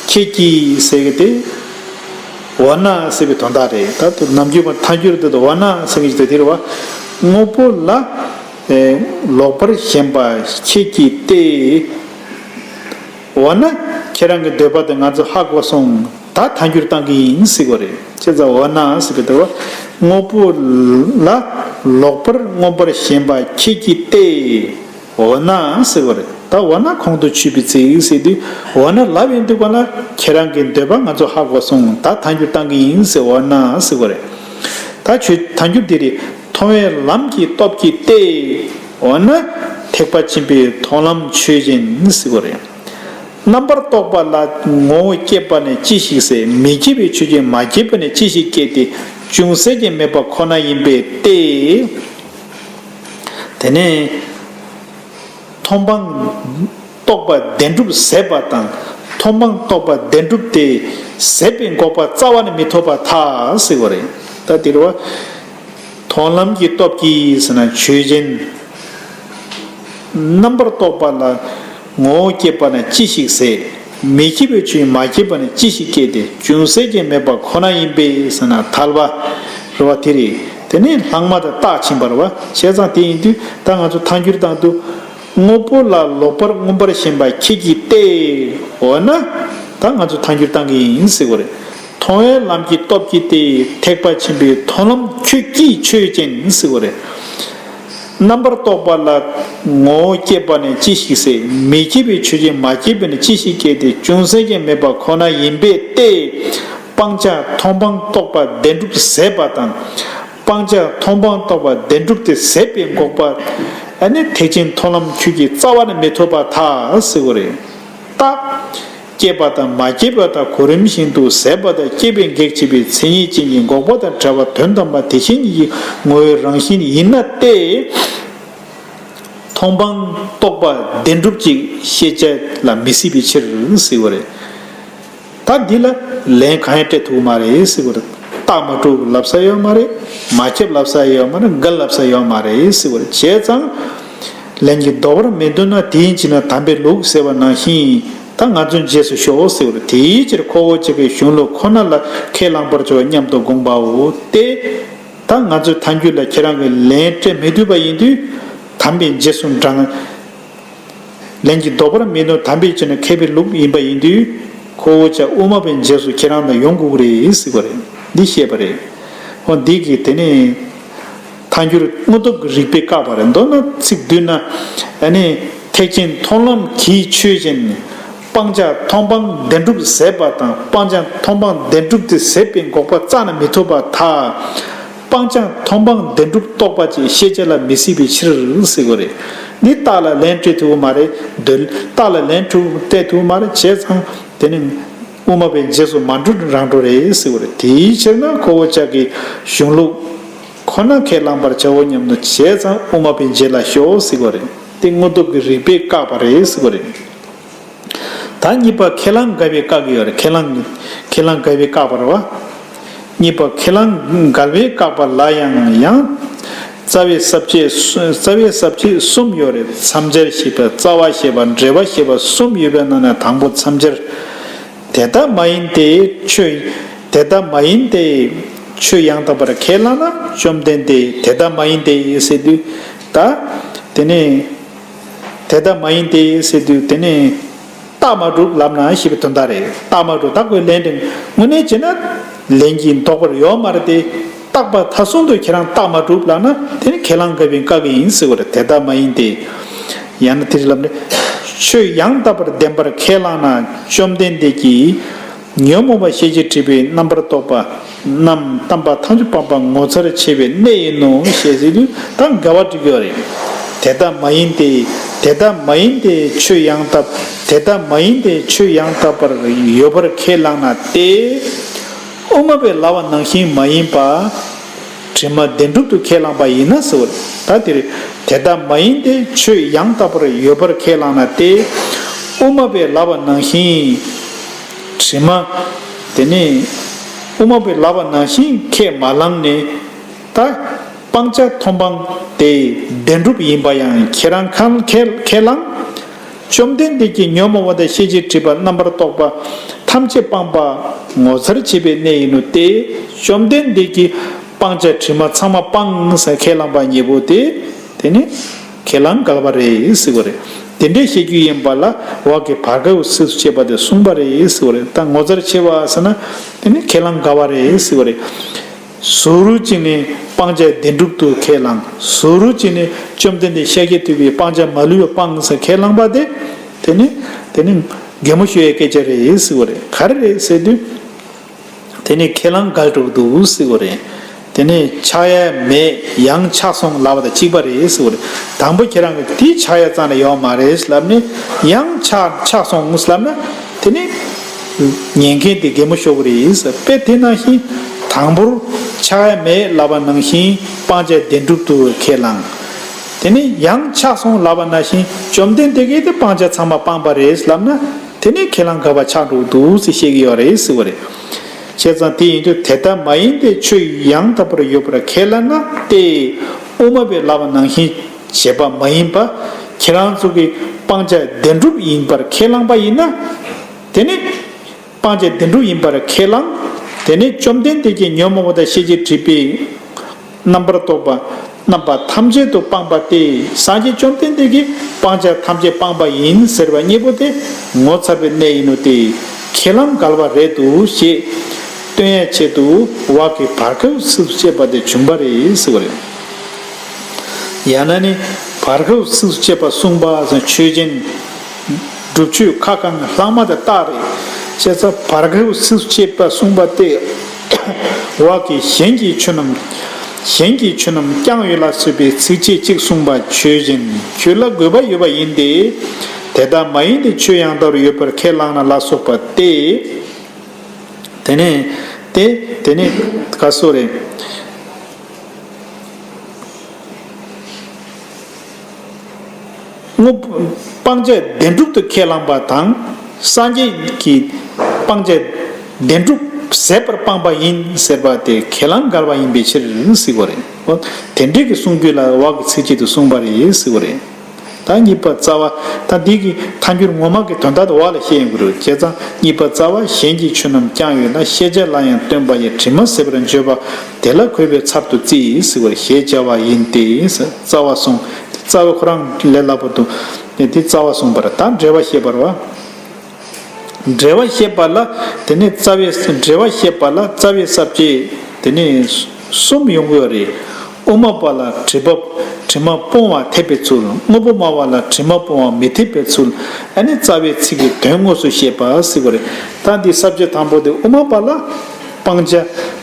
ཁྱེད་ཀྱིས་ཟེར་གི་དེ། འོ་ན་ཟེར་བའི་དོན་དག་རེད། ད་དུ་ནམ་རྒྱུན་པ་ཐལ་འགྱུར་དེ་དུ་འོ་ན་ཟེར་གི་ཞིག་དེ་དེ་རེད་བ། དངོས་པོ་ལ་ཨེ་ལོག་པར་ཞེན་པ་ཁྱེད་ཀྱིས་ཏེ། འོ་ན་ཁྱེད་རང་གི་འདོད་པ་དེ་ང་ཚོ་ཧ་གོ་སོང་། ད་ཐལ་འགྱུར་བཏང་གི་ཡིན་ཟེར་དགོས་རེད། བྱས་ཙང་འོ་ན་ཟེར་བའི་དོན་དངོས་པོ་ལ་ལོག་པར་མངོན་པར་ཞེན་པ་ཁྱེད་ཀྱིས་ཏེ། འོ་ན་ཟེར་དགོས་རེད། ད་འོ་ན་གོང་དུ་ཆུད་པའི་ཚིག་ཟེར་དུས་འོ་ན་ལབ་ཡོང་དུས་ག་ལ་ཁྱེད་རང་གི་འདོད་པ་ང་ཚོ་ཧ་གོ་སོང་། ད་ཐལ་འགྱུར་བཏང་གི་ཡིན་ཟེར་འོ་ན་ཟེར་དགོས་རེད། ད་ཆོས་ཐལ་འགྱུར་འདི་རེད། མཐོང་བའི་ལམ་གྱི་སྟོབས་ཀྱིས་ཏེ། འོ་ན་ཐེག་པ་ཆེན་པོའི་མཐོང་ལམ་ཆོས་ཅན་ཟེར་དགོས་རེད། རྣམ་པར་རྟོག་པ་ལ་ངོ་བོ་སྐྱེས་པ་ནས་ཅི་ཞིག་ཟད། མི་སྐྱེ་བའི་ཆོས་ཅན་མ་སྐྱེས་པ་ནས་ཅི་ཞིག་སྐྱེ་སྟེ་ཅུང་ཟད་ཀྱང་མེད་པ་ཁོ་ན་ཡིན་པས་ཏེ། དེ་ནས་མཐོང་སྤང་རྟོག་པ་བདེན་གྲུབ་ཟད་པ་དང་མཐོང་སྤང་རྟོག་པ་བདེན་གྲུབ་དེ་ཟད་པའི་འགོག་པ་རྩ་བ་ནས་མི་ཐོབ་པར་ཐལ་ཟེར་བ་རེད། ད་དེ་རེད་བ། མཐོང་ལམ་གྱི་སྟོབས་ཀྱིས་ཟེར་ན་ཆོས་ཅན། རྣམ་པར་རྟོག་པ་ལ་ངོ་བོ་སྐྱེས་པ་ན་ཅི་ཞིག་ཟད། མི་སྐྱེ་བའི་ཆོས་མ་སྐྱེས་པ་ན་ཅི་ཞིག་སྐྱེ་སྟེ་ཅུང་ཟད་ཀྱང་མེད་པ་ཁོ་ན་ཡིན་པས་ཟེར་ན་ཐལ་བ་རེད་བ། དེ་རེད། དེ་ནས་ལྷག་མ་དང་རྟགས་ཕྱིན་པ་རེད་བ། བྱས་ཙང་དེ་ཡིན་དུས་ད་ང་ཚོ་ཐལ་འགྱུར་བཏང་དུས། དངོས་པོ་ལ་ལོག་པར་མངོན་པར་ཞེན་པ་ཁྱེད་ཀྱིས་ཏེ། འོ་ན་ད་ང་ཚོ་ཐལ་འགྱུར་བཏང་གི་ཡིན་ཟེར་བ་རེད། མཐོང་བའི་ལམ་གྱི་སྟོབས་ཀྱིས་ཏེ་ཐེག་པ་ཆེན་པོའི་མཐོང་ལམ་ཁྱོད་ཀྱིས་ཆོས་ཅན་ཟེར་བ་རེད། རྣམ་པར་རྟོག་པ་ལ་ངོ་བོ་སྐྱེས་པ་ནི་ཅི་ཞིག་ཟེར། མི་སྐྱེ་བའི་ཆོས་ཅན་མ་སྐྱེས་པ་ནི་ཅི་ཞིག་སྐྱེ་སྟེ། ཅུང་ཟད་ཀྱང་མེད་པ་ཁོ་ན་ཡིན་པས་ཏེ། སྤང་བྱ་མཐོང་སྤང་རྟོག་པ་བདེན་གྲུབ་ཟད་པ་དང་། སྤང་བྱ་མཐོང་སྤང་རྟོག་པ་བདེན་གྲུབ་དེ་ཟད་པའི་འགོག་པ། ཨ་ནི་ཐེག་ཆེན་མཐོང་ལམ་ཁྱོད་ཀྱིས་རྩ་བ་ནས་མི་ཐོབ་པར་ཐལ་ཟེར་བ་རེད། རྟགས། སྐྱེས་པ་དང་མ་སྐྱེས་པ་དག་གོ་རིམ་བཞིན་དུ་ཟད་པ་དང་སྐྱེས་པའི་གེགས་བྱེད་པའི་མཚན་ཉིད་ཅན་གྱི་འགོག་པ་དང་བྲལ་བ་དོན་དམ་པ་དེ་བཞིན་ཉིད་ཀྱི་ངོ་བོའི་རང་བཞིན་ཡིན་ན་སྟེ། མཐོང་སྤང་རྟོག་པ་བདེན་གྲུབ་ཅིག་ཤེས་བྱ་ལ་མི་སྲིད་པའི་ཕྱིར་ཟེར་བ་རེད། ད་འདི་ལ་ལན་གང་ཡང་སྤྲད་ཐུབ་ཀྱི་མ་རེད་ཟེར་བ་རེད། རྟགས་མ་གྲུབ་ལབ་ས་ཡོད་མ་རེད། མ་ཁྱབ་ལབ་ས་ཡོད་མ་རེད། འགལ་ལབ་ས་ཡོད་མ་རེད་ཟེར་བ་རེད། བྱས་ཙང་། ལན་གྱིས་ལྡོག་པར་མི་འདོད་ན། དེ་ཡིན་ཕྱིར་ན་དམ་པའི་ལུགས་ཟེར་བ་ནང་བཞིན། ད་ང་ཚོའི་རྗེས་སུ་ཤོག་ཟེར་བ་རེད། དེའི་ཕྱིར་ཁོ་བོ་ཅག་གི་གཞུང་ལུགས་ཁོ་ན་ལ་ཁས་བླངས་པར་བྱའོ་སྙམ་དུ་དགོངས་པའོ། ཏེ། ད་ང་ཚོའི་ཐལ་འགྱུར་ལ་ཁྱེད་རང་གིས་ལན་སྤྲད་མི་ཐུབ་པ་ཡིན་དུས། དམ་པའི་རྗེས་སུ་འབྲང་། ལན་གྱིས་ལྡོག་པར་མི་འདོད། དམ་པའི་ཆོས་ནི་མཁས་པའི་ལུགས་ཡིན་པ་ཡིན་དུས། ཁོ་བོ་ཅག་དབུ་མ་པའི་རྗེས་སུ་ཁྱེད་རང་དང་ཡོང་དགོས་ཀྱི་རེད་ཟེར་བ་རེད། འདི་བཤད་པ་རེད། འོ་འདི་གིས་དེ་ནས་ཐལ་འགྱུར་དངོས་སྟོབས་ཀྱི་རིགས་པས་བཀག་པ་རེད། མདོར་ན་ཚིག་བསྡུས་ན། ཨ་ནི་ཐེག་ཆེན་མཐོང་ལམ་གྱི་ཆོས་ཅན། སྤང་བྱ་མཐོང་སྤང་བདེན་གྲུབ་ཟད་པ་དང་། སྤང་བྱ་མཐོང་སྤང་བདེན་གྲུབ་དེ་ཟད་པའི་འགོག་པ་རྩ་ནས་མི་ཐུབ་པར་ཐལ། སྤང་བྱ་མཐོང་སྤང་བདེན་གྲུབ་རྟོག་པ་ཅིག་ཤེས་བྱ་ལ་མི་སྲིད་པའི་ཕྱིར་ཟེར་བ་རེད། འདི་རྟགས་ལ་ལན་སྤྲད་ཐུབ་ཀྱི་མ་རེད། འདོད། རྟགས་ལ་ལན་སྤྲད་ཐུབ་ཀྱི་མ་རེད། བྱས་ཙང་དེ་ནི་དབུ་མ་པའི་རྗེས་སུ་མ་འགྲོ་རང་འགྲོ་རེད་ཟེར་བ་རེད། དེའི་ཕྱིར་ན་ཁོ་བོ་ཅག་གི་གཞུང་ལུགས་ཁོ་ན་ཁས་བླངས་པར་བྱའོ་སྙམ་དུ། བྱས་ཙང་དབུ་མ་པའི་རྗེས་ལ་ཤོག་ཟེར་བ་རེད། དེ་དངོས་སྟོབས་ཀྱི་རིགས་པས་བཀག་པ་རེད་ཟེར་བ་རེད། ད་གཉིས་པ་ཁས་བླངས་འགལ་བས་བཀག་གི་ཡོད་རེད། ཁས་བླངས་ཁས་བླངས་འགལ་བས་བཀག་པ་རེད་བ། གཉིས་པ་ཁས་བླངས་འགལ་བས་བཀག་པ་ལ་ཡང་ཡང་། རྩ་བའི་ས་བཅད་རྩ་བའི་ས་བཅད་གསུམ་ཡོད་རེད། མཚམས་སྦྱར་ཞེས་པ། རྩ་བ་ཞེས་པ། འགྲེལ་པ་ཞེས་པ་གསུམ་ཡོད་པའི་ནང་ནས་དང་པོ་མཚམས་སྦྱར། དེ་ལྟ་མ་ཡིན་ཏེ་ཆོས། དེ་ལྟ་མ་ཡིན་ཏེ། ཆོས་ཡང་དག་པར་ཁས་བླངས་ན། བཅོམ་ལྡན་འདས་དེ་ལྟ་མ་ཡིན་ཏེ་ཟེར་དུས། ད་དེ་ནས་དེ་ལྟ་མ་ཡིན་ཏེ་ཟེར་དུས་དེ་ནས་རྟགས་མ་གྲུབ་ལབ་ན་ཞེས་པའི་དོན་དག་རེད། རྟགས་མ་གྲུབ། ད་ཁོས་ལན་འདི་དངོས་གནས་བྱས་ན་ལན་གྱིས་ལྡོག་པར་ཡོད་མ་རེད་དེ། རྟག་པ་མཐའ་གསུམ་དུ་ཁྱེད་རང་རྟགས་མ་གྲུབ་ལབ་ན་དེ་ནི་ཁས་བླངས་འགལ་བའི་བཀག་གི་ཡིན་ཟེར་བ་རེད། དེ་ལྟ་མ་ཡིན་ཏེ། ཡང་ན་དེ་རེད་ལབ་ནས། ཆོས་ཡང་དག་པར་བདེན་པར་ཁས་བླངས་ན། བཅོམ་ལྡན་འདས་ཀྱིས་ཉོན་མོངས་པ་ཤེས་བྱའི་སྒྲིབ་པའི་རྣམ་པར་རྟོག་པ་རྣམས་དམ་པ་ཐམས་ཅད་སྤངས་པ་ངོ་མཚར་ཆེ་བའི་གནས་ཡིན་ནོ་ཞེས་ཟེར་དུས་ད་འགལ་བ་འགྲིག་ཡོད་རེད། དེ་ལྟ་མ་ཡིན་ཏེ། དེ་ལྟ་མ་ཡིན་ཏེ། ཆོས་ཡང་དག་དེ་ལྟ་མ་ཡིན་ཏེ། ཆོས་ཡང་དག་པར་ཡོད་པར་ཁས་བླངས་ན་སྟེ། དབུ་མ་པས་ལབ་པ་ནང་བཞིན་མ་ཡིན་པ། དྲི་མ་བདེན་གྲུབ་ཏུ་ཁས་བླངས་པ་ཡིན་ན་ཟེར་བ་རེད། ད་དེ་རེད། དེ་ལྟ་མ་ཡིན་ཏེ། ཆོས་ཡང་དག་པར་ཡོད་པར་ཁས་བླངས་ན་སྟེ། དབུ་མ་པས་ལབ་པ་ནང་བཞིན་དྲི་མ། དེ་ནི་དབུ་མ་པས་ལབ་པ་ནང་བཞིན་ཁས་མ་བླངས་ནས། ད་སྤང་བྱ་མཐོང་སྤང་དེ་བདེན་གྲུབ་ཡིན་པ་ཡང་ཁྱེད་རང་ཁས་ཁས་ཁས་བླངས། བཅོམ་ལྡན་འདས་ཀྱིས་ཉོན་མོངས་པ་དང་ཤེས་བྱའི་སྒྲིབ་པ་རྣམ་པར་རྟོག་པ་ཐམས་ཅད་སྤངས་པ་ངོ་མཚར་ཆེ་བའི་གནས་ཡིན་ནོ་སྟེ། བཅོམ་ལྡན་འདས་ཀྱིས་སྤང་བྱ་དྲི་མ་ཚང་མ་སྤངས་ཟེར་ཁས་བླངས་པ་གཉིས་པོ་དེ། དེ་ནི་ཁས་བླངས་འགལ་བ་རེད་ཟེར་བ་རེད། དེ་འདྲའི་བཤད་རྒྱུ་ཡིན་པ་ལ་བ་གི་བར་སྐབས་ཚིགས་སུ་བཅད་པ་དེ་གསུངས་པ་རེད་ཟེར་བ་རེད། ད་ངོ་མཚར་ཆེ་བ་ཟེར་ན་དེ་ནི་ཁས་བླངས་འགལ་བ་རེད་ཟེར་བ་རེད། ཟུར་གཅིག་ནས་སྤང་བྱ་བདེན་གྲུབ་ཏུ་ཁས་བླངས། ཟུར་གཅིག་ནས་བཅོམ་ལྡན་འདས་ཤཱཀྱ་ཐུབ་པས་སྤང་བྱ་མ་ལུས་པ་སྤངས་ཟེར་ཁས་བླངས་པ་དེ། དེ་ནི་དེ་ནི་གད་མོ་ཤོར་ཡའི་སྐད་ཆ་རེད་ཟེར་བ་རེད། ག་རེ་རེད་ཟེར་དུས། དེ་ནི་ཁས་བླངས་འགལ་འགྲོ་གི་འདུག་ཟེར་བ་རེད། དེ་ནི་ཆགས་ཡ་མེད། ཡང་ཆགས་སོང་ལབ་པ་དང་གཅིག་པ་རེད་ཟེར་བ་རེད། དང་པོ་ཁྱེད་རང་གིས་དེ་ཆགས་ཡ་རྩ་ནས་ཡོད་མ་རེད་ལབ་ནས་ཡང་ཆགས་ཆགས་སོང་ལབ་ན། དེ་ནི་ཉན་མཁན་དེ་གད་མོ་ཤོར་གི་རེད་ཟེར། དཔེ་དེ་ནང་བཞིན་དང་པོར་ཆགས་ཡ་མེད་ལབ་པ་ནང་བཞིན་སྤང་བྱ་བདེན་གྲུབ་ཏུ་ཁས་བླངས། དེ་ནི་ཡང་ཆགས་སོང་ལབ་པ་ནང་བཞིན་བཅོམ་ལྡན་འདས་ཀྱིས་དེ་སྤང་བྱ་ཚང་མ་སྤངས་པ་རེད་ལབ་ན། དེ་ནི་ཁས་བླངས་འགལ་བ་ཆགས་འགྲོ་གི་འདུག་ཟེར་བཤད་ཀྱི་ཡོད་རེད་ཟེར་བ་རེད། བྱས་ཙང་དེ་ཡིན་དུས་དེ་ལྟ་མ་ཡིན་ཏེ། ཆོས་ཡང་དག་པར་ཡོད་པར་ཁས་བླངས་ན་སྟེ། དབུ་མ་པས་ལབ་པ་ནང་བཞིན་བྱས་པ་མ་ཡིན་པ། ཁྱེད་རང་ཚོ་གིས་སྤང་བྱ་བདེན་གྲུབ་ཡིན་པར་ཁས་བླངས་པ་ཡིན་ན། དེ་ནི་སྤང་བྱ་བདེན་གྲུབ་ཡིན་པར་ཁས་བླངས། དེ་ནི་བཅོམ་ལྡན་འདས་ཀྱིས་ཉོན་མོངས་པ་དང་ཤེས་བྱའི་སྒྲིབ་པའི་རྣམ་པར་རྟོག་པ་རྣམ་པ་ཐམས་ཅད་དུ་སྤངས་པ་སྟེ། སངས་རྒྱས་བཅོམ་ལྡན་འདས་ཀྱིས་སྤང་བྱ་ཐམས་ཅད་སྤངས་པ་ཡིན་ཟེར་བ་གཉིས་པོ་དེ་ངོ་མཚར་བའི་གནས་ཡིན་ནོ་སྟེ། ཁས་བླངས་འགལ་བ་རེད་འདུག་ཞེས་སྟོན་ཡ་ཆེད་དུ་བ་གི་བར་སྐབས་ཚིགས་སུ་བཅད་པ་དེ་བྱུང་བ་རེད་ཟེར་བ་རེད། ཡང་ན་ནི་བར་སྐབས་ཚིགས་སུ་བཅད་པ་གསུངས་པ་ཟེར། ཆོས་ཅན། སྒྲུབ་ཆོས་ཁ་གང་གི་ལྷག་མ་དེ་རྟགས་རེད། བྱས་ཙང་བར་སྐབས་ཚིགས་སུ་བཅད་པ་གསུངས་པ་སྟེ། འོག་གི་གཞན་གྱི་ཆོས་རྣམས། གཞན་གྱི་ཆོས་རྣམས་ཀྱང་ཡོད་ལ་སོགས་པའི་ཚིགས་བཅད་གཅིག་གསུངས་པ་ཆོས་ཅན། ཁྱོད་ལ་དགོས་པ་ཡོད་པ་ཡིན་ཏེ། དེ་ལྟ་མ་ཡིན་ཏེ་ཆོས་ཡང་དག་པར་ཡོད་པར་ཁས་བླངས་ན་ལ་སོགས་པ་སྟེ། དེ་ནས་དེ་དེ་ནས་ག་སོ་རེད། དངོས་སྤང་བྱ་བདེན་གྲུབ་ཏུ་ཁས་བླངས་པ་དང་། སངས་རྒྱས་ཀྱིས་སྤང་བྱ་བདེན་གྲུབ་ཟད་པར་སྤངས་པ་ཡིན་ཟེར་བ་དེ་ཁས་བླངས་འགལ་བ་ཡིན་པའི་ཕྱིར་ཟེར་གོ་རེད། འོ་དེ་འདྲའི་གི་གསུང་རྒྱུད་ལ་འོག་གི་ཚིགས་བཅད་དུ་གསུངས་པ་རེད་ཟེར་གོ་རེད། ད་གཉིས་པ་རྩ་བ། ད་འདི་གི་ཐལ་འགྱུར་ངོ་མ་གི་དོན་དག་དེ་འོག་ལ་བཤད་ཡོང་གི་རེད། བྱས་ཙང་གཉིས་པ་རྩ་བ། གཞན་གྱི་ཆོས་རྣམས་ཀྱང་ཡོད་ན། ཤེས་བྱ་ལ་ཡང་སྟོན་པ་ཡི་དྲི་མ་ཟད་པར་བརྗོད་པ་དེ་ལ་གུས་པས་ཚར་དུ་བརྩི་ཟེར་བར་ཞེས་བྱ་བ་ཡིན་ཏེ། རྩ་བ་གསུངས། རྩ་བ་ཁོ་རང་ལས་ལྷག་པ་འདུག་དེ་རྩ་བ་གསུངས་པར། ད་འགྲེལ་པ་བཤད་པར་བ། འགྲེལ་པ་བཤད་པ་ལ་དེ་ནས་རྩ་བའི། འགྲེལ་པ་བཤད་པ་ལ་རྩ་བའི་ས་བཅད་དེ་ནས་གསུམ་ཡོང་གི་ཡོད་རེད། དབུ་མ་པ་ལ་དྲི་མ། དྲི་མ་སྤོང་བ་འཐད་པའི་ཚུལ། དངོས་པོ་སྨྲ་བ་ལ་དྲི་མ་སྤོང་བ་མི་འཐད་པའི་ཚུལ། ཨ་ནི་རྩ་བའི་ཚིག་གི་དོན་དངོས་སུ་བཤད་པ་ཟེར་གི་རེད། ད་འདི་ས་བཅད་དང་པོ་དེ་དབུ་མ་པ་ལ་སྤང་བྱ་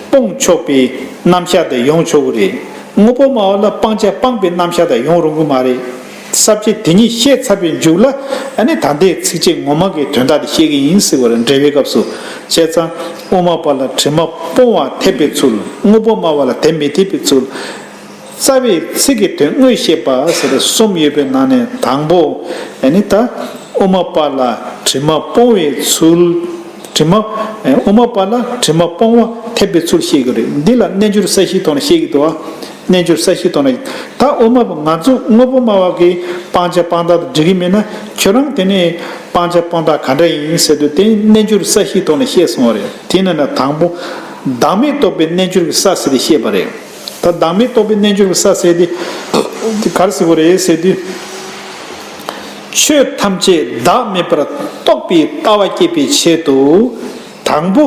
སྤོང་ཆོག་པའི་རྣམ་གཞག་དེ་ཡོང་ཆོག་གི་རེད། དངོས་པོ་སྨྲ་བ་ལ་སྤང་བྱ་སྤངས་པའི་རྣམ་གཞག་དེ་ཡོང་རུང་གི་མ་རེད། ས་བཅད་དེ་གཉིས་བཤད་ཚར་བའི་མཇུག་ལ་ཨ་ནི་ད་ལྟའི་ཚིགས་བཅད་ངོ་མ་གི་དོན་དག་དེ་བཤད་ཀྱི་ཡིན་ཟེར་བ་རེད། འགྲེལ་པའི་སྐབས་སུ། བྱས་ཙང་དབུ་མ་པ་ལ་དྲི་མ་སྤོང་བ་འཐད་པའི་ཚུལ། དངོས་པོ་སྨྲ་བ་ལ་དེ་མི་འཐད་པའི་ཚུལ། རྩ་བའི་ཚིག་གི་དོན་དངོས་བཤད་པ་ཟེར་གསུམ་ཡོད་པའི་ནང་ནས་དང་པོ། ཨ་ནི་ད་དབུ་མ་པ་ལ་དྲི་མ་སྤོང་བའི་ཚུལ། དྲི་མ། དབུ་མ་པ་ལ་དྲི་མ་སྤོང་བ་འཐད་པའི་ཚུལ་བཤད་ཀྱི་རེད། འདི་ལ་རྣལ་འབྱོར་གསལ་བྱེད་ཐོག་ནས་བཤད་ཀྱི་འདུག་བ། རྣལ་འབྱོར་གསལ་བྱེད་ཐོག་ནས། ད་དབུ་མ་པ་ང་ཚོ་དངོས་པོ་སྨྲ་བ་གིས་སྤང་བྱ་སྤང་བཏགས་འགྲིག་གི་མེད་ན། ཁྱོད་རང་དེ་ནས་སྤང་བྱ་སྤོང་བཏགས་ག་འདྲ་ཡིན་ཟེར་དུས། དེ་རྣལ་འབྱོར་གསལ་བྱེད་ཐོག་ནས་བཤད་སོང་བ་རེད། དེ་ནས་ན་དང་པོ། བདག་མེད་རྟོགས་པའི་རྣལ་འབྱོར་གྱི་ས་ཟེར་ཏེ་བཤད་པ་རེད། ད་བདག་མེད་རྟོགས་པའི་རྣལ་འབྱོར་གྱི་ས་ཟེར་ཏེ་ག་རེ་ཟེར་དགོས་རེད་ཟེར་དུས། ཆོས་ཐམས་ཅད་བདག་མེད་པར་རྟོགས་པའི་ལྟ་བ་སྐྱེད་པའི་ཆེད་དུ། དང་པོ་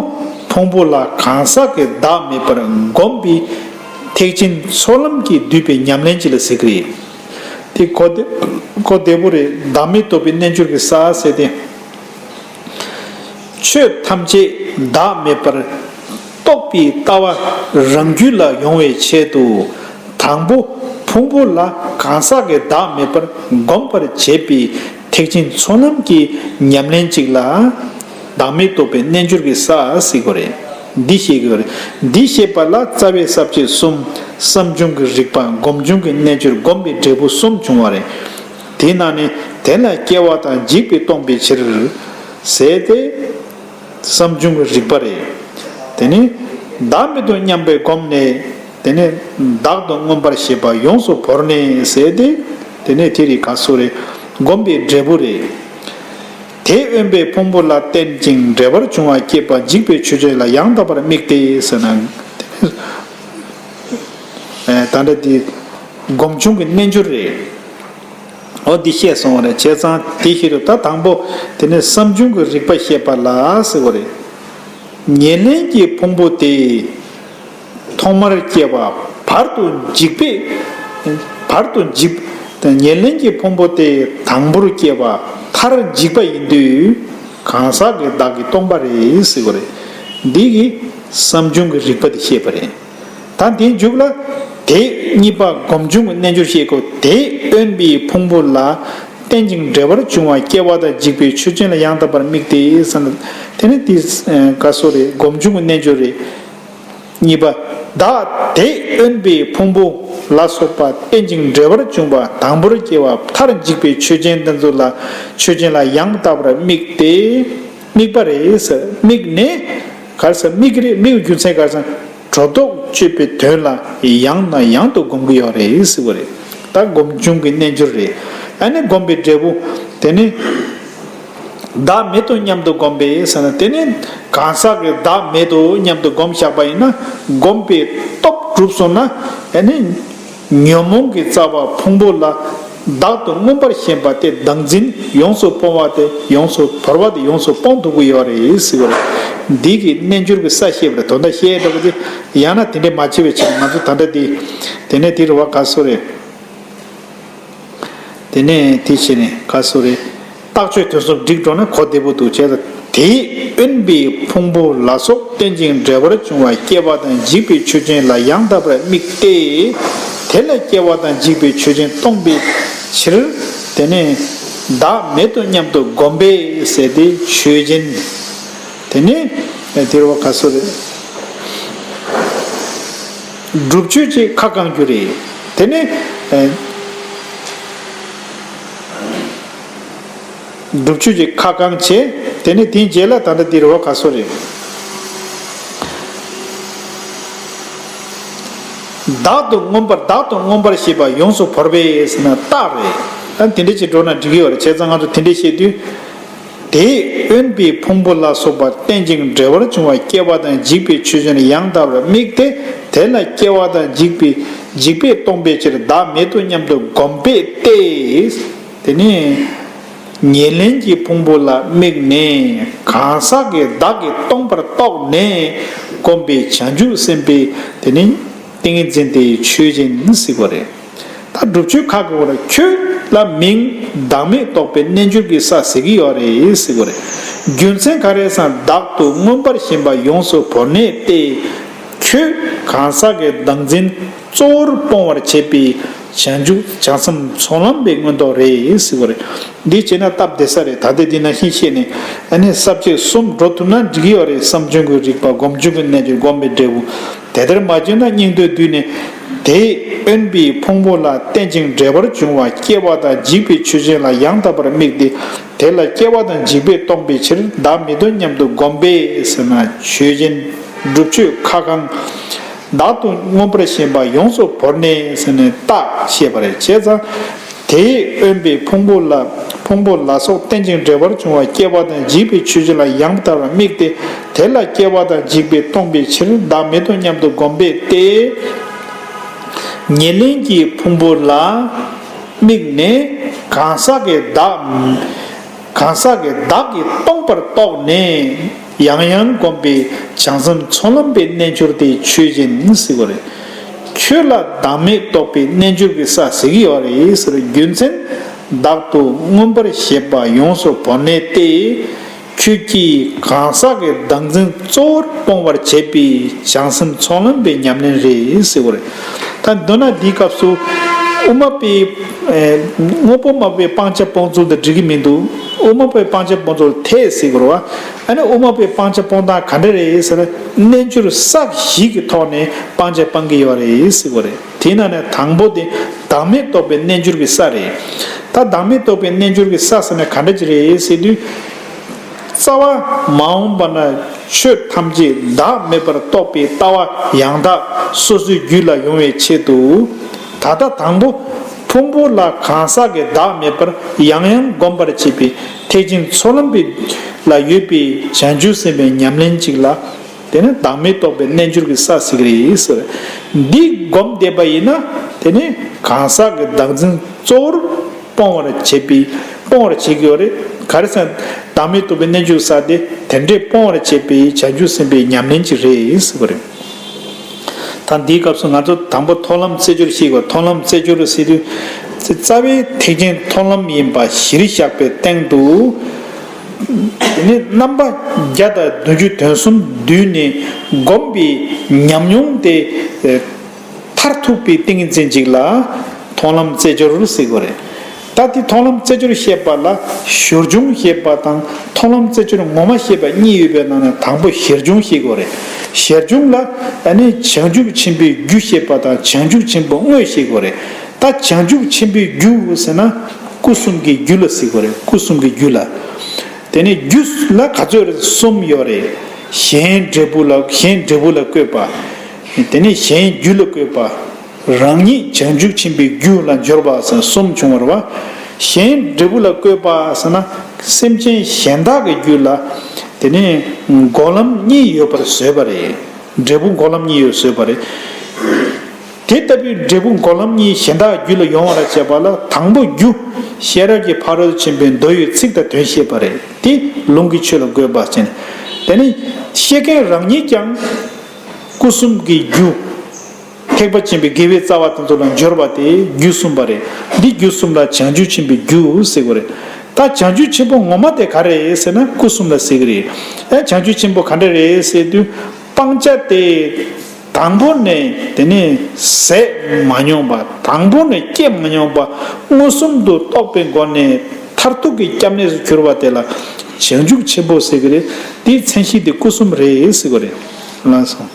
ཕུང་པོ་ལ་གང་ཟག་གི་བདག་མེད་པར་བསྒོམས་པའི་ཐེག་ཆེན་ཚོགས་ལམ་གྱིས་བསྡུས་པའི་ཉམས་ལེན་ཅིག་ལ་ཟེར་གི་རེད། དེ་གོ་བདེ་གོ་བདེ་པོ་རེད། བདག་མེད་རྟོགས་པའི་རྣལ་འབྱོར་གྱི་ས་ཟེར་ཏེ། ཆོས་ཐམས་ཅད་བདག་མེད་པར་རྟོགས་པའི་ལྟ་བ་རང་རྒྱུད་ལ་ཡོང་བའི་ཆེད་དུ། དང་པོ་ཕུང་པོ་ལ་གང་ཟག་གི་བདག་མེད་པར་བསྒོམ་པར་བྱེད་པའི་ཐེག་ཆེན་ཚོགས་ལམ་གྱི་ཉམས་ལེན་ཅིག་ལ་བདག་མེད་རྟོགས་པའི་རྣལ་འབྱོར་གྱི་ས་ཟེར་གྱི་རེད། འདི་བཤད་ཀྱི་རེད། འདི་བཤད་པ་ལ་རྩ་བའི་ས་བཅད་གསུམ། བསམ་བྱུང་གི་རིག་པ། སྒོམ་བྱུང་གི་རྣལ་འབྱོར། སྒོམ་པའི་འབྲས་བུ་གསུམ་བྱུང་བ་རེད། དེ་ནང་ནས་དེ་ལ་སྐྱེ་བ་དང་འཇིག་པས་སྟོང་པའི་ཕྱིར་ཟེར་ཏེ། བསམ་བྱུང་གི་རིག་པ་རེད། དེ་ནི་བདག་མེད་དོ་སྙམ་པའི་སྒོམ་ནས། དེ་ནི་བདག་ཏུ་མངོན་པར་ཤེས་པ་ཡོངས་སུ་བོར་ནས་ཟེར་ཏེ། དེ་ནི་དེ་རིགས་ག་སོ་རེ། སྒོམ་པའི་འབྲས་བུ་རེད། དེ་དབེན་པའི་ཕུང་པོ་ལ་བརྟེན་ཅིང་འབྲེལ་བར་འབྱུང་བ་སྐྱེས་པ་འཇིག་པའི་ཆོས་ཅན་ལ་ཡང་དག་པར་དམིགས་ཏེ་ཟེར་ན། ད་ལྟ་དེ་སྒོམ་བྱུང་གི་རྣལ་འབྱོར་རེད། འོ་འདི་བཤད་སོང་བ་རེད། བྱས་ཙང་དེ་ཤེས་རུ་ད་དང་པོ་དེ་ནས་བསམ་བྱུང་གི་རིག་པ་བཤད་པ་ལ་ཟེར་བ་རེད། ཉེར་ལེན་གྱི་ཕུང་པོ་དེ་ཐོག་མར་སྐྱེ་བ་བར་དུ་འཇིག་པས། བར་དུ་འཇིག་ཉེར་ལེན་གྱི་ཕུང་པོ་དེ་དང་པོར་སྐྱེ་བ་མཐར་འཇིག་པ་ཡིན་དུས་གང་ཟག་གི་བདག་གིས་སྟོང་པ་རེད་ཟེར་བ་རེད། འདི་གིས་བསམ་བྱུང་གི་རིག་པ་དེ་བཤད་པ་རེད། ད་དེའི་མཇུག་ལ། དེ་གཉིས་པ་སྒོམ་བྱུང་གི་རྣལ་འབྱོར་བཤད་དགོས། དེ་དབེན་པའི་ཕུང་པོ་ལ་རྟེན་ཅིང་འབྲེལ་བར་འབྱུང་བ་སྐྱེ་བ་དང་འཇིག་པའི་ཆོས་ཅན་ལ་ཡང་དག་པར་དམིགས་ཏེ་ཟེར་ན། དེ་ནི་དེ་ག་སོ་རེད། སྒོམ་བྱུང་གི་རྣལ་འབྱོར་རེད། གཉིས་པ། བདག་དེ་དབེན་པའི་ཕུང་པོ་ལ་སོགས་པ་རྟེན་ཅིང་འབྲེལ་བར་འབྱུང་བ་དང་པོར་སྐྱེ་བ་མཐར་འཇིག་པའི་ཆོས་ཅན་དེ་ཚོ་ལ། ཆོས་ཅན་ལ་ཡང་དག་པར་དམིགས་ཏེ། དམིགས་པ་རེད་ཟེར། དམིགས་ནས་ག་རེ་ཟེར། དམིགས་ཀྱི་རེད། དམིགས་པའི་རྒྱུ་མཚན་ག་རེ་ཟེར། གྲོལ་ཐོག་གཅོད་པའི་དོན་ལ་ཡང་ནས་ཡང་དུ་སྒོམ་གྱི་ཡོད་རེད་ཟེར་བ་རེད། ད་སྒོམ་བྱུང་གི་རྣལ་འབྱོར་རེད། ཨ་ནི་སྒོམ་པའི་འབྲས་བུ། དེ་ནི་བདག་མེད་དོ་སྙམ་དུ་བསྒོམས་པས་ཟེར་ན། དེ་ནི་གང་ཟག་གི་བདག་མེད་དོ་སྙམ་དུ་བསྒོམས་བཞག་པ་ཡིན་ན། སྒོམ་པའི་སྟོབས་གྲུབ་སོང་ན། ཨ་ནི་ཉོན་མོངས་ཀྱི་རྩ་བ་ཕུང་པོ་ལ་བདག་ཏུ་མངོན་པར་ཞེན་པ་དེ་བདག་འཛིན་ཡོངས་སུ་སྤོང་བ་དེ། ཡོངས་སུ་བོར་བ་དེ་ཡོངས་སུ་སྤོང་ཐུབ་ཀྱི་ཡོད་རེད་ཟེར་བ་རེད། འདི་གི་རྣལ་འབྱོར་གྱི་ས་བཤད་པ་རེད། དོན་དག་བཤད་འདྲ་པོ་དེ། ཡང་ན་དེ་འདྲས་མ་བྱས་པའི་ཕྱིར་ང་ཚོ་ད་ལྟ་འདི། དེ་ནས་དེ་རུ་བ་ག་སོ་རེད། དེ་ནས་དེ་བྱས་ནས་ག་སོ་རེད། རྟགས་ཆོས་དོན་གསུམ་བསྒྲིགས་འགྲོ་ན་གོ་བདེ་པོ་འདུག་བྱས་ཙང་། དེས་དབེན་པའི་ཕུང་པོ་ལ་སོགས་རྟེན་ཅིང་འབྲེལ་བར་འབྱུང་བ་སྐྱེ་བ་དང་འཇིག་པའི་ཆོས་ཅན་ལ་ཡང་དག་པར་དམིགས་ཏེ། དེ་ལ་སྐྱེ་བ་དང་འཇིག་པའི་ཆོས་ཅན་སྟོང་པའི་ཕྱིར། དེ་ནས་བདག་མེད་དོ་སྙམ་དུ་བསྒོམ་པས་ཟེར་ཏེ་ཆོས་ཅན། དེ་ནས་དེ་རུ་བ་ག་སོ་རེད། སྒྲུབ་ཆོས་ཀྱི་ཁ་བསྐང་རྒྱུ་རེད། དེ་ནས་སྒྲུབ་ཆོས་ཀྱི་ཁ་བསྐང་བྱས། དེ་ནས་དེའི་རྗེས་ལ་ད་ལྟ་འདི་རུ་བ་ག་སོ་རེད། བདག་ཏུ་མངོན་པར་བདག་ཏུ་མངོན་པར་བྱེད་པ་ཡོངས་སུ་བོར་བས་ཟེར་ན་རྟགས་རེད། ཨ་དེ་འདྲ་ཅིག་འགྲོ་ན་འགྲིག་གི་ཡོད་རེད། བྱས་ཙང་ང་ཚོ་དེ་འདྲ་བཤད་དུས། དེས་དབེན་པའི་ཕུང་པོ་ལ་སོགས་པ་རྟེན་ཅིང་འབྲེལ་བར་འབྱུང་བ་སྐྱེ་བ་དང་འཇིག་པའི་ཆོས་ཅན་ཡང་དག་པར་དམིགས་ཏེ། དེ་ལ་སྐྱེ་བ་དང་འཇིག་པའི་འཇིག་པས་སྟོང་པའི་ཕྱིར་བདག་མེད་དོ་སྙམ་དུ་བསྒོམ་པས་ཏེ། དེ་ནས་ཉེར་ལེན་གྱི་ཕུང་པོ་ལ་དམིགས་ནས་གང་ཟག་གི་བདག་གིས་སྟོང་པར་རྟོགས་ནས་བསྒོམས་པའི་བྱང་ཆུབ་སེམས་དཔའི་དེ་ནི་ཏིང་ངེ་འཛིན་དེའི་ཆོས་ཅན་ཟེར་གོ་རེད། ད་སྒྲུབ་ཆོས་ཁ་གི་བར་ཁྱོད་ལ་མིང་བདག་མེད་རྟོགས་པའི་རྣལ་འབྱོར་གྱི་ས་ཟེར་གྱི་ཡོད་རེད་ཟེར་གོ་རེད། རྒྱུ་མཚན་ག་རེ་ཟེར་ན་བདག་ཏུ་མངོན་པར་ཞེན་པ་ཡོངས་སུ་བོར་ནས་ཏེ། ཁྱོད་གང་ཟག་གི་བདག་འཛིན་གཙོ་བོར་སྤོང་བར་བྱེད་པའི་བྱང་ཆུབ་བྱང་སེམས་ཚོགས་ལམ་པའི་མངོན་རྟོགས་རེད་ཟེར་གོ་རེད། འདི་བྱས་ན་སྟབས་བདེ་ས་རེད། ད་ལྟ་འདི་ནང་བཞིན་བཤད་ནས་ཨ་ནི་ས་བཅད་གསུམ་འགྲོ་ཐུབ་ན་འགྲིག་གི་ཡོད་རེད། བསམ་བྱུང་གི་རིགས་པ། སྒོམ་བྱུང་གི་རྣལ་འབྱོར། སྒོམ་པའི་འབྲས་བུ། དེ་ལྟར་མ་བྱུང་ན་སྙིང་དོན་བསྡུས་ནས། དེས་དབེན་པའི་ཕུང་པོ་ལ་རྟེན་ཅིང་འབྲེལ་བར་འབྱུང་བ་སྐྱེ་བ་དང་འཇིག་པའི་ཆོས་ཅན་ལ་ཡང་དག་པར་དམིགས་ཏེ། དེ་ལ་སྐྱེ་བ་དང་འཇིག་པས་སྟོང་པའི་ཕྱིར་བདག་མེད་དོ་སྙམ་དུ་བསྒོམ་པས་ཟེར་ན་ཆོས་ཅན། སྒྲུབ་ཆོས་ཁ་བསྐང་། བདག་ཏུ་མངོན་པར་ཞེན་པ་ཡོངས་སུ་བོར་ནས་ཟེར་ནས་རྟགས་བཤད་པ་རེད། བྱས་ཙང་། དེས་དབེན་པའི་ཕུང་པོ་ལ་ཕུང་པོ་ལ་སོགས་རྟེན་ཅིང་འབྲེལ་བར་འབྱུང་བ་སྐྱེ་བ་དང་འཇིག་པའི་ཆོས་ཅན་ལ་ཡང་དག་པར་དམིགས་ཏེ། དེ་ལ་སྐྱེ་བ་དང་འཇིག་པས་སྟོང་པའི་ཕྱིར་བདག་མེད་དོ་སྙམ་དུ་བསྒོམ་པས་ཏེ། ཉེར་ལེན་གྱི་ཕུང་པོ་ལ་དམིགས་ནས་གང་ཟག་གི་བདག་གང་ཟག་གི་བདག་གིས་སྟོང་པར་རྟོགས་ནས་ཡང་ཡང་བསྒོམས་པའི་བྱང་སེམས་ཚོགས་ལམ་པའི་རྣལ་འབྱོར་དེ་ཆོས་ཅན་ཟེར་གྱི་ཡོད་རེད། ཁྱོད་ལ་བདག་མེད་རྟོགས་པའི་རྣལ་འབྱོར་གྱི་ས་ཟེར་གྱི་ཡོད་རེད་ཟེར། རྒྱུ་མཚན། བདག་ཏུ་མངོན་པར་བཞེད་པ་ཡོངས་སུ་བོར་ནས་ཏེ། ཁྱོད་ཀྱིས་གང་ཟག་གི་བདག་འཛིན་གཙོ་བོར་སྤོང་བར་བྱེད་པའི་བྱང་སེམས་ཚོགས་ལམ་པའི་ཉམས་ལེན་རེད་ཟེར་གྱི་ཡོད་རེད། ད་མདོར་ན་འདིའི་སྐབས་སུ་དབུ་མ་པའི་ཨེ། དངོས་པོ་མ་པའི་སྤང་བྱ་སྤོང་ཚུལ་དང་འགྲིག་གི་མི་འདུག་དབུ་མ་པའི་སྤང་བྱ་སྤོང་ཚུལ་འཐད་ཟེར་དགོས་རེད་བ། ཨ་ནི་དབུ་མ་པའི་སྤང་བྱ་སྤོང་སྟངས་ག་འདྲ་རེད་ཟེར་ན། རྣལ་འབྱོར་ས་བཞི་གི་ཐོག་ནས་སྤང་བྱ་སྤང་གི་ཡོད་རེད་ཟེར་དགོས་རེད། དེའི་ནང་ནས་དང་པོ་དེ་བདག་མེད་རྟོགས་པའི་རྣལ་འབྱོར་གྱི་ས་རེད། ད་བདག་མེད་རྟོགས་པའི་རྣལ་འབྱོར་གྱི་ས་ཟེར་ན་ག་འདྲ་ཅིག་རེད་ཟེར་དུས། རྩ་བ་མ་འོངས་པ་ན་ཆོས་ཐམས་ཅད་བདག་མེད་པར་རྟོགས་པའི་ལྟ་བ་ཡང་དག་སོ་སོའི་རྒྱུད་ལ་ཡོང་བའི་ཆེད་དུ། ད་ལྟ་དང་པོ་ཕུང་པོ་ལ་གང་ཟག་གི་བདག་མེད་པར་ཡང་ཡང་བསྒོམ་པར་བྱེད་པའི་ཐེག་ཆེན་ཚོགས་ལམ་པའི་ལ་ཡོད་པའི་བྱང་ཆུབ་སེམས་དཔའི་ཉམས་ལེན་ཅིག་ལ། དེ་ནི་བདག་མེད་རྟོགས་པའི་རྣལ་འབྱོར་གྱི་ས་ཟེར་གྱི་རེད་ཟེར། འདི་བསྒོམ་བསྡད་པ་ཡིན་ན། དེ་ནི་གང་ཟག་གི་བདག་འཛིན་གཙོ་བོར་སྤོང་བར་བྱེད་པའི་སྤོང་བར་བྱེད་ཀྱི་ཡོད་རེད། ག་རེ་ཟེར་ན། བདག་མེད་རྟོགས་པའི་རྣལ་འབྱོར་ས་དེ་དེ་འདྲའི་སྤོང་བར་བྱེད་པའི་བྱང་ཆུབ་སེམས་དཔའི་ཉམས་ལེན་ཅིག་རེད་ཟེར་བ་རེད། ད་འདིའི་སྐབས་སུ་ང་ཚོ་དང་པོ་མཐོང་ལམ་རྩེ་སྦྱོར་ཤེས་དགོས། མཐོང་ལམ་རྩེ་སྦྱོར་ཟེར་དུས། རྩ་བའི་ཐེག་ཆེན་མཐོང་ལམ་ཡིན་པ་གཞིར་བཞག་པའི་སྟེང་དུ། དེ་ནི་རྣམ་པ་བརྒྱ་དང་བདུན་ཅུ་དོན་གསུམ་བསྡུས་ནས་བསྒོམས་པའི་ཉམས་མྱོང་དེ། མཐར་ཐུག་པའི་ཏིང་ངེ་འཛིན་གཅིག་ལ་མཐོང་ལམ་རྩེ་སྦྱོར་ཟེར་དགོས་རེད། ད་དེ་མཐོང་ལམ་རྩེ་སྦྱོར་བཤད་པ་ལ་ཞོར་བྱུང་བཤད་པ་དང་མཐོང་ལམ་རྩེ་སྦྱོར་ངོ་མ་བཤད་པ་གཉིས་ཡོད་པའི་ནང་ནས་དང་པོ་ཞོར་བྱུང་བཤད་དགོས་རེད། ཞོར་བྱུང་ལ་ཨ་ནི་བྱང་ཆུབ་ཆེན་པོའི་རྒྱུ་བཤད་པ་དང་བྱང་ཆུབ་ཆེན་པོ་དངོས་བཤད་དགོས་རེད། ད་བྱང་ཆུབ་ཆེན་པོའི་རྒྱུ་ཟེར་ན་སྐུ་གསུམ་གྱི་རྒྱུ་ལ་ཟེར་དགོས་རེད། སྐུ་གསུམ་གྱི་རྒྱུ་ལ། དེ་ནས་རྒྱུ་ལ་ག་ཚོད་རེད། གསུམ་ཡོད་རེད། གཞན་འབྲས་བུ་ལ་གཞན་འབྲས་བུ་ལ་བཀོད་པ། དེ་ནས་གཞན་རྒྱུ་ལ་བཀོད་པ། རང་ཉིད་བྱང་ཆུབ་ཆེན་པོའི་རྒྱུ་ལ་འབྱོར་བ་ཟེར་གསུམ་བྱུང་བ་རེད་བ། གཞན་འབྲས་བུ་ལ་བཀོད་པ་ཟེར་ན་སེམས་ཅན་གཞན་དག་གི་རྒྱུད་ལ་དེ་ནས་འགོག་ལམ་གཉིས་ཡོད་པར་བཟོས་པ་རེད། འབྲས་བུ་འགོག་ལམ་གཉིས་ཡོད་བཟོས་པ་རེད། དེ་ལྟ་བུའི་འབྲས་བུ་འགོག་ལམ་གཉིས་གཞན་དག་རྒྱུད་ལ་ཡོང་བ་ལ་བྱེད་པ་ལ་དང་པོ་རྒྱུ་ཤེས་རབ་ཀྱི་ཕ་རོལ་ཏུ་ཕྱིན་པའི་མདོ་ཡི་ཚིག་དང་དོན་བཤད་པ་རེད། དེ་ལུང་གི་ཆོས་ལ་བཀོད་པ་ཟེར། དེ་ནས་ཤེས་མཁན་རང་ཉིད་ཀྱང་སྐུ་གསུམ་གྱི་རྒྱུ། ཐེག་པ་ཆེན་པོའི་དགེ་བའི་རྩ་བ་དེ་ཚོ་ལ་འབྱོར་བ་དེ་རྒྱུ་གསུམ་པ་རེད། འདི་རྒྱུ་གསུམ་ལ་བྱང་ཆུབ་ཆེན་པོའི་རྒྱུ་ཟེར་གྱི་རེད། ད་བྱང་ཆུབ་ཆེན་པོ་ངོ་མ་དེ་ག་རེ་རེད་ཟེར་ན་སྐུ་གསུམ་ལ་ཟེར་གྱི་རེད། ཨེ་བྱང་ཆུབ་ཆེན་པོ་ག་འདྲ་རེད་ཟེར་དུས། སྤང་བྱ་དེ་དང་པོ་ནས་དེ་ནས་ཟད་མ་མྱོང་བ། དང་པོ་ནས་སྐྱེ་མ་མྱོང་བ། མངོན་སུམ་དུ་རྟོགས་པའི་སྒོ་ནས་མཐར་ཐུག་གི་སྐྱབས་གནས་སུ་གྱུར་པ་དེ་ལ་བྱང་ཆུབ་ཆེན་པོ་ཟེར་གྱི་རེད། དེའི་མཚན་གཞི་དེ་སྐུ་གསུམ་རེད་ཟེར་གྱི་རེད། ལགས་སོ།